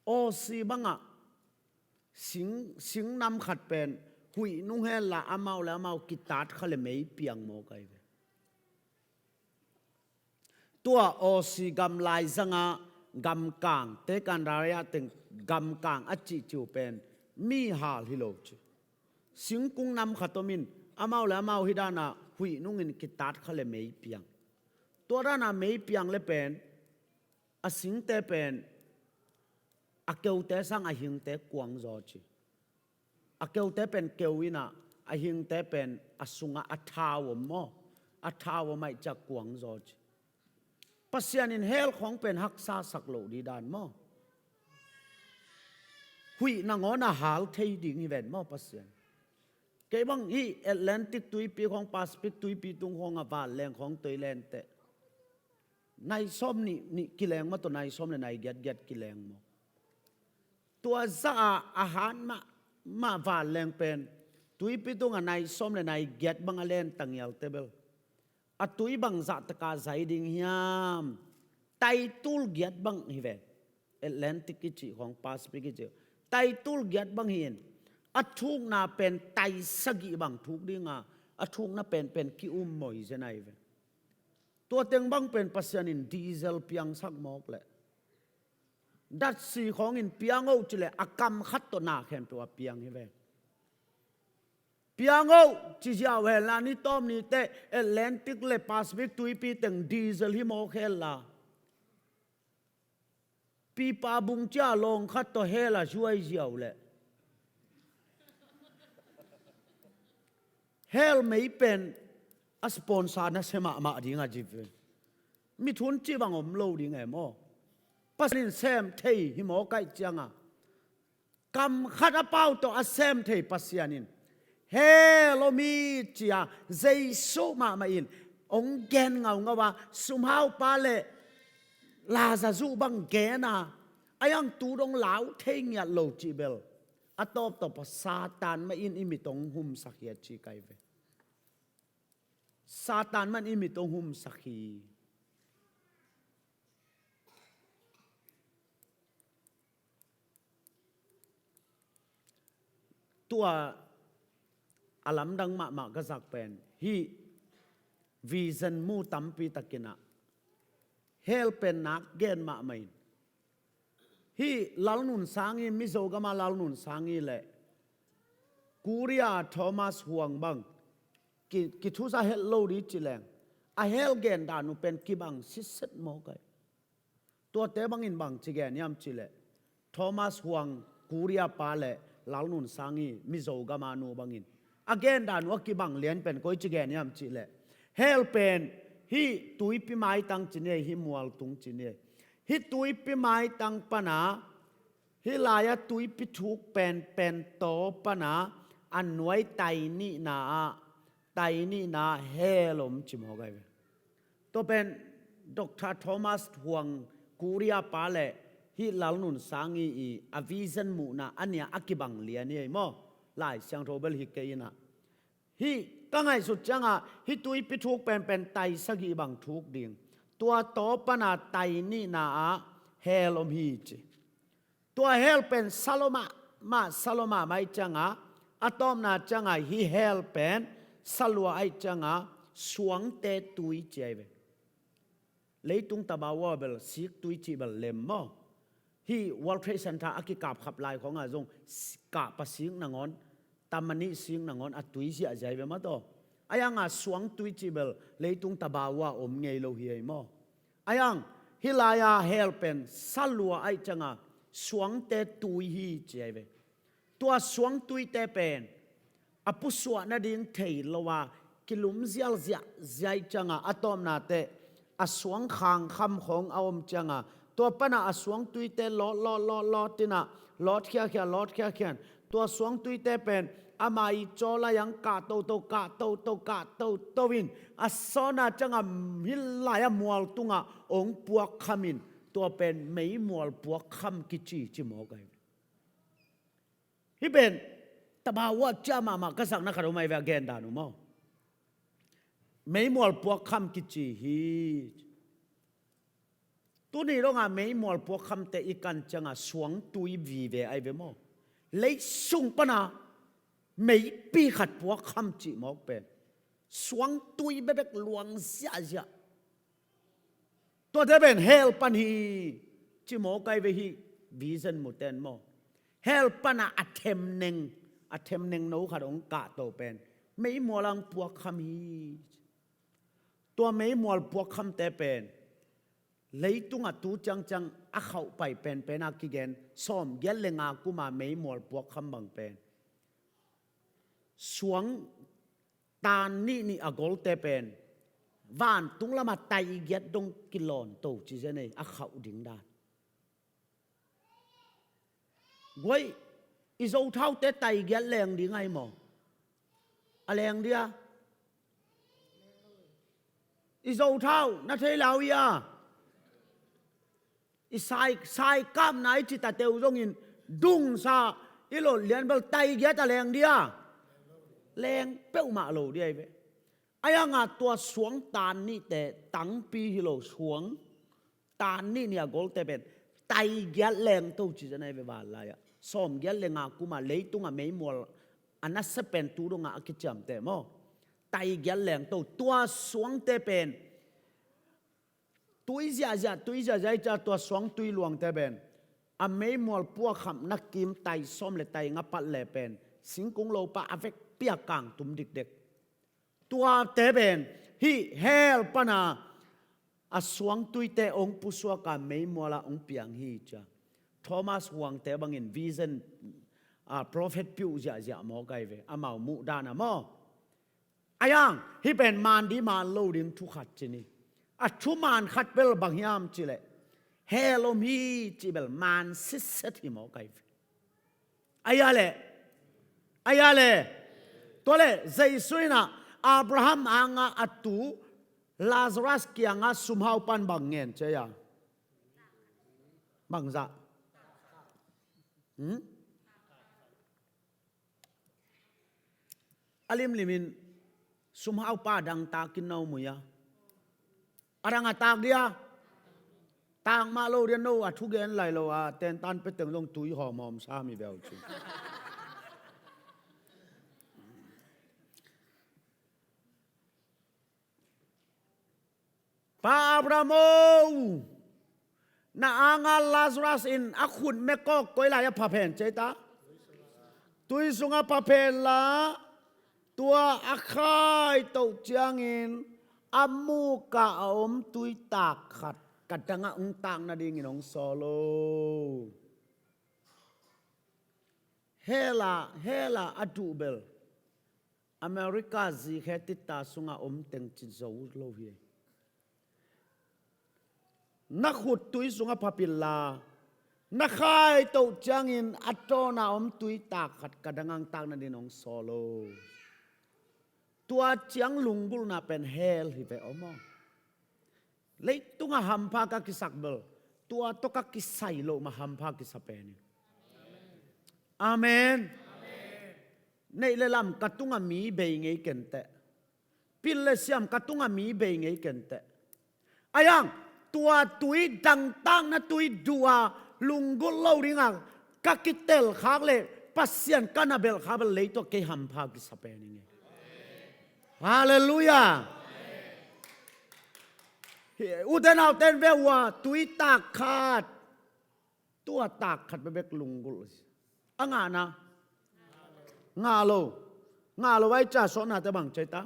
Aussie bangah sing, sing nam khat pen huih nung henla amau le amau kitat kha le mei piang maw kai ve. Tua Aussie gam laizanga gamkang, te kan rariah teng gamkang a cihciu pen mi hal hi lo ci. Singkung nam khat om in amau le amau hih dana huih nungin kitat kha le mei piang. Tua dana mei piang le pen A singte pen a keute sang a hingte kuang zaw ci. A keute pen keu inah, a hingte pen a sungah a thau om maw? A thau om aih ciah kuang zaw ci. Pasian in hell khawng pen haksa sak loh dih dan maw? Huih nangawn a hal thei ding hi ven maw Pasian? Kei bang hih Atlantic tuipi khawng, Pacific tuipi tung khawng a vanleng khawng toi lenteh nai sawm nih, nih kileng maw, tawh nai sawm le nai giat giat kileng maw? Tua zah a, a hat mahmah vanleng pen tuipi tungah nai sawm le nai giat bang a len tangialte bel a tui bang zah taka zai ding hiam? Taitul giat bang hi ve. Atlantic i cih khawng, Pacific i cih, taitul giat bang hi-in a thukna pen tai sagih bang thuk dinga, a thukna penpen ki-um mawi zen ahi ve. Tua teng bang pen Pasian in diesel piangsak mawk leh, datsi khawngin piang oh cileh a kam khat tawh na khempeuh a piang hi ve. Piang oh ci ziau henla, ni tawm niteh Atlantic le Pacific tuipi teng diesel hi mawk henla, pipa bung cia lawng khat tawh hell a zuai ziau leh hell mei pen a sponsor nasia mahmah ding a ci ve. Mithun cih bang om lo ding e maw? Pasian in sem thei hi mawk aih cianga, kam khat a pau tawh a sem thei Pasian in hell om hi ci-a Jesu mahmah in hong gen ngaungau a, sumhaupa le lazazuh bang gen a, a iang tu dong lau thei ngiat lo cih bel a tawptawp a Satan mah in i mit hong humsak hi a ci kai ve. Satan mah in i mit hong humsak hi. Tua a lamdang mahmah ka zak pen hih vision mu tampi takinah hell pen nak gen mahmah in, hih Lal Nun Sang Yi, Mizo gama Lal Nun Sang Yi le Korea Thomas Huang bang ki, kithusa het lo dih ci leng, a hell gen dan uh pen kibang sitset mawk ai. Tuate bangin bang ci gen hiam cih leh, Thomas Huang Korea pa le Lal Nun Sang Yi Mizo gama nu bangin a gen dan uh a kibang lian pen koi ci gen hiam cih leh, hell pen hih tuipi maitang ci ni ei, hih mualtung ci ni ei. Hih tuipi maitang pana hih lai-a tuipi thuk penpen taw pana a nuai tai nihna ah, tai nihna ah hell om ci mawk ai ve. Tua pen Doctor Thomas Huang Korea pa le hih Lal Nun Sang Yi i a vision muhna a nia a kibang lian hi ei maw? Lai Siangtho bel hi kei inah, hih ka ngaihsut ciangah hih tuipi thuk penpen tai sagih bang thuk ding, tua taw pana tai nihna ah hell om hi ci. Tua hell pen sa lua mahmah, sa lua mahmah aih ciangah, a tawpna ciangah hih hell pen sa lua aih ciangah suangte tui ci ai ve. Leitung tabawa bel sik tui cih bel lem maw? Hih World Trade Center a kikapkhap lai khawngah zong s-, kahpa sik nangawn, tamani sik nangawn a tui ziahziah ai ve maw taw? A iangah suang tui cih bel leitung tabawa om ngei lo hi ei maw? A iang hih lai-a hell pen sa lua aih ciangah suangte tui hi ci ai ve. Tua suangtuite pen a pusuah nading thei lo a kilum zialziah ziai ciangah a tawpna teh a suang khangkham khawng a om ciangah tua pana a suangtuite lawt lawt lawt lawt inah lawt khiakhia lawt khiakhian, tua suangtuite pen ama i caw lai-ang kah toto kah toto kah toto in a sawna ciangah hih lai-a mual tungah ong puakkham in tua pen meimual puakkham kici ci mawk ai. Hih pen tabawa cia mahmah ka sakna khat om ai ve, a gen dan uh maw? Meimual puakkham kici hi. Tuni dongah meimual puakhamte i kan ciangah suangtui vive ai ve maw? Leisung pana meipi khat puakkham cih mawk pen suangtui bekbek luang ziahziah. Tuate pen hell pan hi ci mawk ai ve hih vision muten maw? Hell pana a themneng, a themneng no khat ong kahto pen meimual ang puakkham hi. Tua meimual puakkhamte pen Leitungah tu ciangciang a khauh pai penpen a kigen sawmgiat le nga kuma meimual puakkham bang pen, suang tan nih nih a golte pen vantung lamah taigiat dong kilawn to ci zen ei, a khauh ding dan. Guai, i zothaute taigiat leng ding ai maw? A leng dia? I zothau na thei lau ia? I sai, saikapna i citateu zongin dungsa i lotlian bel taigiat a leng dia? Leng peuhmah lo dia i ve. Ai hanga tua suang tan nihte tangpi hi lo, suang tan nih nih a golte pen taigiat leng to ci zen ai ve, vanlai-ah sawmgiat le nga kuma leitungah meimual a nasia pen tu dongah a kiciamte maw? Taigiat leng to. Tua suangte pen tui ziahziah, tui ziahziah i cia tua suangtui luangte pen a meimual puakhamna kim tai sawm le tai nga pat le pen singkung lopa a vekpi a kangtum dikdek. Tuate pen hih hell pana a suangtuite hong pusuaka meimuala hong piang hi cia. Thomas Huangte bangin vision, a, prophet piuh ziahziah maw kai ve, amau muhdana maw? Ayang, hih pen man dih man lo ding thu khat ci ni. A thuman khat bel bang hiam cileh, hell om hi cih bel man sitset hi maw kai ve. Aya le, aya le. Tua le Jesu inah Abraham anga a tu Lazarus kianga sumhau pan bang ngen cia? Bangzah? Hmm? A limlimin sumhaupa dang takin no mui a, a dang a tak dia? Tak mah lo dia, no a thugen lai lo a tentan peteng zong tui hawmhawm sa mi bel cu. Pa Abraham o, na anga Lazarus in a khut mekawk koi lai a pha phen cia ta? Tui sungah pha phen la, tua a khai toh ciangin a muka a om tuitak khat ka dangah hong tak nadingin hong sawl o. Hell ah, hell ah a duh bel America zikhe titta sungah om teng ci zo lo hi. Na khut tui sungah phapil la, na khai toh ciangin a tawna om tuitak khat ka dangah hong tak nadin hong sawl o. Tua ciang lunggulhna pen hell hi ve aw maw? Leitungah hampha ka kisak bel tua tawh ka kisai loh mah hampha kisa pen hi. Amen. Neih le lam ka tungah mi bei ngei kenteh. Pil le siam ka tungah mi bei ngei kenteh. Ayang, tua tui dangtakna tui duh a lunggulh lo dingah ka kitel khak le Pasian ka na belh khak bel leitungah kei hampha kisa pen hi ngei. Halleluiah. Ute naute in ve ua, tuitak khat, tuatak khat bekbek lunggulh a ngahna. Ngah lo. Ngah lo ai cia sawtnate bang cia ta?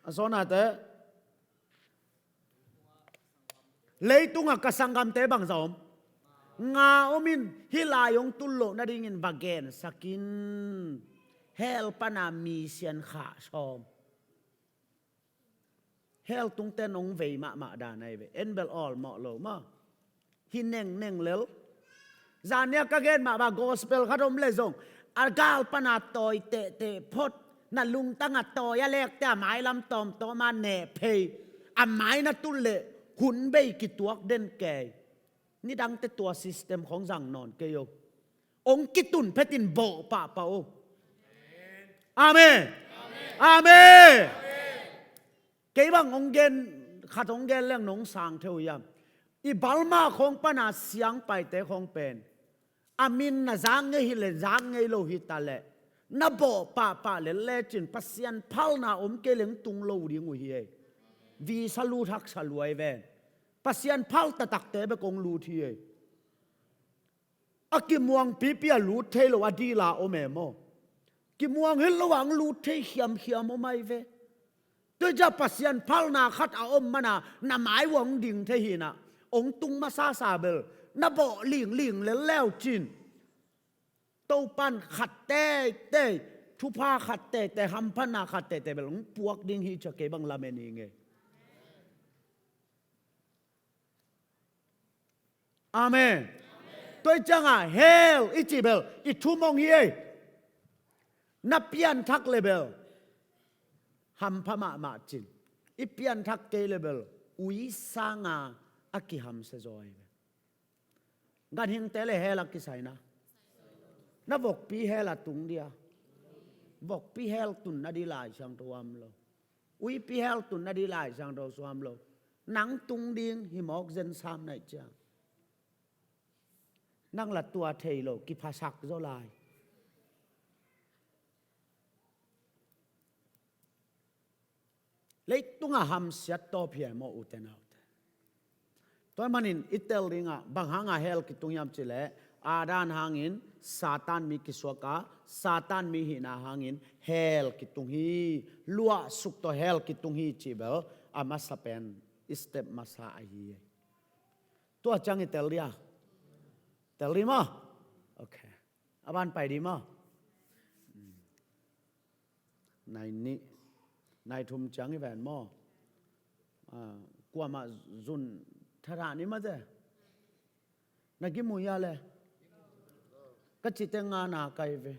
A sawtnate, leitungah ka sanggamte bangzah om? Nga om in, hih lai hong tul loh nadingin va gensak in. Hell pana mi sian khah sawm. Hell tungten hong vei mahmah dan ahi ve. En bel awlmawh lo maw? Hi nengneng lel. Zania ka gen mah bang gospel khat om le zong a gal pana tawi tehteh phot, na lungtangah tawi a lekte a mailam tawmtawma neh phei, a mai na tul le hun bei kituak den kei. Nidangte tua system khong zang nawn kei o. Hong kitun phetin bawh pahpah o. Amen. Amen. Kei bang hong gen, khat hong gen leng nong sang theu hiam? I Burma khong pana siangpaite khong pen a min na zak ngei hi le zak ngei lo hi ta leh, na bawh pahpah le lecin Pasian phalna om kei leng tung lo ding uh hi ei. Visa lut haksa luai ven. Pasian phal taktakte bek hong lut hi ei. A kimuang pipi a lut thei lo a dila om e maw? Kimuang hi lo a hong lut thei khiamkhiam om ai ve. Tua ciang Pasian phalna khat a om mana na mai uh hong ding thei hi na, hong tung masasa bel na bawh lingling lel leu cin, Topan khat teitei, thupha khat teitei, hamphatna khat teitei bel hong puak ding hi ci-a kei bang lamen hi ing ei. Amen. Tua hi ciangah hell i cih bel i thumong hi ei. Na pianthak le bel hampha mahmah cin, i pianthak kei le bel ui sanga a kihamsia zaw hi ve. Ganhingte le hell a kisai na, na vokpi hell a tung dia? Vokpi hell tunna ding Lai Siangtho om lo. Uipi hell tunna ding Lai Siangtho sua om lo. Nang tung ding hi mawk zen sam naih ciang. Nang la tua thei lo, kiphasak zaw lai. Leitungah hamsiat tawp hi ei maw, ute naute. Tua manin i tel dingah bang hangah hell kitung hiam cih leh, Adam hangin Satan mi kisuak a, Satan mi hihna hangin hell kitung hi. Luahsuk tawh hell kitung hi cih bel a masa pen, step masa ahi ei. Tua ciang i tel dia? Tel di maw? Ok. A ban pai di maw? Nai nih, nai thum ciang i ven maw? Ah, kuamah zun thathah ni mate. Na gimui a le, ka cite nga na kai ve.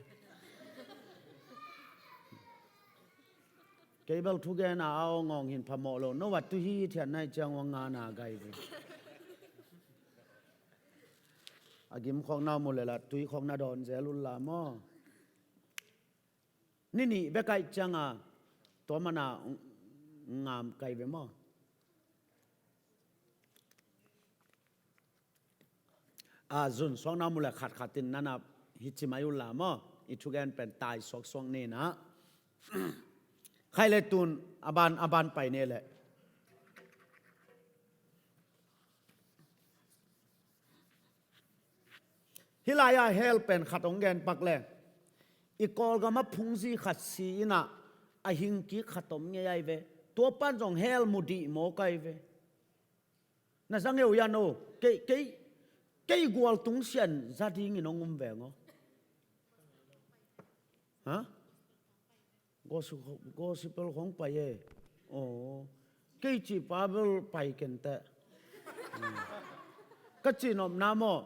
Kei bel thugen a awngawng hin phamawh lo, no a tui hi thian naih ciang ua nga na kai ve. A gim khawk na mu le la tui khawk na dawn zel un la maw? Ni nih bek aih cianga tua mana ngam kai ve maw? A zun suakna mu le khatkhat in nana hi ci mai uh la maw? I thugen pen tai suaksuak ni na. Khai le tun a ban, a ban pai ni le. Hih lai-ah hell pen khat hong gen pak le, i Kawlgam a phungzi khat si inah a hingkik khat om ngei ai ve. Tua pan zong hell mu dih mawk ai ve. Na za ngeu yan o, kei, kei, kei gual tung sian za dingin hong um veng aw. Ha? Gospel, gospel khong pai e. Aw, kei cihpa bel pai kenteh. Hmm. Ka cihnopna maw?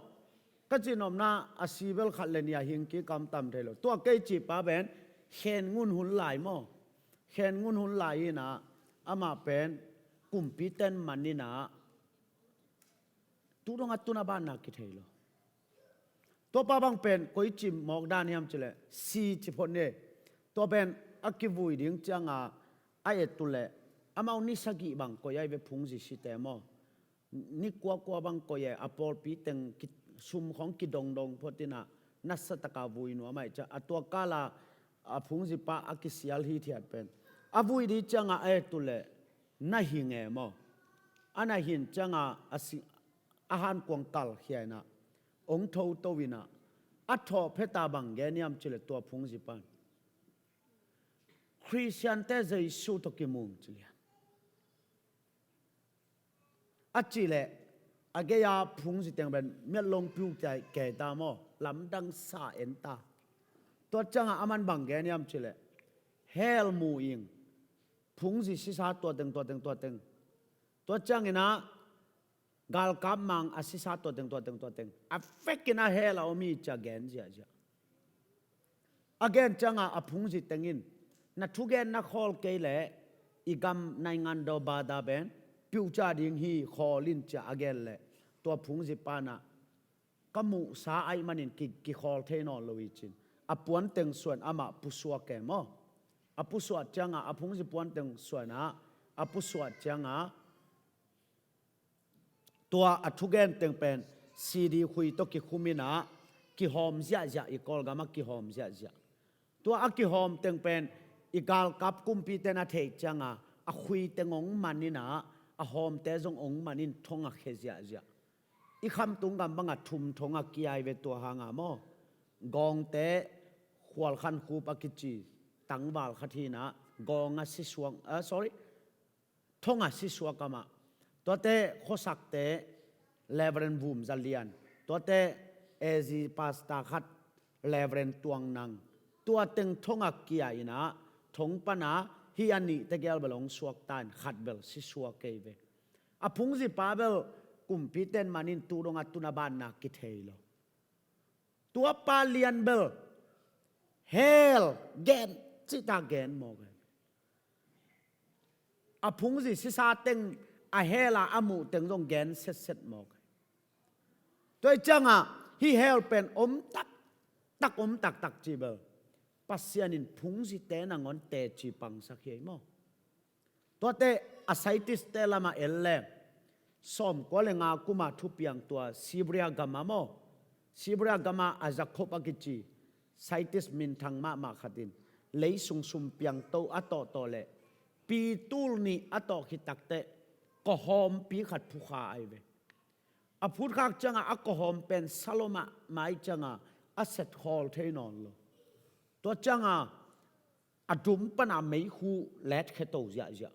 Ka cihnopna a si bel khat le nih a hingkik kamtam thei lo. Tua kei cihpa pen Khen Ngun hun lai maw? Khen Ngun hun lai inah amah pen kumpi ten man inah tu dong a tun a banna kithei lo. Tua pa bang pen koi cih mawk dan hiam cileh si ci phot ni. Tua pen a kivui ding cianga a et tu leh amau ni sagih bang koi ai ve phungzi site maw? Ni kuakua bang koi ai, a pawlpi teng ki, sum khong kidongdong phot inah nasa taka vui nuam ai cia. A tua kala a phungzi pa a kisial hithiat pen a vui ding cianga a et tu leh na hi nge maw? A na hin cianga a si a hankuang kalkhia inah hong thoto inah a thawh pheta bang gen hiam cileh tua phungzi pan Khristiante Jesu tawh kimum ci lian. A cileh a gei-a phungzi teng pen miatlong piu kei ta maw? Lamdang sa en ta. Tua ciangah a man bang gen hiam cileh hell mu ing. Phungzi sisa tua teng, tua teng, tua teng. Tua cianginah galkap mang a sisa tua teng, tua teng, tua teng a vekin a hell a om hi cia gen ziahziah. A gen cianga a phungzi tengin na thugen na khawl kei leh i gam naingan do bada ben piuhcia ding hi khawl in cia a gen leh tua phungzi panah ka muhsa aih manin ki, kikhawl thei nawn lo hi cin. A puanteng suan amah pusuak e maw? A pusuak cianga a phungzi puanteng suanah a pusuak cianga tua a thugen teng pen C D khui tawh kikhum inah kihawm ziahziah, i Kawlgamah kihawm ziahziah. Tua a kihawm teng pen i galkap kumpite na theih cianga a khui teng hong man inah a hawmte zong hong man in thong a khia ziahziah. I khamtung gam bangah thum thong a kiai ve tua hanga maw? Gawngte khualkhan khup a kici tangval khat hinah gawng a sisuang, ah, sorry, Thong a sisuak amah. Tuate khuasakte Reverend Vum Za Lian. Tuate A Z pastor khat Reverend Tuang Nang. Tua teng thong a kia in ah, thong pan a hih a nih tegel bel hong suak ta in khat bel sisuak kei ve. A phungzipa bel kumpi ten man in tu dong a tun a banna kithei lo. Tua pa lian bel hell gen cihta gen mawk e. A phungzi sisa teng a hell a a muh teng zong gen setset mawk e. Tua hi ciangah hih hell pen om taktak, om taktak ci bel Pasian in phungzite nangawn teci pangsak hi ei maw? Tuate a scientist te lamah en leng sawmkua le nga kuma thupiang tua Siberia gama maw? Siberia gama a Jacob a kici scientist minthang mahmah khat in leisung sumpiang to a tawhtawh le pi tul nih a tawh khit takteh kawhawmpi khat phukha ahi ve. A phutkhak ciangah a kawhawm pen salom ah mai ciangah a set khawl thei nawn lo. Tua ciangah a dum pana meikhu letkhia to ziahziah.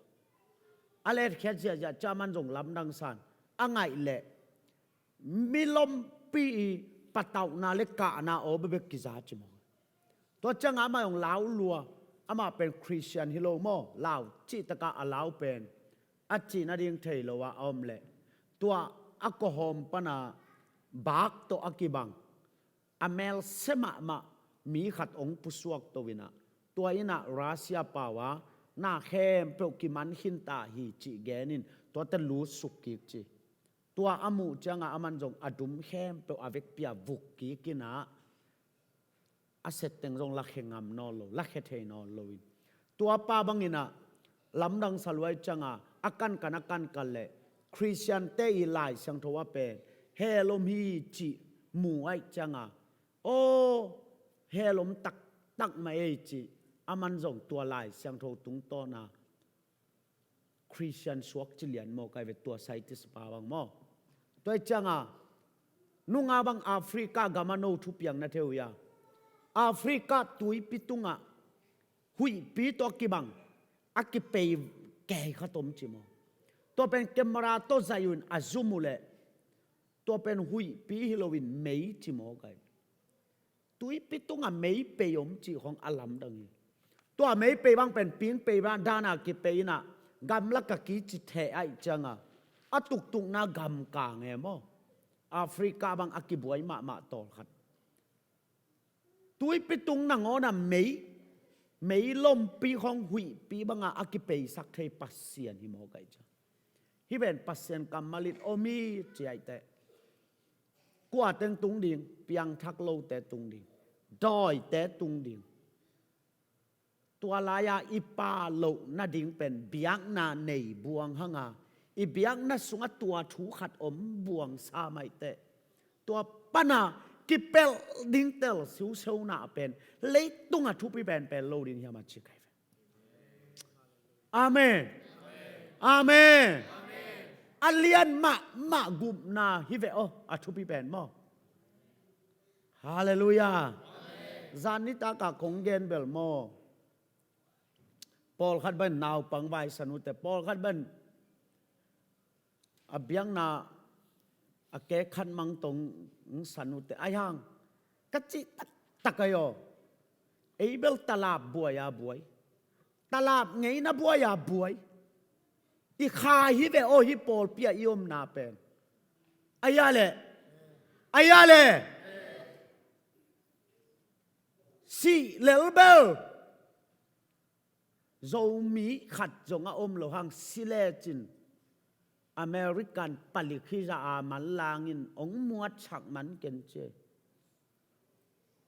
A letkhia ziahziah ciah man zong lamdang san a ngaih leh milompi i patauhna le kahna aw bebek kiza ci maw? Tua ciangah amah zong lau lua, amah pen Christian hi lo maw? Lau cihtakah a lau pen a cih nading thei lo ah a om leh tua a kawhawm pana bak tawh a kibang a melse mahmah mi khat hong pusuak to in ah, tua in ah Russia pau a na khempeuh kiman khinta hi cih gen in tuate lutsuk kik ci. Tua a muh ciangah aman zong a dum khempeuh a vekpi a vuk kik in ah a set teng zong lakhia ngam nawn lo, lakhia thei nawn lo in. Tua pa bangin ah lamdang sa lua hi ciangah a kankan a kankan leh Christian te i Lai Siangtho a pen hell om hi cih mu aih ciangah, aw, hell om taktak mah ei cih aman zong tua Lai Siangtho tungtawn a Christian suak ci lian maw, kai ve tua scientist pa bang maw? Tua hi ciangah nunga bang Africa gama no thupiang na thei uh hia? Africa tuipi tungah huihpi tawh a kibang a kipei kei khat om ci maw? Tua pen camera tawh zaih uh in a zum uh leh tua pen huihpi hi loin mei ci maw, kai? Tuipi tungah meipei om cih khong a lamdang hi. Tua meipei bang pen pingpei bang dana kipei in ah gamlak a kici theh aih ciangah a tuktukna gam kang e maw? Africa bang a kibuai mahmah tawlkhat. Tuipi tung nangawn a mei, mei lompi khong huihpi bangah a kipeisak thei Pasian hi maw, kai ciang? Hih pen Pasian kammal in om hi ci aih teh. Kua teng tung ding? Piangthak lote tung ding, dawite tung ding. Tua lai-a i pa loh nading pen biakna nei buang hanga, i biakna sungah tua thu khat om buang sa mai teh, tua pana kipelh ding tel siuseuna pen leitung a thupi penpen lo ding hiam a ci kai ve. Amen. Amen. A lian mahmah gupna hi ve aw, a thupi pen maw? Halleluiah. Zan nitak a kong gen bel maw, pawlkhat ban naupang vaisan uh teh, pawlkhat ban a biakna a ke khat mang tong san uh teh, ai hang ka cih taktak ai aw. Ei bel talap buai a buai, talap ngeina buai a buai. I kha hi ve aw, hih pawlpi ah i omna pen. Ai a leh, ai a leh, sih lel bel Zomi khat zong a om lo hang, si lecin American palik hizah a manlangin hong muatsak man ken ci.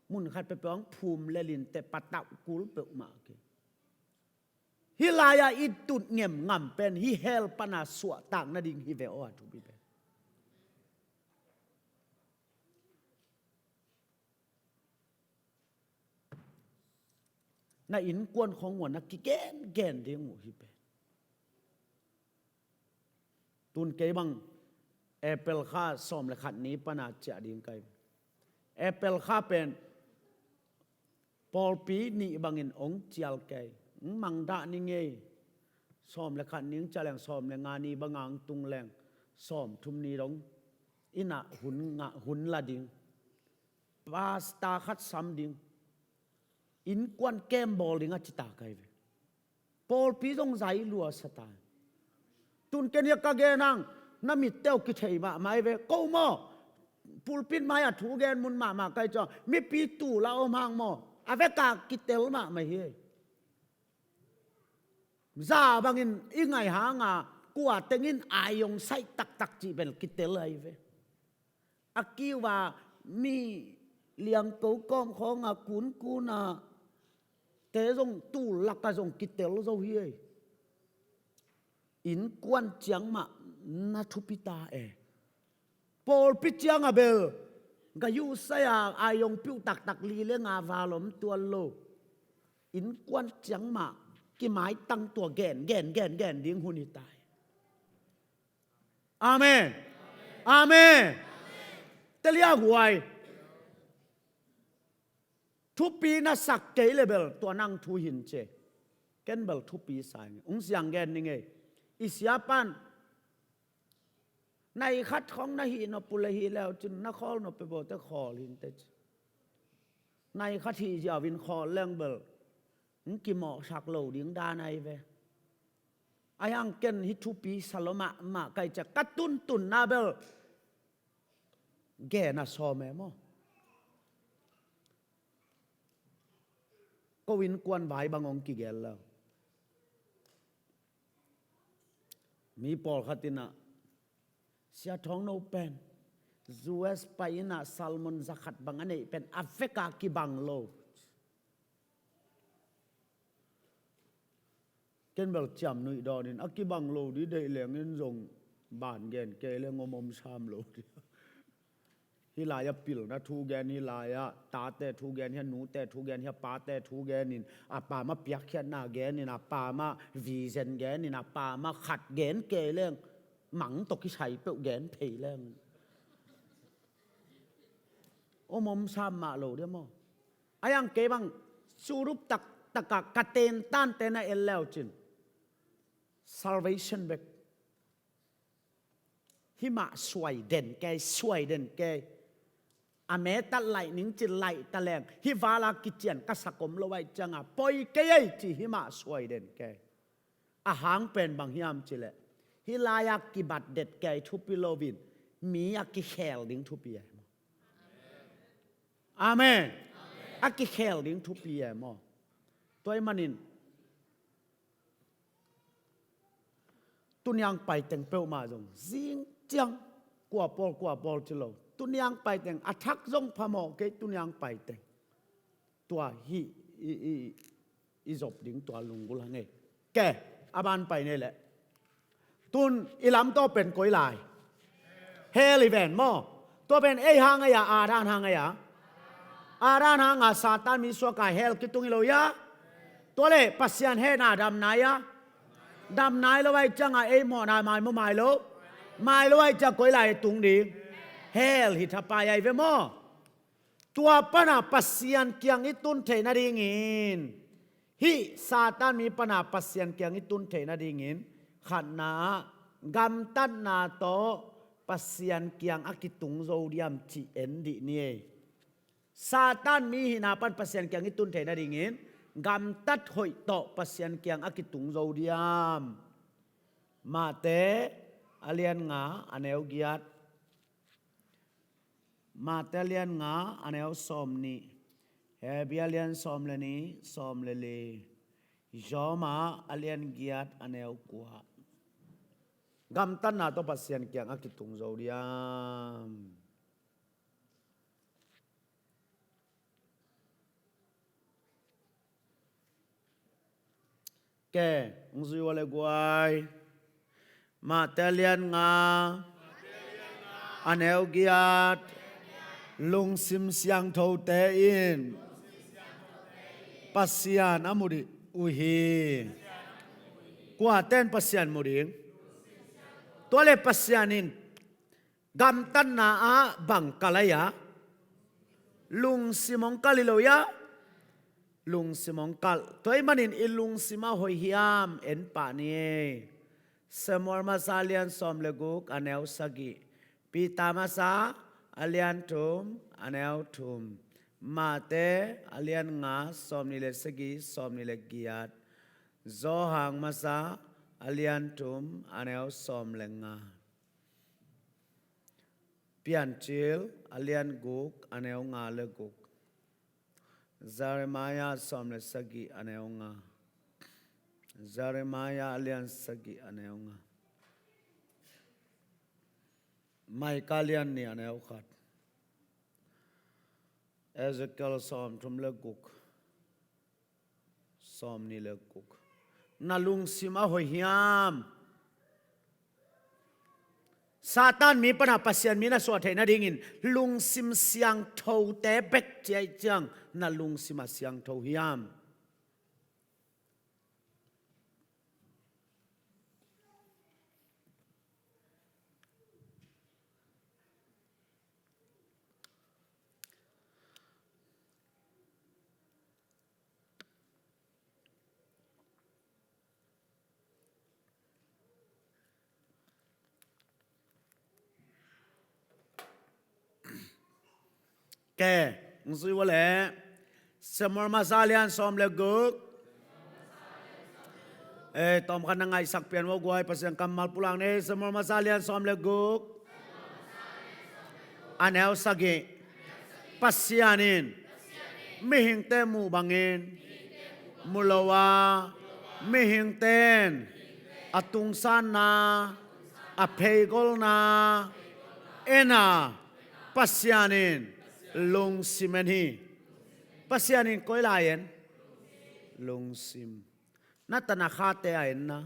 Mun khat peuhpeuh hong phum lelin teh patauh kul peuhmah kei. Hih lai-ah i tut ngemngam pen hih hell pana suahtak nading hi ve aw, a thupi pen. Na innkuan khong uh a na kigengen ding uh hi pen. Tun kei bang April kha sawm le khat ni pana ciah ding kai. April kha pen pawlpi nih bangin hong cial kei, hong mangdah ni ngei. Sawm le khat ni ciang leng, sawm le nga ni bang a tung leng, sawm thum ni dong inn ah hun ngah, hun la ding. Pastor khat sam ding. Innkuan kem bawl ding a ci ta kai ve. Pawlpi zong zai lua sa ta. Tun ken hiah ka gen hang, na mitte uh kithei mahmah hi ve. Ko maw, pulpit mai-ah thu gen mun mahmah kai ciang, mipi tul a om hang maw, a vek a kitel mahmah hi. Za bangin i ngaih hang a, kua teng in ai hong saih taktak cih bel kitel ahi ve. A kiu a mi liangko kawm khawng a kunkun a te zong tul lak ah zong kitel zo hi ei. Innkuan ciang mah na thupi ta e. Pawlpi ciang a bel, ga yu sai a, ai hong piuh taktak li le nga val om tuan lo. Innkuan ciang mah kimaitang tua gen, gen, gen, gen ding hun hi ta hi. Amen. Amen. Te liang huai. Thupi na sak kei le bel tua nang thu hi in ci. Ken bel thupi sa ing. Ung siang gen ning ei. I siapan, nai khat khong na hih nop uh le hih leu cin na khawl nop peuh bawlte khawl hi in te ci. Nai khat hih ziau in khawl leng bel ung kimawhsak lo ding dan ahi ve. Ahi hang ken hih thupi sa lo mahmah kai ciang ka tuntunna bel gen a sawm e maw. Ko innkuan vai bang hong kigel lo. Mi pawlkhat in ah, Sia Thawng, no pen U S pai in ah salmon za khat bang a neih pen a vek a kibang lo. Ken bel ciam nuih dawn in a kibang lo ding deih leng in zong ban gen kei leng om om sam lo ding. Hih lai-ah pilna thu gen, hih lai-ah tate thu gen, hih nute thu gen, hih pate thu gen in, a pa mah piakkhiatna gen in, a pa mah vision gen in, a pa mah khat gen kei leng mang tawh kisai peuh gen phei leng om om sam mah lo ding maw. Ahi hang kei bang surup taktak a ka tentante na en leu cin salvation bek. Hih mah suai den kei, suai den kei. A metat laih ning cin laih ta leng hih val a kician ka sak om lo ahih ciang a poi kei ei ci, hih mah suai den kei. A hang pen bang hiam cih leh hih lai-ah kibat det kei thupi lo in mi a kikhel ding thupi e maw. Amen. A kikhel ding thupi e maw. Tua ahih manin tuniang paiteng peuhmah zong zing ciang kua pawl kua pawl ci lo. Tuniang paiteng a thak zong phamawh kei, tuniang paiteng tua hih i, i, i zop ding tua lunggulh hang ei. Ke, a ban pai nei leh tun i lam tawh pen koi lai? Hell i ven maw. Tua pen ei hang ei a, Adam hang ei a? Adam hang a Satan mi suak a hell kitung hi lo hia? Tua leh Pasian hehna dam nai a? Dam nai lo ahih ciang a ei mawhna mai maw, mai lo? Mai lo ahih ciang koi lai tung ding? Hell hi thapai ahi ve maw. Tua pan a Pasian kiang i tun theih nadingin, hih Satan mi pan a Pasian kiang i tun theih nadingin, khatna ah gamtatna tawh Pasian kiang a kitung zo diam cih en dih ni ei. Satan mi hihna pan Pasian kiang i tun theih nadingin gamtat hoih tawh Pasian kiang a kitung zo diam? Mate a lian nga a neu giat. Mate a lian nga a neu sawm nih. Hebru a lian sawm le nih, sawm le li. Roma a lian giat a neu kua. Gamtatna tawh Pasian kiang a kitung zo diam? Ke, hong zui ua le guai. Mate a lian nga a neu giat. Lungsim siangthote in Pasian a mu dih uh hi. Kuate in Pasian mu ding? Tua leh Pasian in gamtatna ah bang kal ahi a? Lungsim hong kal hi lo hia? Lungsim hong kalh. Tua ahih manin i lungsim a hoih hiam en pah ni ei. Samuel masa a lian sawm le guk a neu sagih. Peter masa a lian thum a neu thum. Mate a lian nga sawm nih le sagih, sawm nih le giat. Johan masa a lian thum a neu sawm le nga. Piancil a lian guk a neu nga le guk. Jeremiah sawm le sagih a neu nga. Jeremiah a lian sagih a neu nga. Micah a lian nih a neu khat. Ezekiel sawm thum le guk. Sawm nih le guk. Na lungsim a hoih hiam? Satan mi pana Pasian mi na suah theih nadingin lungsim siangthote bek ci ahih ciang na lungsim a siangtho hiam? Ke, hong zui ua leh. Samuel masa a lian sawm le guk. Eh, tawmkhat na ngaihsak pian ua guai, Pasian kammal pulak ni. Samuel masa a lian sawm le guk a neu sagih. Pasian in mihingte muh bangin mu lo a, mihingte in a tungsanna, a pheigolna en a, Pasian in lungsim en hi. Pasian in koi lai en? Lungsim. Na tana khate a en na.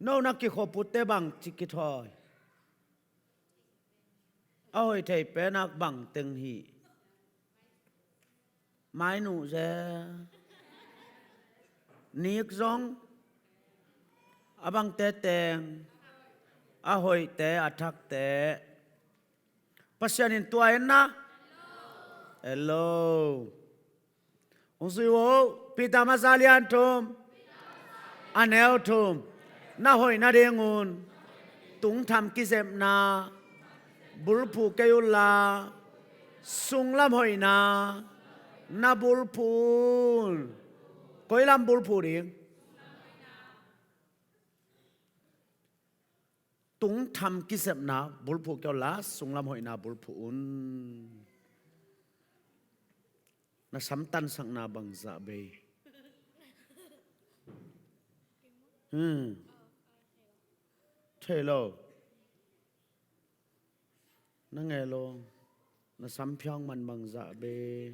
No na kikhop utte bangci kithawi? A hoih thei penak bang teng hi? Mai nuh ze. Nik zong a bangte teng, a hoihte, a thakte. Pasian in tua en na? Hello. Hong zui vo, Peter masa a lian thum a neu thum. Na hoih nadingun tungtham kizepna bulphuh kei unla, sunglam hoihna na bulphuh un. Koi lam bulphuh ding? Tungtham kizepna bulphuh kei unla, sunglam hoihna bulphuh un. Na sam tansakna bangzah bei? Hmm. Thei lo. Na ngei lo. Na sam phiang man bangzah bei?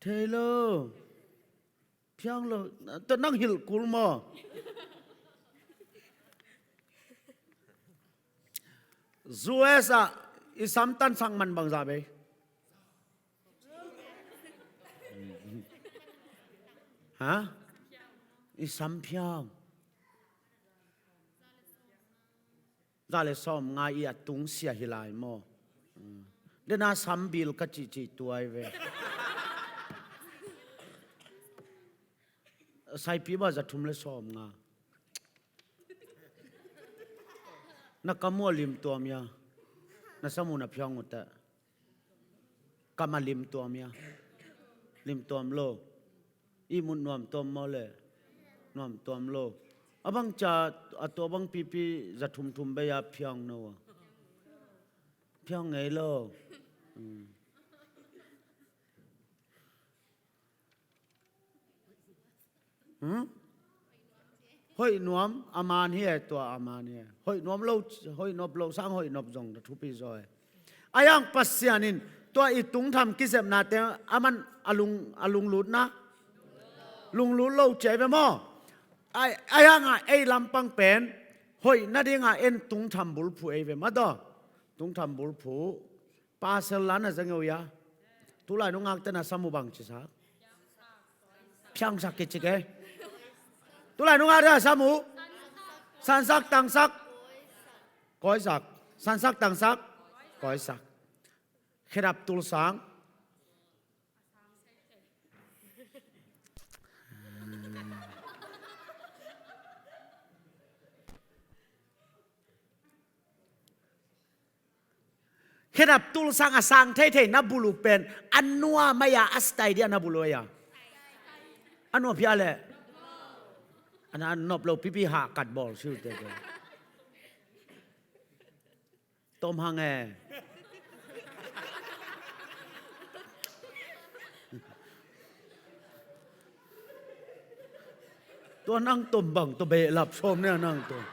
Thei lo. Phiang lo. Tua nang hilh kul maw? U S ah i sam tansak man bangzah bei? Ha? I sam phiang. Za le sawm nga i a tung sia hi lai maw? Dena sam bil ka cihcih tuai ve. Saipi ba za thum le sawm nga. Na kam uh a lim tuam ia. Na sam uh na phiang uh teh. Kam a lim tuam ia. Lim tuam lo. Ihmut nuam tuam maw le? Nuam tuam lo. A bang ca a tua bang pipi za thum thum bei a phiang no a. Phiang ngei lo. Hmm. Hmm? Hoih nuam a man hi e, tua a man hi e. Hoih nuam lo, hoih nop lo sang hoih nop zong thupi zaw e. A yang Pasian in tua i tungtham kizepnate a man a lung, a lunglutna lunglut lo ci ei ve maw? A, a yang a ei lampang pen hoih nadinga en tungtham bulphuh ei ve maw daw? Tungtham bulphuh. Pasal la na za ngeu ia. Tulai nungak te na sam uh bang ci sak? Phiangsak kici ke. Tulai nungak te na sam uh? Sansak, tangsak, kawisak. Sansak, tangsak, kawisak. Khedap, tulsang. Khedap tul sang a sang theithei na buluh pen a nua mai-a a stai dia na buluh ei-a. A nua phia leh a na nop lo pipi hahkat bawl siu tete. Tom hang e. Tua nang tom bang tua behlap sawm nia nang tom.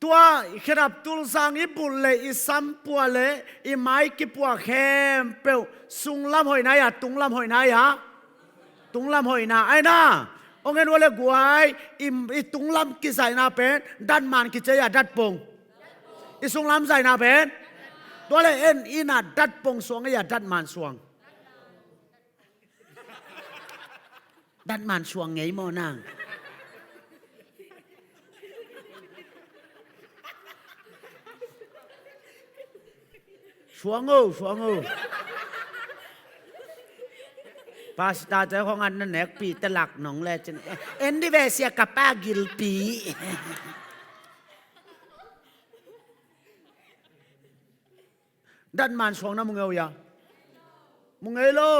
Tua i khedap tul sang i bulh le i sampua le i mai kipua khempeuh sunglam hoihna ia, tunglam hoihna ia, tunglam hoihna aina. Ong en ua le guai, i, i tunglam kizaihna pen datman kici ia, datpong. I sunglam zaihna pen tua le en ina datpong suang ia, datman suang. Datman suang ngei maw nang? Suang o, suang o. Pastor te khong an na nekpi te lak nong le cin. En di ve sia ka pa gilpi. Datman suang na mu ngei o ia? Mu ngei lo.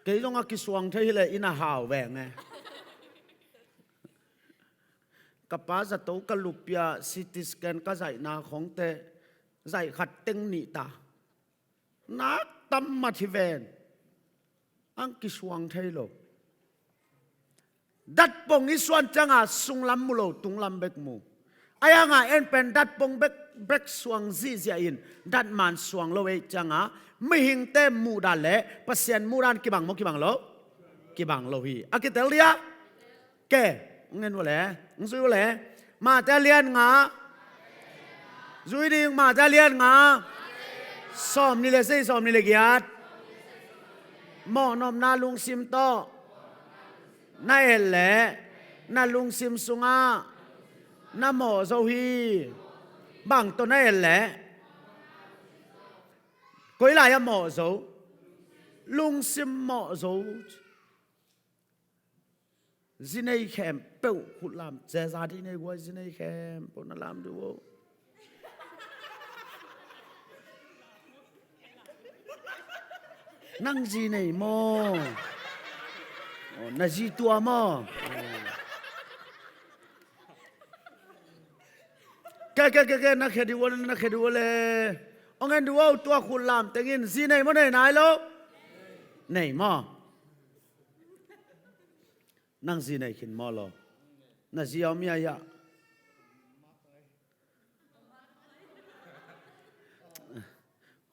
Kei zong a kisuang thei hileh ina hau veng e. Ka pa zato ka lupia C T scan ka zaihna khongte zaih khat teng nih ta. Nak tam mat hi ven. Ang kisuang thei lo. Datpong i suan cianga sunglam mu lo, tunglam bek mu. Ai anga en pen datpong bek, bek suang zihziah in datman suang lo ei cianga mihingte muhdan le Pasian muhdan kibang maw, kibang lo? Kibang lo hi. A kitel dia? Ke, ngen ua le, nzui ua le. Mate lian nga. Zui ding, Mate lian nga. Sawm ni le sei, sawm ni le giat. Mawhnopna lungsim tawh na et leh na lungsim sungah na mawh zo hi. Bang tawh na et leh? Koi lai-ah mawh zo? Lungsim mawh zo. Zi nei khempeuh khut lam, ceza dih nei guai, zi nei khempeuh na lam duh o. Nang zi nei maw? Oh, na zi tua maw? Oh. Ke, ke, ke, ke, na khe dih ua le, na khe dih ua le. Ong en dih ua, tua khut lam tengin zi nei maw, nei nai lo? Nei maw? Nang zi nei khin maw lo? Na zi a om ia ia?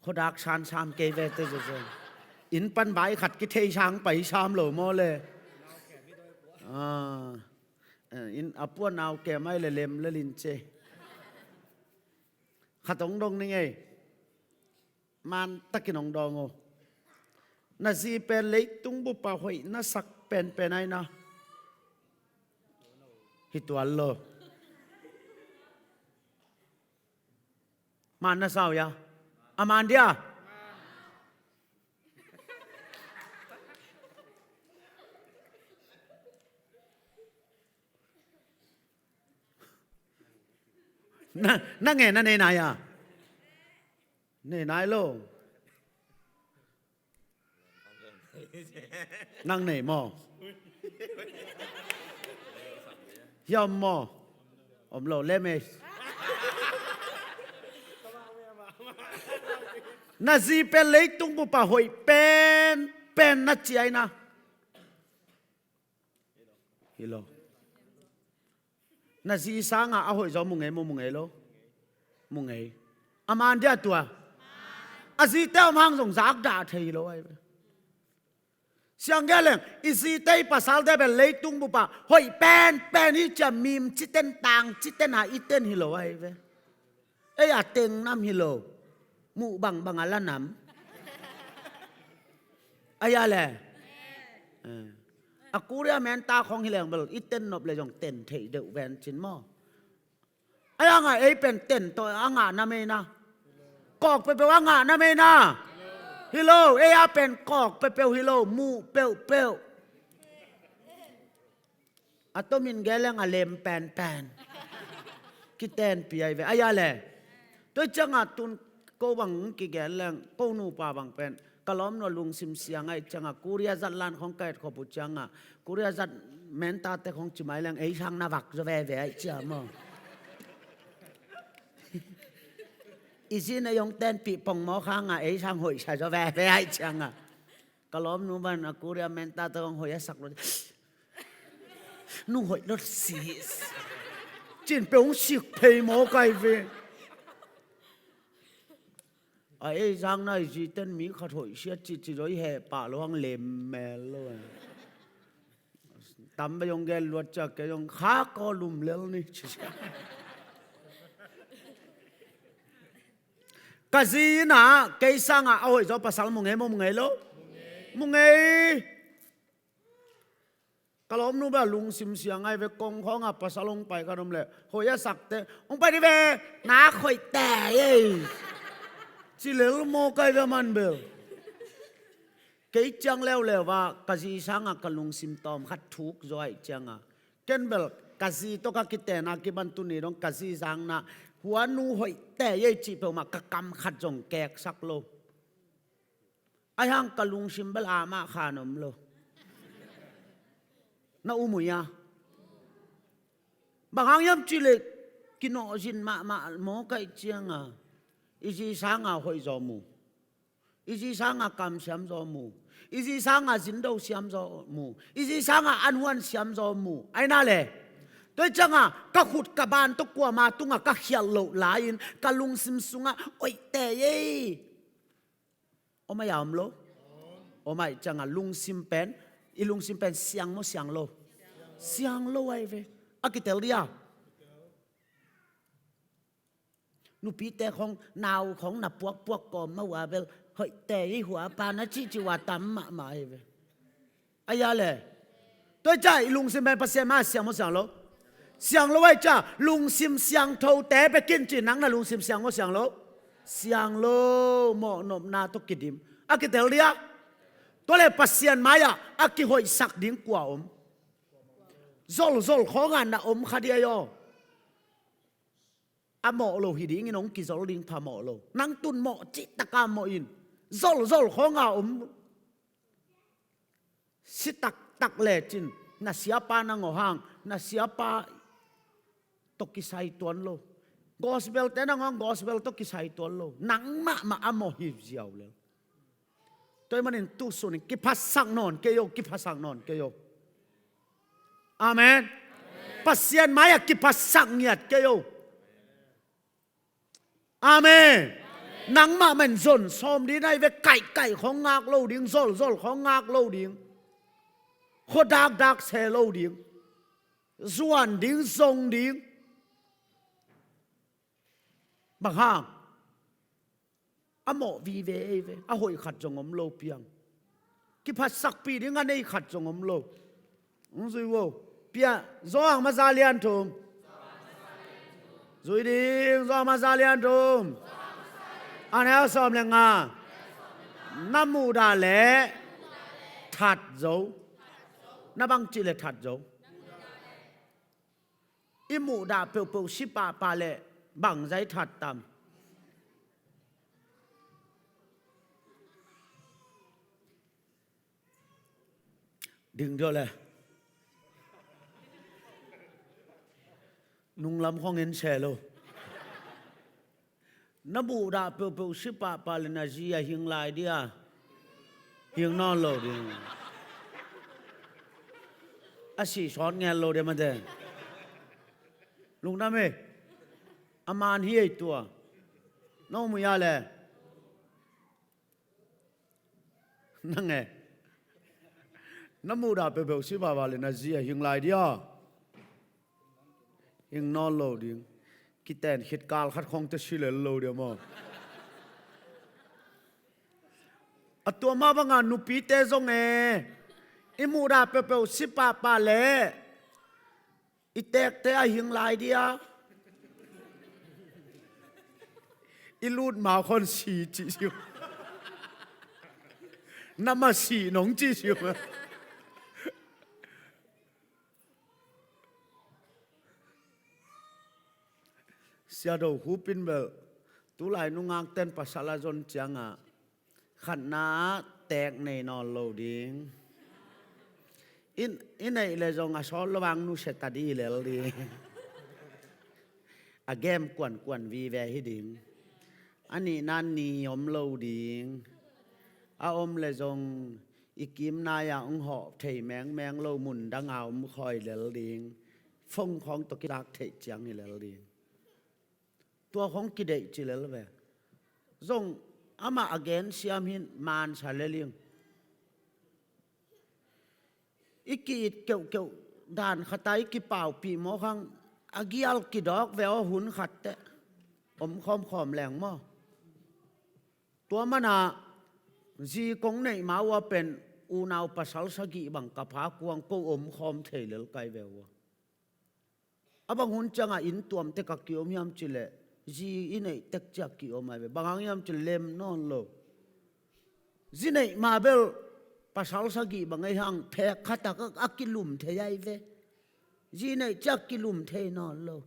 Khuadak san sam kei ve te zeze. Inn pan vai khat kithei sang pai sam lo maw le? Ah, eh, inn a puan nau ke mai le lem le lin ce. Khat ong dong ni ngei. Man takin ong dong o. Na zi pen leitung bupa hoih na sak penpen aina. Hi tual lo. Man na sau ia? A man dia? Na, na nge na nei nai a? Nei nai lo. Nang nei maw? Hiam maw? Om lo le mei. Na zi pen leitung bupa hoih pen pen na ci aina. Hi lo. Na zi sanga a hoih zaw mu ngei maw, mu ngei lo? Mu ngei. A man dia tua? A zite om hang zong zakdah thei hi lo ai ve. Siang gel leng i zite i pasalte pen leitung bupa hoih penpen hi cia mim citen tang citen a i ten hi lo ai ve. Ei a teng nam hi lo. Muh bangbang a la nam. Ai a le. Eh. A kuria men ta khong hi leng bel i ten nop le zong ten theih deuh ven cin maw? Ai a ngah ei pen ten tawh a ngah nam ei na. Kawk peuhpeuh a ngah nam ei na. Hi lo, ei a pen kawk peuhpeuh hi lo, muh peuhpeuh. A tomin gen leng a lem penpen. Kitenpih ahi ve, ahi a le. Tua ciangah tun ko bang kigen leng, ko nupa bang pen ka lawmnu a lungsim siang ahih ciangah, Korea zat lan khong ka etkhop uh ciangah, Korea zat mentate khong ci mai leng ei sang na vak zaw veve ahih ciang maw. I zi na yong tenpih pongmawk hangah ei sang hoihsa zaw veve ahih ciangah, ka lawmnu ban a Korea mentate khong hoih a sak lo. Nu hoih lo sis. Cin pe hong sik phei maw kai ve. A ei zang na i zi ten mi khat hoih sia ci ci zaw i heh pah lo hang lem mel lo. Tam ba yong gen luat cia kei yong kha kaw lum lel ni ci sia. Ka zi na kei sangah a hoih zaw pasal mu ngei maw, mu ngei lo? Mu ngei. Ka lawmnu bel lungsim siang ahi ve, kong khawngah pasal hong pai khat om leh hoih a sakte, hong pai dih ve, nak hoih teh ei. Ci lel maw kai ve a man bel. Kei ciang leuleu ah ka zi sangah ka lungsim tawm khat thuk zaw ahih ciangah, ken bel ka zi tawh ka kiten a kipan tuni dong ka zi zang na, hua nu hoih teh ei cih peuhmah ka kam khat zong keksak lo. Ahi hang ka lungsim bel amah khan om lo. Na um uh hia? Bang hang hiam cih leh kinawhzin mahmah maw kai ciangah, i zi sangah hoih zaw mu, i zi sangah kam siam zaw mu, i zi sangah zindo siam zaw mu, i zi sangah an huan siam zaw mu, ahi na le. Tua hi ciangah ka khut ka ban tawh kuama tungah ka khialh loh lai-in ka lungsim sungah hoih teh ei. Om ahi a om lo? Om ahih ciangah lungsim pen, i lungsim pen siang maw siang lo? Siang lo ahi ve. A kitel dih a. Nupite khong nau khong na puakpuak kawm mah uh a bel hoih teh ei hua pa na cihcih uh a tam mahmah ahi ve. Ahi a le. Tua hi ciah i lungsim pen Pasian mai-ah siang maw siang lo? Siang lo ahi ciah lungsim siangthote bek in ci, nang na lungsim siang maw siang lo? Siang lo, mawhnopna tawh kidim. A kitel dih a. Tua le Pasian mai-ah a kihoihsak ding kua om? Zolzol khawngah na om kha dih ahi aw. A mawh lo hi dingin hong kizol ding phamawh lo. Nang tun mawh cihtakah mawh in. Zolzol khawngah om. Si taktak lecin na siapa na ngawh hang, na siapa tawh kisai tuan lo. Gospel te na ngawh hang gospel tawh kisai tuan lo. Nang mahmah a mawh hi ziau lel. Tua ahih manin tu sunin kiphasak nawn kei o, kiphasak nawn kei o. Amen. Pasian mai-ah kiphasak ngiat kei o. Amen. Nangmah man zon sawm ding ahi ve, kaihkaih khawng ngak lo ding, zolzol khawng ngak lo ding, khua dakdak se lo ding, zuan ding, zong ding. Bang hang? A mawh vive ei ve, a hoih khat zong om lo piang. Kiphatsakpih ding a nei khat zong om lo. Hong zui vo. Pia, Johan masa lian thum. Zui ding, Johan masa lian thum. A neu sawm le nga. Na muhdah leh that zo. Na bangci leh that zo? I muhdah peuhpeuh si pahpah leh bangzah i that tam? Ding diaw le. Nunglam khawng en se lo. Na muhdah peuhpeuh si pahpah leh na zi a hing lai dia? Hing nawn lo ding. A sih sawt ngel lo dia mate. Lungdam e. A man hi ei tua. Na um uh hia le? Nang e. Na muhdah peuhpeuh si pahpah leh na zi a hing lai dia? Hing nawn lo ding. Kiten khit kal khat khawng teh si lel lo dia maw? A tua mah bangah nupite zong e, i muhdah peuhpeuh si pahpah leh i tekte a hing lai dia? I lut ma khawng si cih si uh. Na masi nong ci siu. Sia Do Hu Pin bel, tulai nungak ten pasal a zon ciangah khatna ah teek nei nawn lo ding. I neih le zong a sawt lo vang nusia ta dih lel ding. A game kuankuan vive hi ding. A nihna ni om lo ding. A om le zong i kimnai ah hong hawh thei mengmeng lo, mun dang a om khawi lel ding. Phone khawng tawh kilak theih ciang hi lel ding. Tua khawng kideih ci lel ve. Zong amah a gen siam hin mansa lel ing. I ki-it keuhkeuh dan khat a i kipaupih mawk hang, a gial kidawk ve aw, hun khat teh om khawmkhawm leng maw. Tua mana zi kong neih ma uh a pen unau pasal sagih bang ka pha kuang ko om khawm thei lel kai ve uh a. A bang hun ciangah inn tuamte ka ki-om hiam cileh, zi i neih tek ciah ki-om ai ve. Bang hang hiam cileh lem nawn lo. Zi neih ma bel pasal sagih bang ei hang, phek khat a kilum thei ai ve. Zi neih ciah kilum thei nawn lo.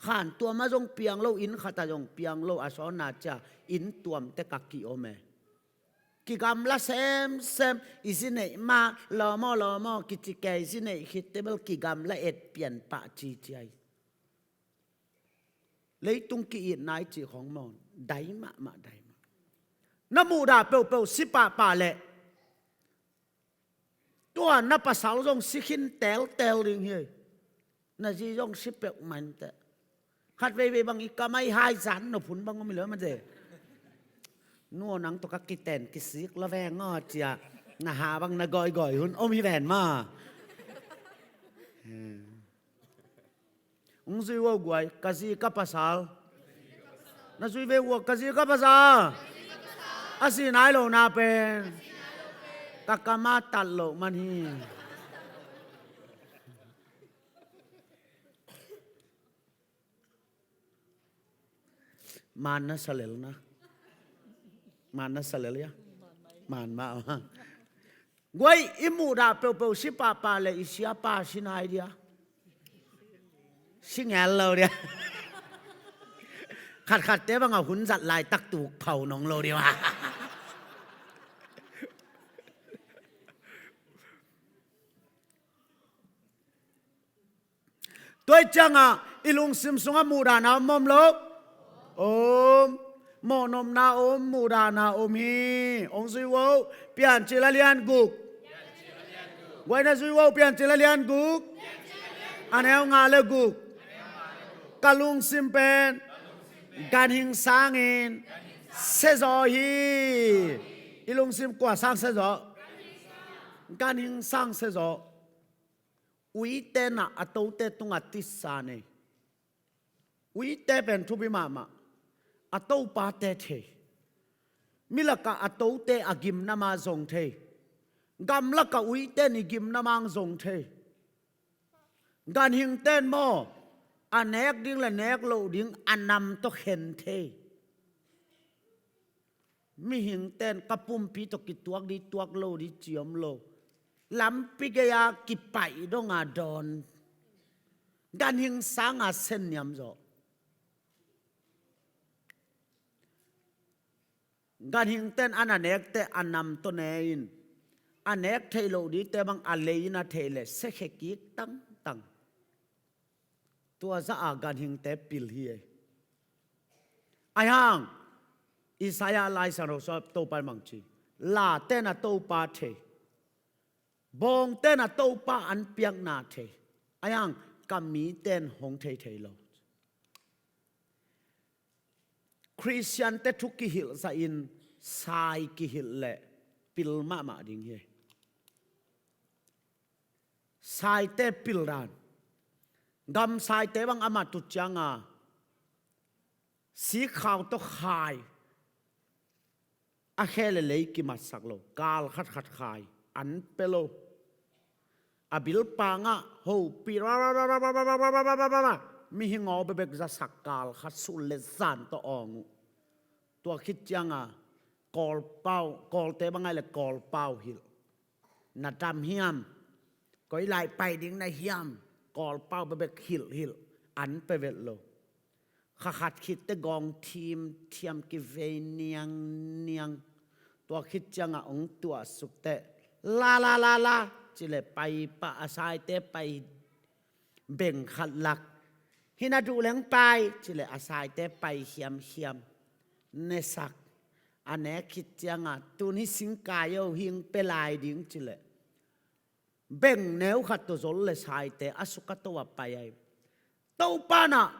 Khan tuam a zong piang lo, inn khat a zong piang lo, a sawtna ciah inn tuamte ka ki-om e. Kigamla semsem, i zi neih ma lawm aw, lawm aw kici kei, zi neih khit teh bel kigamla et pian pah ciciai. Leitung ki-itna i cih khawng maw, dai mahmah, dai mah. Na muhdah peuhpeuh si pahpah leh tua na pasal zong si khin teltel ding hi. Na zi zong si peuhmah inteh. Khat veivei bang i kam ah i hai zan nop hun bang om hi lo mah te. Nu aw, nang tawh ka kiten kisik lo veng aw cia, na ha bang na gawigawih hun om hi ven maw. Hong zui uh o guai, ka zi ka pasal. Na zui ve uh a, ka zi ka pasal. A si nai lo na pen ka kam ah tat loh man hi. Man na sa lel na. Man na sa lel ia. Man mah. Guai, i muhdah peuhpeuh si pahpah leh i siapa si nai dia. Si ngel lo dia. Khatkhatte bang a hun zat laitak tuk phau nong lo dia. Tua hi ciangah i lungsim sungah muhdahna om om lo? Om. Mawhnopna om, muhdahna om hi. Hong zui uh o, Piancil a lian guk. Guai, na zui uh o, Piancil a lian guk. A neu nga le guk. Ka lungsim pen ganhing sangin sezaw hi. I lungsim kua sang sezaw? Ganhing sang sezaw. Uite nah a tote tungah tisa nei. Uite pen thupi mahmah. A topate thei. Milakah a tote a gimna ma zong thei. Gamlakah uite nih gimna ma zong thei. Ganhingten maw, a nek ding le nek loh ding a nam tawh khen thei. Mihingten ka pumpi tawh kituak dih, tuak lo dih ci om lo. Lampi gei-a kipaih donga dawn. Ganhing sanga sen niam zawh. Ganhingten a na nekte a nam tawh ne in, a nek theih loh dihte bang a lei in a theih leh sekhia kik tangtang. Tua zah a ganhingte pil hi ei. Ahi hang Isaiah laisang rosa Topa in bang ci? Laten a Topa thei. Bawngten a Topa an piakna thei. Ahi hang ka miten hong thei thei lo. Khristiante thu kihilh zahin sai kihilh leh pil mahmah ding hi. Saite pil dan. Gam saite bang amah tu cianga sikkhau tawh khai. A khe le lei kimatsak lo, kal khatkhat khai, an pia lo. A bilpangah hopih, mihing aw bekbek zasak, kal khat sul le zan tawh awng uh. Tua khit cianga Kawlpau, Kawlte bang ahih leh Kawlpau hilh. Na dam hiam? Koi lai pai ding na hiam? Kawlpau bekbek hilh hilh, an pia vet lo. Kha khat khit teh gawng thim thiam kivei niang niang. Tua khit ciangah hong tuahsuk teh, la la la la, ci leh pai pah, a saite pai beng khat lak. Hih na duh leng pai, ci leh a saite pai hiam hiam. Ne sak. A nek khit ciangah, tun hih singkai o, hih hong pia lai ding, ci leh beng neu khat tawh zol leh saite a suk a to ah pai ahi. Topa in ah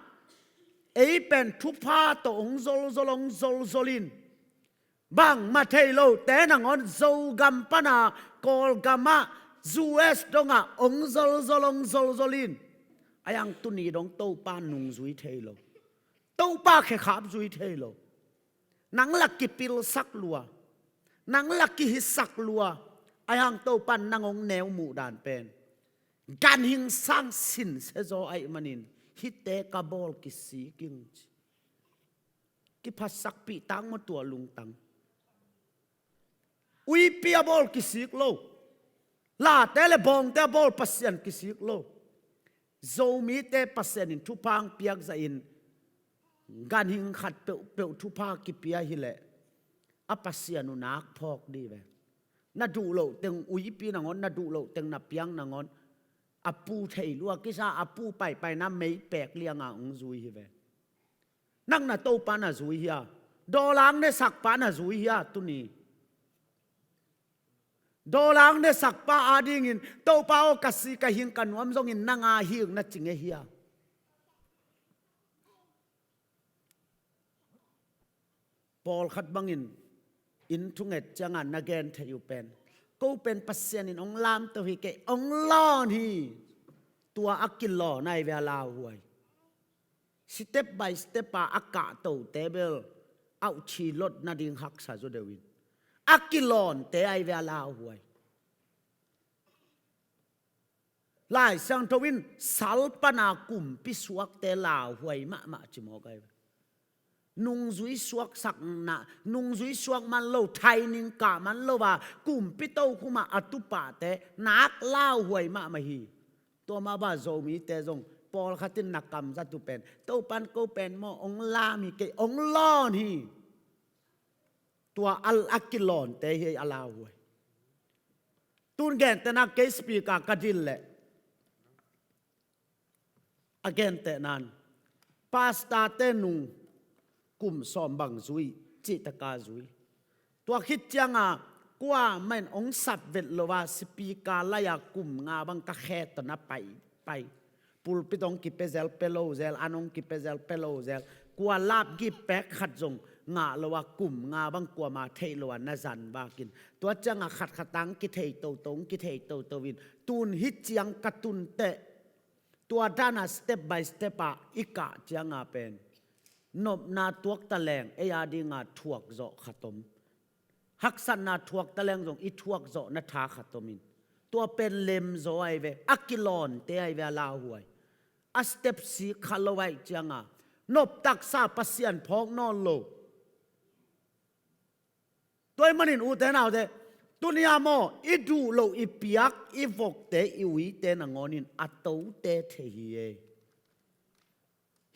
ei pen thupha tawh hong zolzol, hong zolzol in, bangmah thei lote nangawn Zogam pan a Kawlgam ah, U S dong ah hong zolzol, hong zolzol in, ahi hang tuni dong Topa nungzui thei lo. Topa khekhap zui thei lo. Nang lah kipilsak lua, nang lah kihisak lua. Ahi hang Topa in nang hong neu muh dan pen ganhing sang sinsia zaw ahih manin, hihte ka bawl kisik ing, ci. Kiphatsakpih tak maw tua lungtang. Uipi a bawl kisik lo. Late le bawngte a bawl Pasian kisik lo. Zomite Pasian in thupha hong piak zahin, ganhing khat peuhpeuh thupha kipia hileh, a Pasian uh nak phawk dih ve. Na duh loh teng uipi nangawn, na duh loh teng na piang nangawn, a pu thei lua kisa, a pu paipaina mei pek lianga hong zui hi ve. Nang na Topa na zui hia? Dawlang ne sakpa na zui hia tuni? Dawlang ne sakpa adingin Topa aw, ka si ka hing ka nuam zongin nang a hing na ci ngei hia? Pawlkhat bangin inn thunget ciangah na gen theih uh pen, ko pen Pasian in hong lamto hi kei, hong lawn hi. Tua a kilawn ahi ve a lauhuai. Step by step a a kahtote bel auhchi lot nading haksa zaw deuh in, a kilawnte ahi ve a lauhuai. Lai Siangtho in sal pana kumpi suakte lauhuai mahmah ci mawk ahi ve. Nungzui suaksakna, nungzui suak man lo, thaining kah man lo a kumpi tokhum ah a tupate nak lauhuai mahmah hi. Tua mah bang Zomite zong pawlkhat in na kamzat uh pen, Topa in ko pen maw hong lam hi kei, hong lawn hi. Tua a, a kilawnte hi a lauhuai. Tun gentehna kei speaker ka dil leh, a gentehna in pastorte nung kum sawm bang zui, cihtak a zui. Tua khit cianga kuamah in hong sap vet lo a, speaker lai-a kum nga bang ka khe tawh na pai, pai. Pulpit hong kipia zel, pia lo zel, an hong kipia zel, pia lo zel. Kua lapgip pek khat zong ngah lo a, kum nga bang kuamah theih lo a na zan vak in. Tua cianga khatkhat a hong kithei toto, hong kithei toto in, tun hih ciang ka tun teh, tua dan a step by step a i kah cianga pen, nopna tuak taleng ei a dinga thuak zawh khat om. Haksatna thuak taleng zong i thuak zawhna tha khat om in, tua pen lemzaw ahi ve, a kilawnte ahi ve a lauhuai. A step sik kha lo ahih cianga noptaksa Pasian phawk nawn lo. Tua ahih manin ute naute, tuni-a maw i duh loh i piak i vokte, i uite nangawn in a tote thei hi e.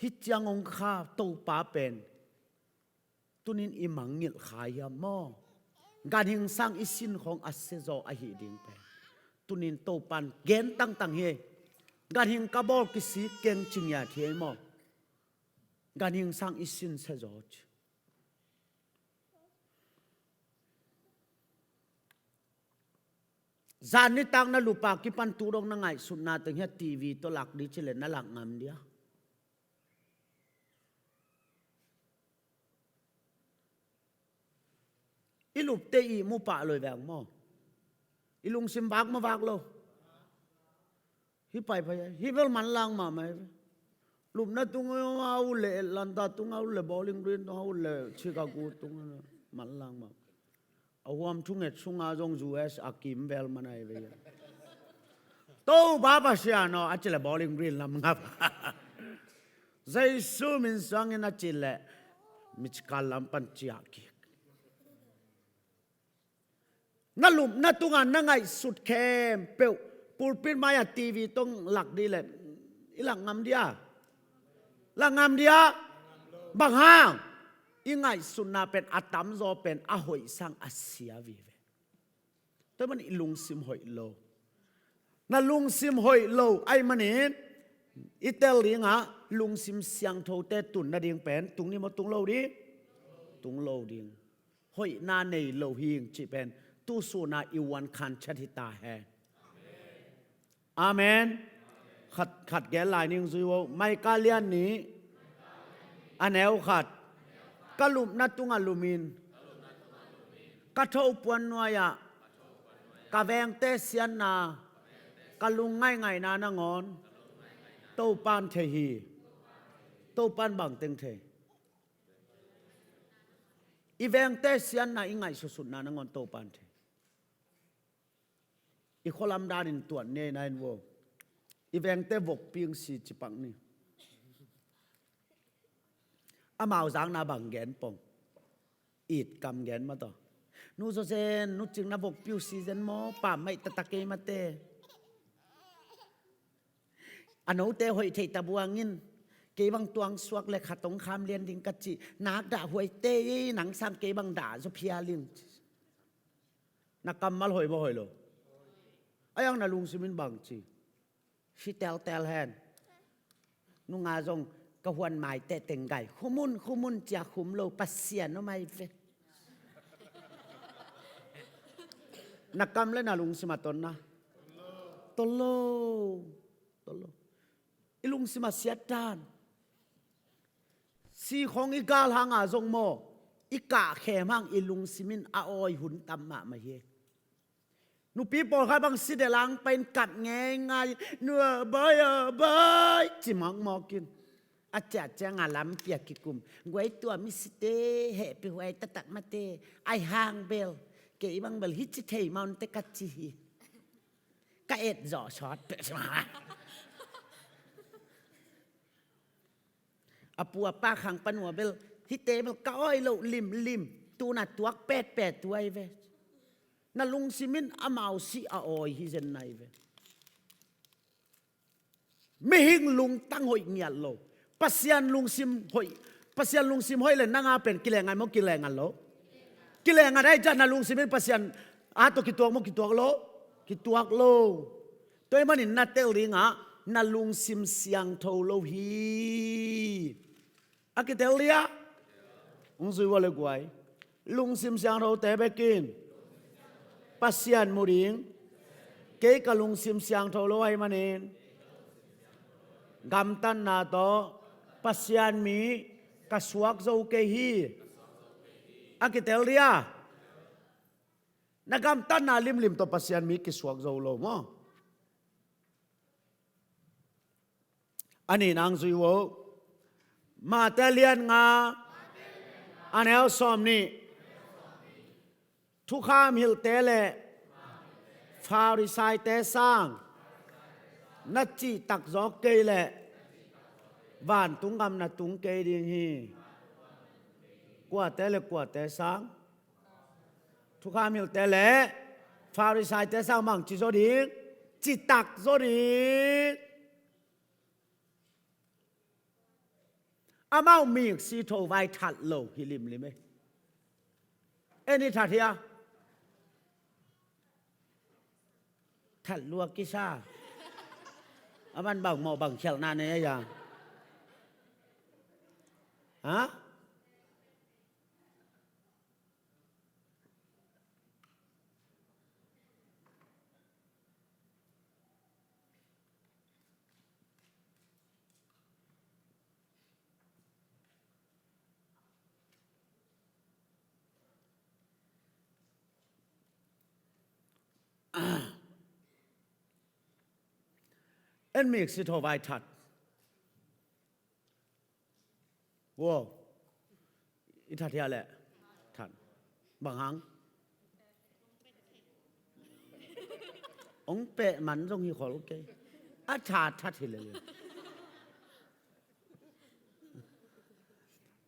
Hih ciang hong kha Topa pen tunin i mangngilh kha hiam maw? Ganhing sang i sin khawng a siazaw ahih ding pen tunin Topa in gen tangtang hi. Ganhing ka bawl kisik keng ci ngiat hi ei maw? Ganhing sang i sin siazaw ci. Zan nitak na lupa kipan tu dong na ngaihsutna teng hiah T V tawh lak dih cileh na lak ngam dia? I lupte i mu pah lo i veng maw? I lungsim vak maw, vak lo? Hih paipai hih bel manlang mahmah hi ve. Lupna tung a ut le Atlanta tung a ut le Bowling Green tung a ut le Chicago tung a manlang mahmah. A huam thunget sunga zong U S a kim vel man ahi ve. Topa Pasian aw a cileh Bowling Green lam ngap. Jesu min suangin a cileh Michigan lam pan ciah kik. Na lupna tungah na ngaihsut khempeuh pulpit mai-ah T V tawh lak dih leh i lak ngam dia? Lak ngam dia? Bang hang? I ngaihsutna pen a tamzaw pen a hoih sang a sia vive. Tua manin i lungsim hoih lo. Na lungsim hoih lo ahih manin i tel dingah lungsim siangthote tun nading pen tung ni maw, tung lo ding? Tung lo ding. Hoihna nei lo hing cih pen tu suna i uan khan chat hi ta hen. Amen. Khat, khat gen lai ning zui vo. Micah lian nih, a neu khat. Ka lupna tungah lumin, ka thopuan nuai-ah ka vengte siatna, ka lungngaingaina nangawn Topan thei hi. Topan bangteng thei? I vengte siatna, i ngaihsutsutna nangawn Topan thei. I khualam danin tuat ni ei na in vo. I vengte vokpi ung si ci pak ni. Amau zakna bang gen pong? It kam gen mah tawh. Nu Zawzen, Nu Cing na vokpi uh si zen maw, pammaih taktak kei mate. A note hoih theih ta buang in, kei bang tuang suak le khat hong kham lian ding ka cih, nak dah huai tei, nang sang kei bang dah zaw phial ing. Na kammal hoih maw hoih lo? A iang na lungsim in bang ci? Si teltel hen. Nunga zong ka huan mai teh teng gai. Khumun, khumun cia khum lo, Pasian om ai ve. Na kam le na lungsim a tonna? Tol lo. Tol lo. I lungsim a siat dan. Si khong i gal hanga zong maw, i kah khem hang i lungsim in a awi hun tam mahmah hi. Nupi pawlkhat bang si de lang pain kap ngeingai, nu a bai a bai, ci mawkmawk in. A ciahciah nga lampi a kikum. Guai tua mi site, hehpih huai taktak mate, ai hang bel, kei bang bel hi ci thei mawn te ka ci hi. Ka et zawh sawt peh. A pu a pa khang pan ua bel, hite bel ka awi loh limlim, tuna tuak petpet tuai ve. Na lungsim in amau si a awi hi zen nai ve. Mihing lungtang hoih ngiat lo. Pasian lungsim hoih, Pasian lungsim hoih le nanga pen kilengat maw, kilengat lo? Kilengat ai ciah na lungsim in Pasian a tawh kituak maw, kituak lo? Kituak lo. Tua ahih manin na tel dingah na lungsim siangtho lo hi. A kitel dia? Hong zui ua le guai. Lungsim siangthote bekin Pasian mu ding. Kei ka lungsim siangtho lo ahih manin gamtatna tawh Pasian mi ka suak zo kei hi. A kitel dia? Na gamtatna limlim tawh Pasian mi kisuak zo lo maw? A nih nang zui vo. Mate lian nga, a neu sawm nih. Thukham hilhte le Pharisaite sang na cihtak zawk kei leh vantung gam na tung kei ding hi. Kuate le kuate sang? Thukham hilhte le Pharisaite sang bang ci zaw ding? Citak zaw ding. Amau mik si tho vai that lo hi limlim e. En i that hia? That lua kisa. A man bang mawh bang khialhna nei a ya? Ha? En mik si tho vai that. Wow. I that hia leh? That. Bang hang? Ong peh man zong hi khol kei. A that that hi leh.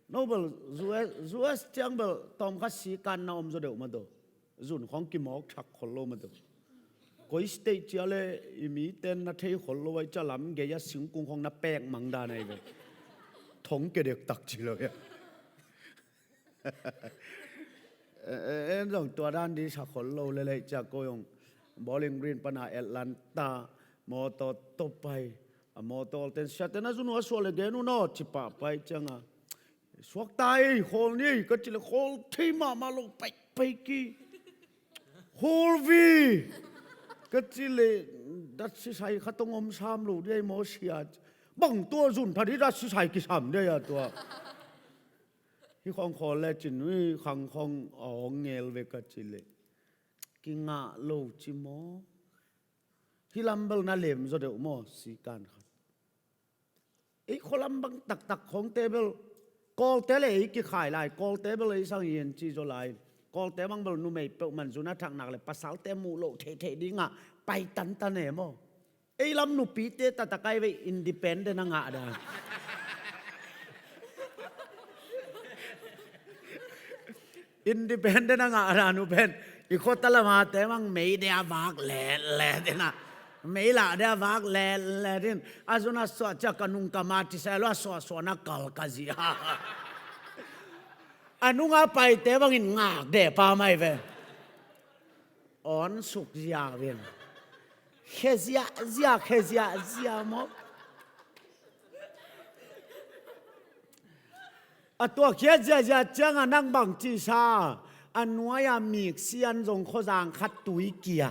No bel U S, U S tiang bel tawm khat si kan na om zaw deuh mah do. Zun khawng kimawk thak khol lo mah tawh. Koi state cia le i miten na thei khol lo ai cia lam gei a singkung khawng na pek mang dan ai ve. Thong ke dek tak ci lo ia. En zong tua dan di sa khol lo le lei cia ko zong Bowling Green pana Atlanta mawtaw tawh pai. A mawtaw ten sia ten a zun uh a suah le gen uh naw ci pah pai cianga. Suakta ei, khawl ni ei ka ci le khawl thei mahmah lo, paih paih ki. Khawl vi ka ci le, dat sisai khat hong om sam lo di ei maw sia. Bang tua zun tha di dat sisai kisam di ei a tua. Hi khawng khawl le cin ui khang khawng a hong ngel ve ka ci le. Kingah lo ci maw. Hi lam bel na lem zaw deuh maw, sikan khat. Ei khualam bang taktak khawngte bel Kawlte le ei kikhai lai, Kawlte bel ei sang hi en ci zaw lai. Kawlte bang bel numei peuhmah zun a thaknak le pasalte muh loh theihtheih dingah pai tantan e maw. Ei lam nupite taktak ai ve independent a ngah dan. Independent a ngah dan uh pen i khuata lamate mang mei de a vak letlet ina, mei lah de a vak letlet in a zun a suah ciah ka nung ka ma ci seh lo a suahsuahna kal ka zia. A nunga paite bangin ngak de pa mai ve. Awn suk ziau in khe ziahziah khe ziahziah maw. A tua khiat ziahziah cianga nang bang cihsa a nuai-a miksi an zong khuazang khat tui kia.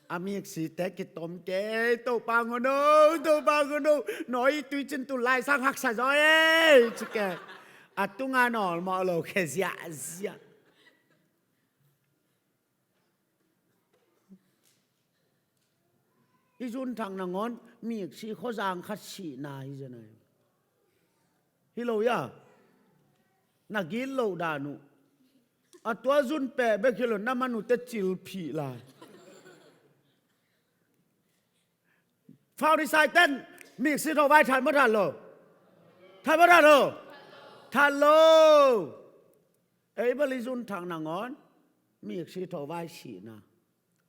A miksite kitom kei Topa ngun o, Topa ngun o, nawi tui cin tu lai sang haksa zaw ei ci kei. A tunga nawlmawh lo khe ziahziah. I zun thak nangawn miksi khuazang khat sihna hi zia nai. Hi lo ia na git loh dan uh. A tua zun peh bek hi lo na man uhte cil phih lai. Pharisai ten miksi tho vai that maw that lo? That maw that lo? That lo. Ei bel i zun thak nangawn miksi tho vai sihna.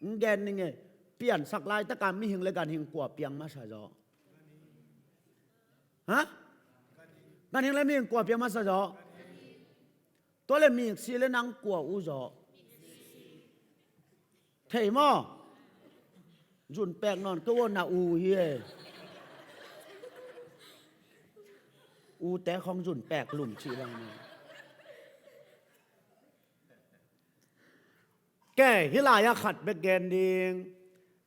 Ng gen ning e, piansak laitaka mihing le ganhing kua piang masa zaw? Ha? Ganhing le mihing kua piang masa zaw? Tua le miksi le nang kua uh zaw? Thei maw? Zun pek nawn kei uh na u hi e. Ute khawng zun pek lum cih bang maw. Kei hih lai-ah khat bek gen ding.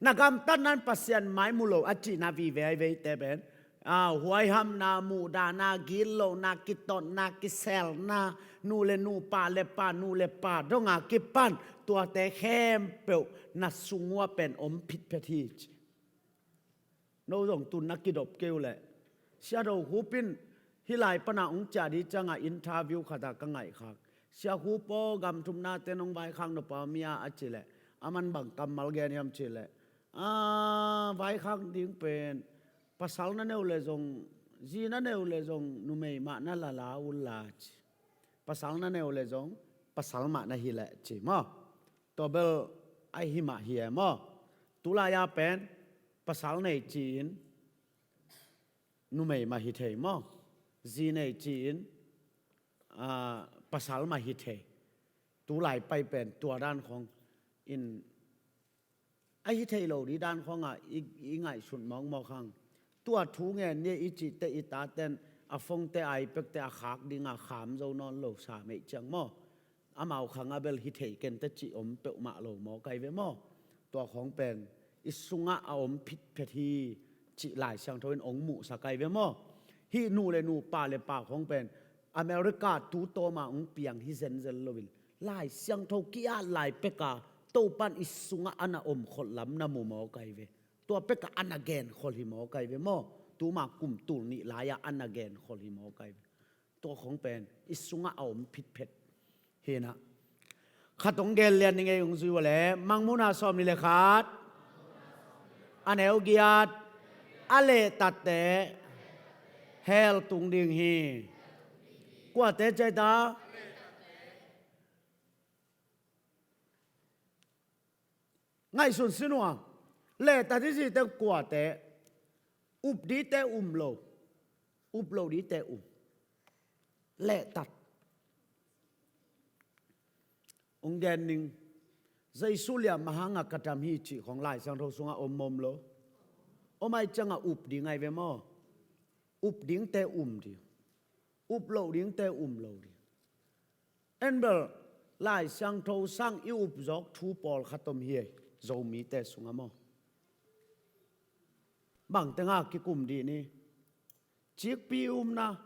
Na gamtatna in Pasian mai mu lo a cihna vive a i veite pen, a, huaihamna, muhdahna, gitlohna, kitotna, kiselna, nu le nu, pa le pa, nu le pa donga kipan tuate khempeuh na sung uh ah pen om phitphet hi ci. No zong tun na kidop kei uh leh. Sia Do Khup in hih lai pana hong ciah dih ciangah interview khatah ka ngaihkhak. Sia Khup aw, gam thumnate nong vaikhak nop a om hia a cih leh, a man bang kammal gen hiam cih leh, a, vaikhak ding pen pasal na neu leh zong, zi na neu leh zong numei mah na lala unla ci. Pasal na neu leh zong pasal mah na hi leh ci maw. Tua bel a hi mah hi e maw. Tulai-a pen pasal nei ci-in numei mah hi thei maw. Zi nei ci-in, a, pasal mah hi thei. Tulai pai pen tua dan khawng in a hi thei lo dih dan khawngah i, i ngaihsut mawkmawk hang. Tua thu ngen ni i cihte i taten a phone-te, iPad-te a khak dinga kham zo nawn lo sa meih ciang maw. Amau khangah bel hi thei kente cih om peuhmah lo maw kai ve maw. Tua khawng pen i sungah a om phitphet hi cih Lai Siangtho in ong muhsa kai ve maw. Hih nu le nu, pa le pa khawng pen America tu tawma ong piang hi zenzen loin Lai Siangtho ki-at lai peka Topan i sungah ana omkholh lam na mu maw kai ve. Tua peka ana genkhol hi maw kai ve maw. Tuma kum tul nih lai-ah ana genkhol hi maw kai ve. Tua khawng pen i sungah a om phitphet hinah. Khat hong gen lian ni ngei hong zui uh leh Mangmuhna sawm ni le khat, a neu giat, a lehtatte hell tung ding hi. Kuate ciaita? Ngaihsun sin uh a, lehtat i cih teh kuate, up dingte um lo, up lo dingte um. Lehtat. Hong gen ning, Jesu liam a hangah ka dam hi cih khawng Lai Siangtho sungah om om lo. Om ahih ciangah up ding ahi ve maw? Up dingte um ding, up lo dingte um lo ding. En bel, Lai Siangtho sang i up zawk thu pawlkhat om hi, Zomite sungah maw? Bang tengah kikum dih ni? Cikpi upna.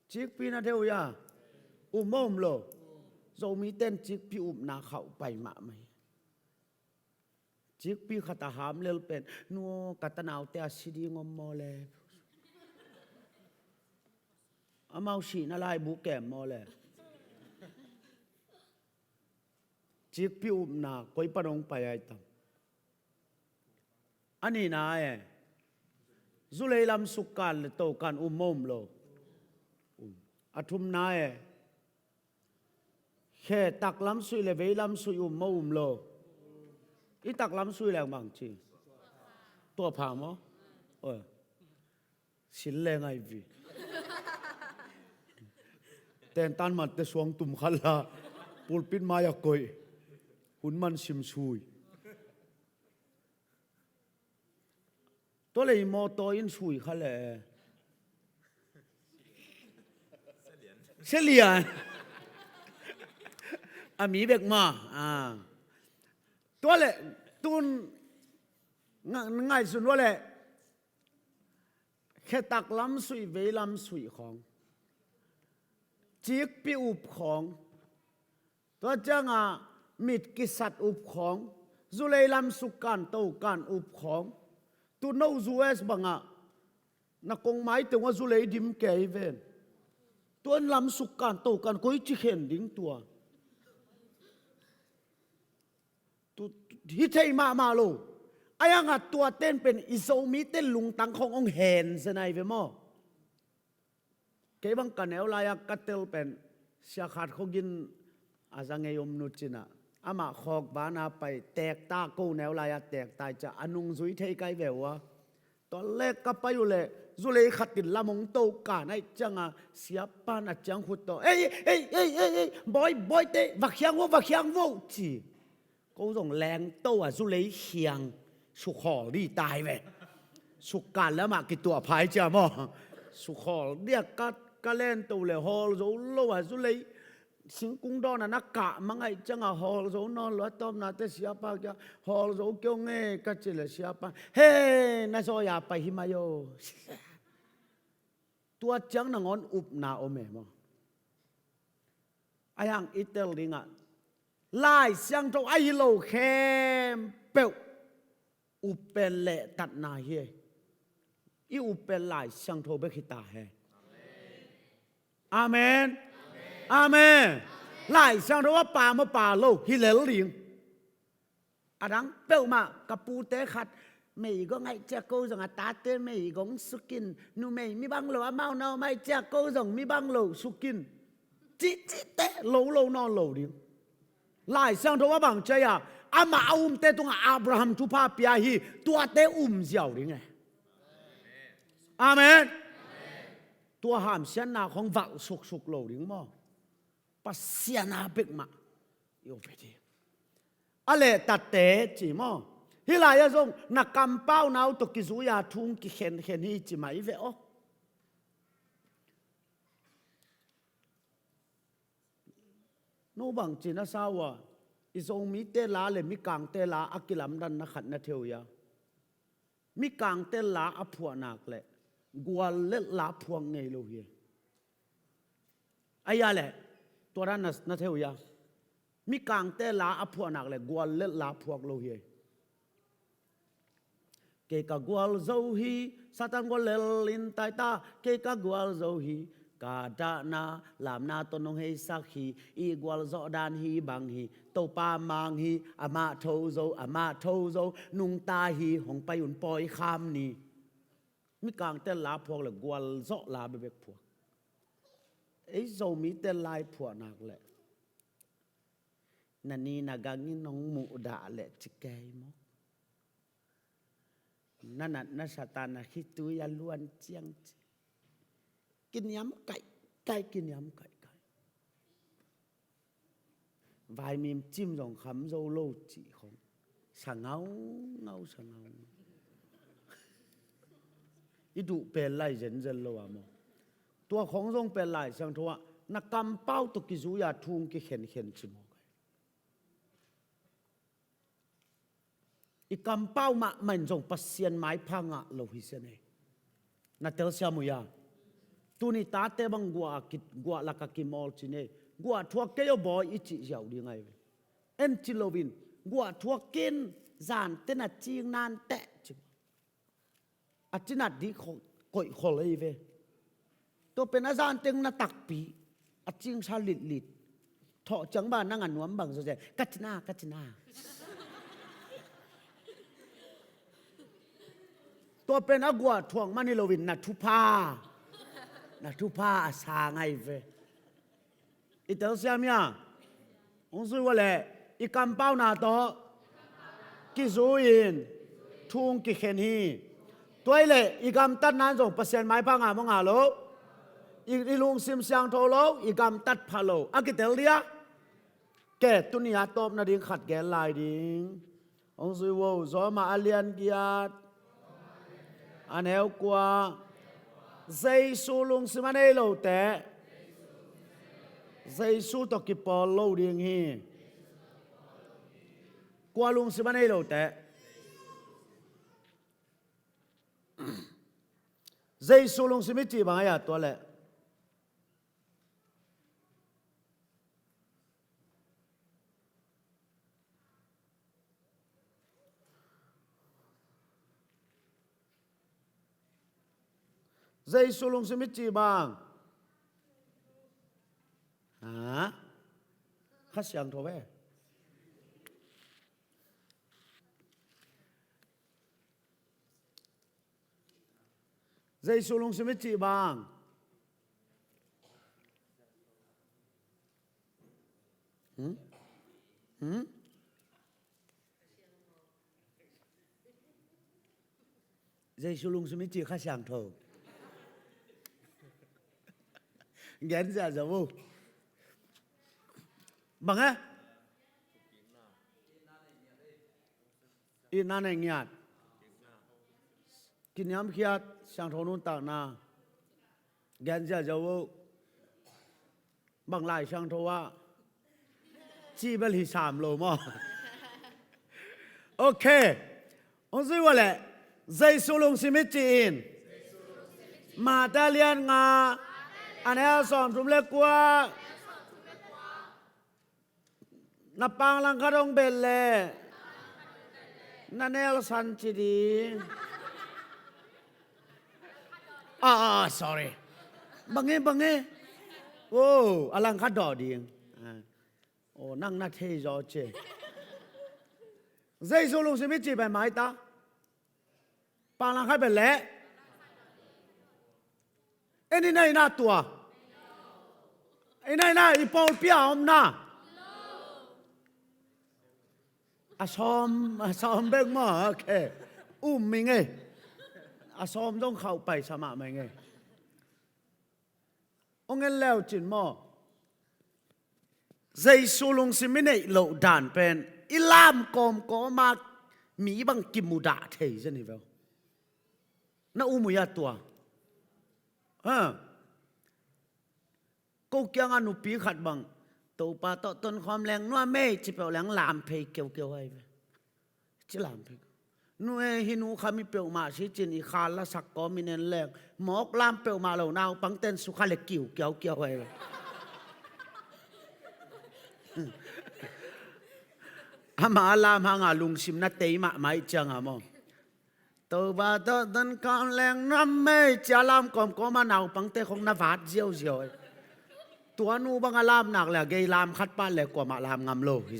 Cikpi na thei uh hia? Um maw um lo? Zomite in cikpi upna khauh pai mahmah hi. Cikpi khat a ham lel pen, nu aw, ka tanaute a si ding om maw le? Amau sihna laibu kem maw le? Cikpi upna koi pan hong pai ai tam? A nihna e, zu lei lam sukkan le tokan um maw um lo? Um. A thumna e, khe taklam suih le veilam suih um maw um lo? I taklam suih leng bang ci? Tuahpha maw? Oi. Sin leng ahi vi. Tentan man teh suang tum khat la, pulpit mai-ah koih, hun man sim sui. Tua leh i mawtaw in sui kha leh. Sia Lian. A mi bek mah. Ah. Tua leh tun nga-, ngaihsun ua leh. Khe taklam suih, veilam suih khawng. Cikpi up khawng. Tua ciangah mit kisat up khawng, zu lei lam sukkan tokan up khawng. Tu no U S bangah na kong mai teng ua zu lei dim kei ven. Tuan lam sukkan tokan koi ci khen ding tua. Tu, tu, hi thei mahmah lo. Ahi hangah tuate in pen i Zomite lungtang khawng hong hen zen ahi ve maw? Kei bang ka neu lai-ah ka tel pen Sia Khat Khua Gin a za ngei om nu cinah, amah khawk bana pai, teekta, ko neu lai-ah teekta i ciah a nungzui thei kai ve ua. Tua leh ka pai uh leh zu lei khat in lam hong tokan ahih ciangah siapa'n a ciangkhut tawh, "Ei, ei, ei, ei, ei, bawi, bawite, va khiang vo, va khiang vo," ci. Ko zong lengto a zu lei khiang, sukhawl dih tai ve. Sukkan leh amah kituah phai cia maw? Sukhawl dih a ka, ka lento leh hawl zo lo a zu lei. Singkung dawn a na kah mang ahih ciangah hawl zo nawn lo a, tawpna teh siapa kiang hawl zo kei ung e ka cih leh siapa, "He, na zawi a pai hi mai aw." Tua ciang nangawn upna om e maw? Ahi hang i tel dingah Lai Siangtho ahi lo khempeuh up pen lehtatna hi. I up pen Lai Siangtho bek hi ta hen. Amen. Amen. Lai Siangtho a pam a pam lo hi lel ding. A dang peuhmah, ka pute khat meigong ahih ciah ko zong a tate meigong sukin, numei mi bang lo amau na om ahih ciah ko zong mi bang lo sukin, cihcihte lo lo nawn lo ding. Lai Siangtho a bang ci hiam? Amah a umte tungah Abraham thupha pia hi, tuate um ziau ding e. Amen. Tua hamsiatna khong valh suksuk lo ding maw? Pasian a bek mah i om hi. A lehtatte ci maw? Hih lai-ah zong na kampauna uh tawh kizui-a thu kikhenkhen hi ci mah i ve aw. No bangci na sa uh a, i Zomite la le mikangte la a kilamdanna khat na thei uh hia? Mikangte la a phuah nak leh guallelh la phuak ngei lo hi. Ahi a leh tua dan na, na thei uh hia? Mikangte la a phuah nak leh guallelh la phuak lo hi. Kei ka gualzo hi, Satan guallelh in tai ta, kei ka gualzo hi. Ka dahna lamna tawh nong heisak hi. I gualzawh dan hi bang hi. Topa mang hi, amah tho zo, amah tho zo. Nungta hi, hong pai un pawi kham ni. Mikangte la phuak leh gualzawh la bekbek phuak. Ei Zomite la i phuah nak leh Na ni na gang in hong muhdah leh ci kei maw. Na natna Satan na khitui a luan ciang ci. Kiniam kaikai, kiniam kaikai. Vaimim cim zong kham zo lo cih khong. Sa ngaungau, sa ngaungau. I duh pen lai zenzen lo a maw. Tua khong zong pen Lai Siangtho ah na kampau tawh kizui a thu hong kikhenkhen ci maw. I kampau mahmah in zong Pasian maipha ngah lo hi sia nei. Na telsiam uh hia? Tuni tate bang guah a ki, guah lak a kimawl ci nei. Guah thuak kei aw bawi i cih ziau ding ahi ve. En ci loin guah thuak in, zan ten a cing nan teh ci. A cinat dih koih khol ei ve. Tua pen a zan teng na takpi, a cingsa litlit. Thawh ciang bang nang a nuam bang zawzen, ka cina, ka cina. Tua pen a guah thuak man hi loin na thupha, na thupha a sang ahi ve. I telsiam hia? Hong zui uh leh i kampauna tawh kizui in thu hong kikhen hi. Tua hi leh i gamtatna in zong Pasian maipha ngah maw, ngah lo? I, i lungsim siangtho lo, i gamtat pha lo. A kitel dia? Ke, tuni a tawpna ding khat gen lai ding. Hong zui uh, Rom a lian giat, a neu kua. Jesu lungsim a nei lote Jesu tawh kipawl lo ding hi. Kua lungsim a nei lote? Jesu lungsim i cih bang a, tua leh Jesu lungsim i cih bang? Ha? Kha Siangtho ve. Jesu lungsim i cih bang? Hmm? Hmm? Jesu lungsim i cih Kha Siangtho. Gen ziahziah uh. Bang e? Itna nei ngiat. Kiniamkhiat, siangtho nuntakna. Gen ziahziah uh. Bang Lai Siangtho ah cih bel hi sam lo maw? Ok. Hong zui uh leh Jesu lungsim i cih in Mate a lian nga, a neu sawmthum le kua. Na pang langkhat hong bet leh na nelsan ci ding. Ah, ah, sorry. Bang e, bang e? Oh, a langkhat dawh ding. Ah. Oh, nang na thei zaw ci. Jesu lungsim i cih pen mai ta. Pang langkhat bet leh. En i na, i na tua. I na, i na, i pawlpi a om na. A sawm, a sawm bek maw, ok. Um ming e. A sawm zong khauh paisa mahmah ing e. Hong en leu cin maw? Jesu lungsim i neih loh dan pen i lam kawmkawm a mi bang kimudah thei zen hi ve. Na um uh hia tua? Ha. Ko kiangah nupi khat bang, Topa tawh tonkhawm leng nuam ei, ci peuh leng lam phei keukeu ahi ve. Ci lam phei. Nu e, hih nu kha mi peuhmah si cin i khal lasak kawm in en leng mawk lam peuhmah lo, naupangten sukha le kiu kiaukiau ahi ve. Amah a lam hanga lungsim na tei mahmah ih cianga maw? Topa tawh tonkhawm leng nuam ei, ci a lam kawmkawm a naupangte khong na vat ziauziau ei. Tua nu bang a lam nak le a gei lam khat pah le kuamah lam ngam lo hi.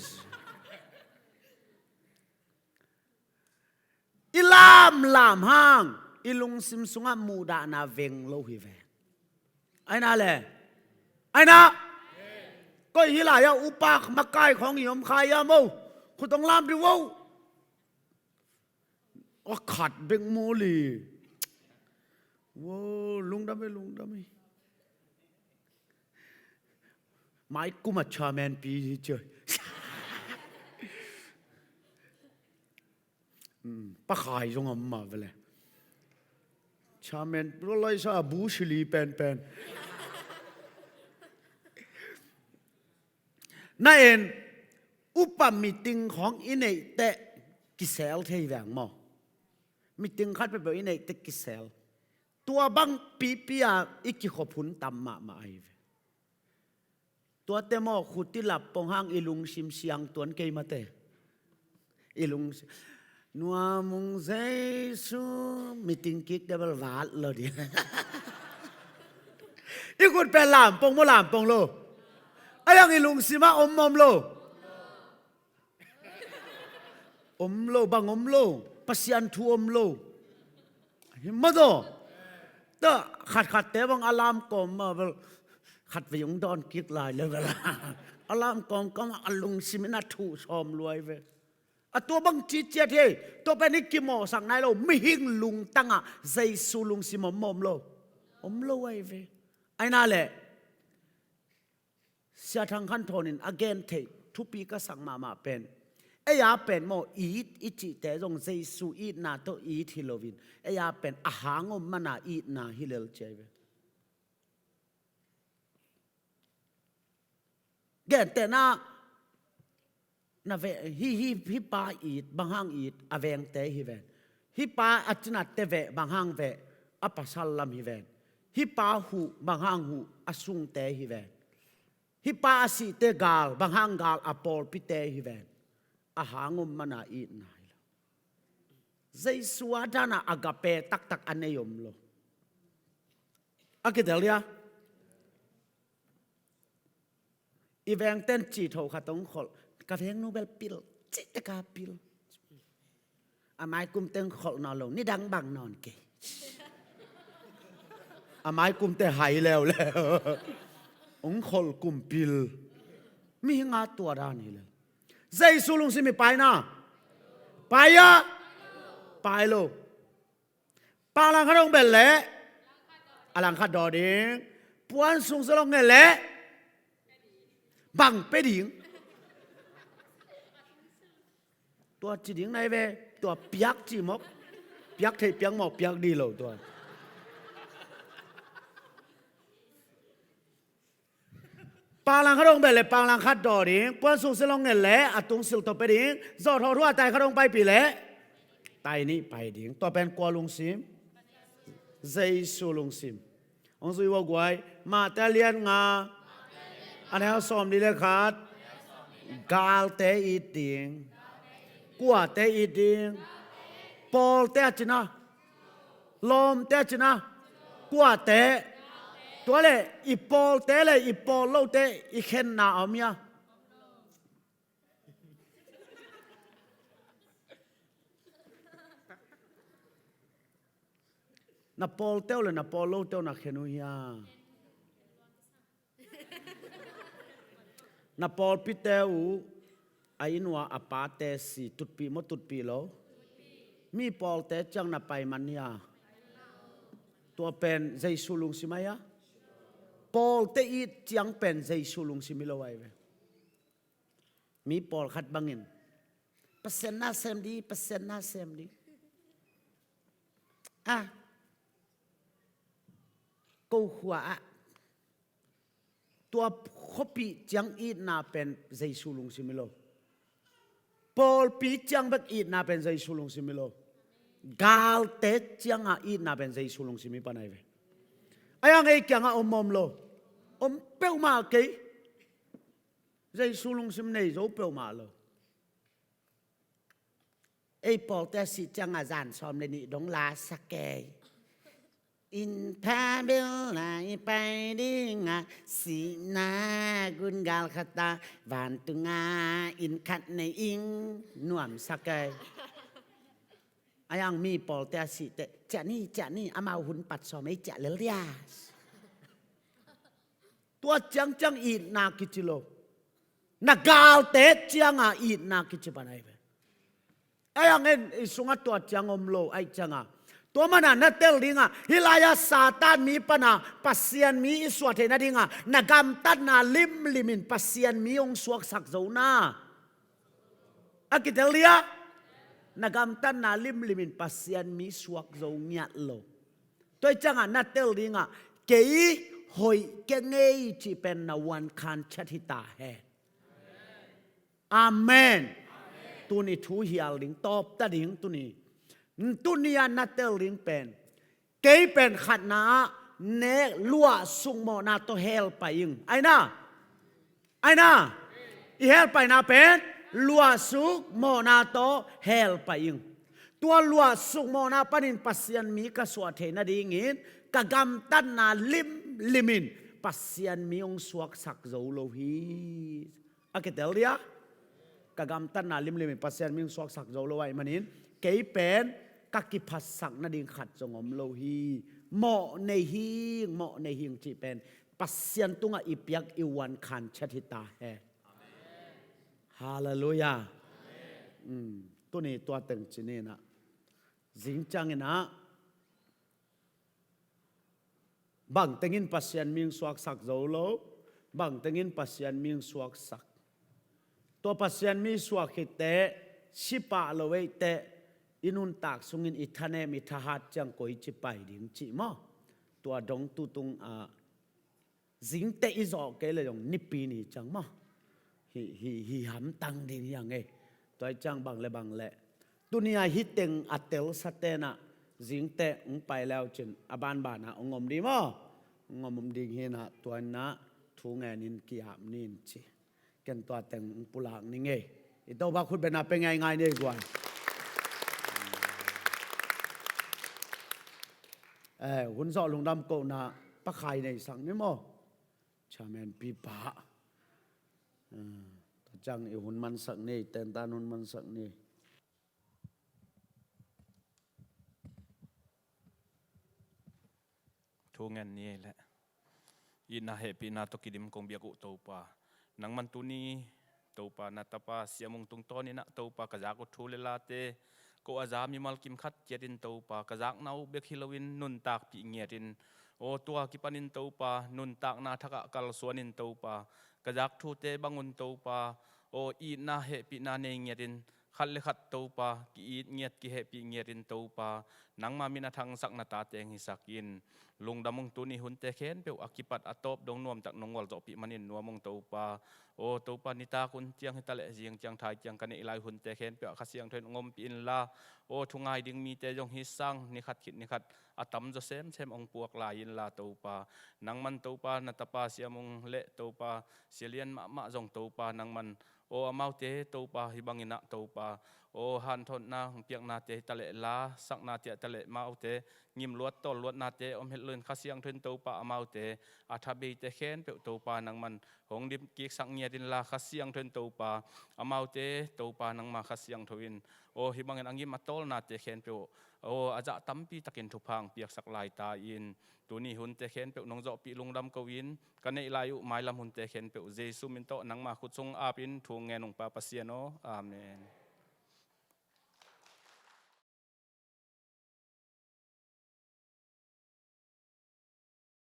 I lam lam hang i lungsim sungah muhdahna veng lo hi ve. Aina le. Aina. Koi hi lai-ah upa makai khawng i om kha hiam o? Khut hong lam dih o. A khat bek maw li. Wo, lungdam e, lungdam e. Mai kum a chairman pi hi cioi. Hmm, pakhai zong a om mah vele. Chairman, lo lai sa bu sili penpen. Na en, upa meeting khawng i neih teh kisel thei veng maw? Meeting khat peuhpeuh i neih teh kisel. Tua bang pipi a i kikhop hun tam mahmah ahi ve. Tuate maw, khuti lap pong hang i lungsim siang tuan kei mate. I lungsim. Nuamung Jesu, meeting kik dia bel vat lo di. I khut pen lampong maw, lampong lo? A yang i lungsim ah om om lo? Om lo, bang om lo? Pasian thu om lo. Hi mah daw. Ta khatkhatte bang a lamkawm mah bel khat vei hong dawn kik lai le bel a lamkawm kamah a lungsim in a thuh sawm luai ve. A tua bang ciciat hi. Tua pen i kimawhsak nai lo. Mihing lungtangah Jesu lungsim om om lo? Om lo ahi ve. Aina leh Sia Thang Khan Thawn in a gen theih thupi ka sak mahmah pen, ei a pen maw, it i cihte zong Jesu itna tawh it hi loin, ei a pen a hang om mana itna hi lel ci ahi ve. Gentehna, na ve, hi, hi, hi pa it, bang hang it, a vengte hi ven. Hi pa a cinatte veh, bang hang veh, a pasal lam hi ven. Hi pa huh, bang hang huh, a sungte hi ven. Hi pa a sihte gal, bang hang gal, a pawlpite hi ven. A hang om mana itna hi lo. Jesu a dana agape taktak a nei om lo. A kitel dia. I vengten ci tho khat hong kholh. Ka vengnu bel pil. Cihte ka pil. A mai kum teng kholh nawn lo. Nidang bang nawn kei. A mai kum te hai leuleu. Hong kholh kum pil. Mihing a tua dan hi le. Jesu lungsim i pai na. Pai a. Pai lo. Panglang khat hong bel leh a lang khat daw ding. Puan sung sia long ngen leh bang pe ding. Tua ci ding nai ve. Tua piak ci mawk. Piak thei piak mawk piak di lo tua. Panglang khat hong bel leh panglang khat daw ding. Puan sung sia long ngen leh a tung sil tawh pe ding. Zawh thawh thua tai khat hong paipih leh tai nih pai ding. Tua pen kua lungsim? Jesu lungsim. Hong zui ua guai. Mate lian nga, a neu sawm li le khat. Galte it ding. Kuate it ding? Pawlte a cina. Lawmte a cina. Kuate? Tua le i pawlte le i pawl lote i khenna om hia? Na pawlte uh le na pawl lote uh na khen uh hia? Na pawlpite uh a inn ua a pate si tutpih maw tutpih lo? Mi pawlte ciang na pai man hia? Tua pen Jesu lungsim ahi a? Pawlte it ciang pen Jesu lungsim hi lo ahi ve. Mi pawlkhat bangin Pasian na sem di, Pasian na sem di. Ah, ko khua ah tua khuapi ciang itna pen Jesu lungsim hi lo. Pawlpi ciang bek itna pen Jesu lungsim hi lo. Galte ciangah itna pen Jesu lungsim hi pan ahi ve. A yang ei kiangah om om lo. Om peuhmah kei. Jesu lungsim nei zo peuhmah lo. Ei pawlte a sih ciangah zan sawm le nih dong la sa kei. Inn pha bel lai pai dingah sihna gun gal khat ah vantung ah inn khat nei ing nuam sa kei. A yang mi pawlte a sih teh ciah ni, ciah ni, amau hun pat sawm ei ciah lel dia. Tua ciangciang itna kici lo. Na galte cianga itna kici pan ahi ve. Ahi hangin i sungah tua ciang om lo, ahi cianga tua mana na tel dinga, hih lai-a Satan mi pana Pasian mi i suah theih nadinga na gamtatna limlimin Pasian mi hong suaksak zo na. A kitel dia? Na gamtatna limlimin Pasian mi suak zo ngiat lo. Tua hi cianga na tel dinga, kei hoih kei ngei cih pen na uan khan ciat hi ta hen. Amen. Tuni thu hial ding, tawpta ding tuni. Tuni a na tel ding pen, kei pen khatna ah nek luah sukmawhna tawh hell pai ing. Aina? Aina? I hell paina pen luah sukmawhna tawh hell pai ing. Tua luah sukmawhna panin Pasian mi ka suah theih nadingin ka gamtatna limlimin Pasian mi hong suaksak zo lo hi. A kitel dia? Ka gamtatna limlimin Pasian mi hong suaksak zo lo ahih manin kei pen ka kiphatsak nading khat zong om lo hi. Mawh nei hing, mawh nei hing cih pen Pasian tungah i piak i uan khan ciat hi ta hen. Halleluiah. Tuni tua teng ci ni na. Zing ciangin ah bangtengin Pasian mi hong suaksak zo lo, bangtengin Pasian mi hong suaksak. Tua Pasian mi suak khit teh, si pah lo ei teh, i nuntak sungin i thanem i thahat ciang koici pai ding cih maw? Tua dong tutung a, zingteh i zawh kei le zong nipi ni ciang maw? Hi, hi, hi hamtang ding hi hang ei. Tua hi ciang bang le bang le. Tuni a hih teng a telsa tenah zingteh hong pai leu cin a banbanah hong om ding maw? Hong om ding hi nah tua innah thu ngenin ki-ap nin ci. Ken tua teng hong pulak ning ei. I Topa khut bena pe ngaingai nei guai. Eh, hun zawh lungdam kohna pakhai nei sang ni maw? Chairman pipa. Ah, tua ciang i hun mansak ni, tentan hun mansak ni. Thu ngen ni ei leh. Itna hehpihna tawh kidim kong biak uh Topa. Nangman tuni Topa na tapa siamung tungtawn inah Topa ka zak uh thu le late ko a za mimal kim khat kiatin Topa ka zakna uh bek hi loin nuntakpih ngiatin. Aw tua kipanin Topa nuntakna thakah kalsuanin Topa ka zak thute bangun Topa. Aw itna hehpihna nei ngiatin khat le khat Topa ki-it ngiat kihehpih ngiatin Topa nangma min a thangsak na tate hong hisak in. Lungdam ung tuni hunte khempeuh a kipat a tawp dong nuamtak nong gualzawhpih manin nuam ung Topa. Aw Topa nitak hun ciang hitaleh zing ciang thai ciang ka neih lai hunte khempeuh ah Kha Siangtho in hong ompih inla. Aw thungai ding mite zong hi sang nikhat khit nikhat a tamzaw semsem hong puak lai inla Topa. Nangman Topa na tapa siamung le Topa sialian mahmah zong Topa nangman aw amaute Topa hi banginah Topa aw hanthotna hong piaknate hitaleh la saknate hitaleh amaute ngimluat tawlluatnate om het loin Kha Siangtho in Topa amaute a thabeite khempeuh Topa nangman hong dim kiksak ngiat inla Kha Siangtho in Topa amaute Topa nangma Kha Siangtho in aw hi bangin a ngim a tawlnate khempeuh aw a zah tampi takin thupha hong piaksak lai ta in. Tuni hunte khempeuh nong zawhpih lungdam ko in ka neih lai uh mailam hunte khempeuh Jesu min tawh nangma khut sung apin thu ngen ung Pa Pasian aw. Amen.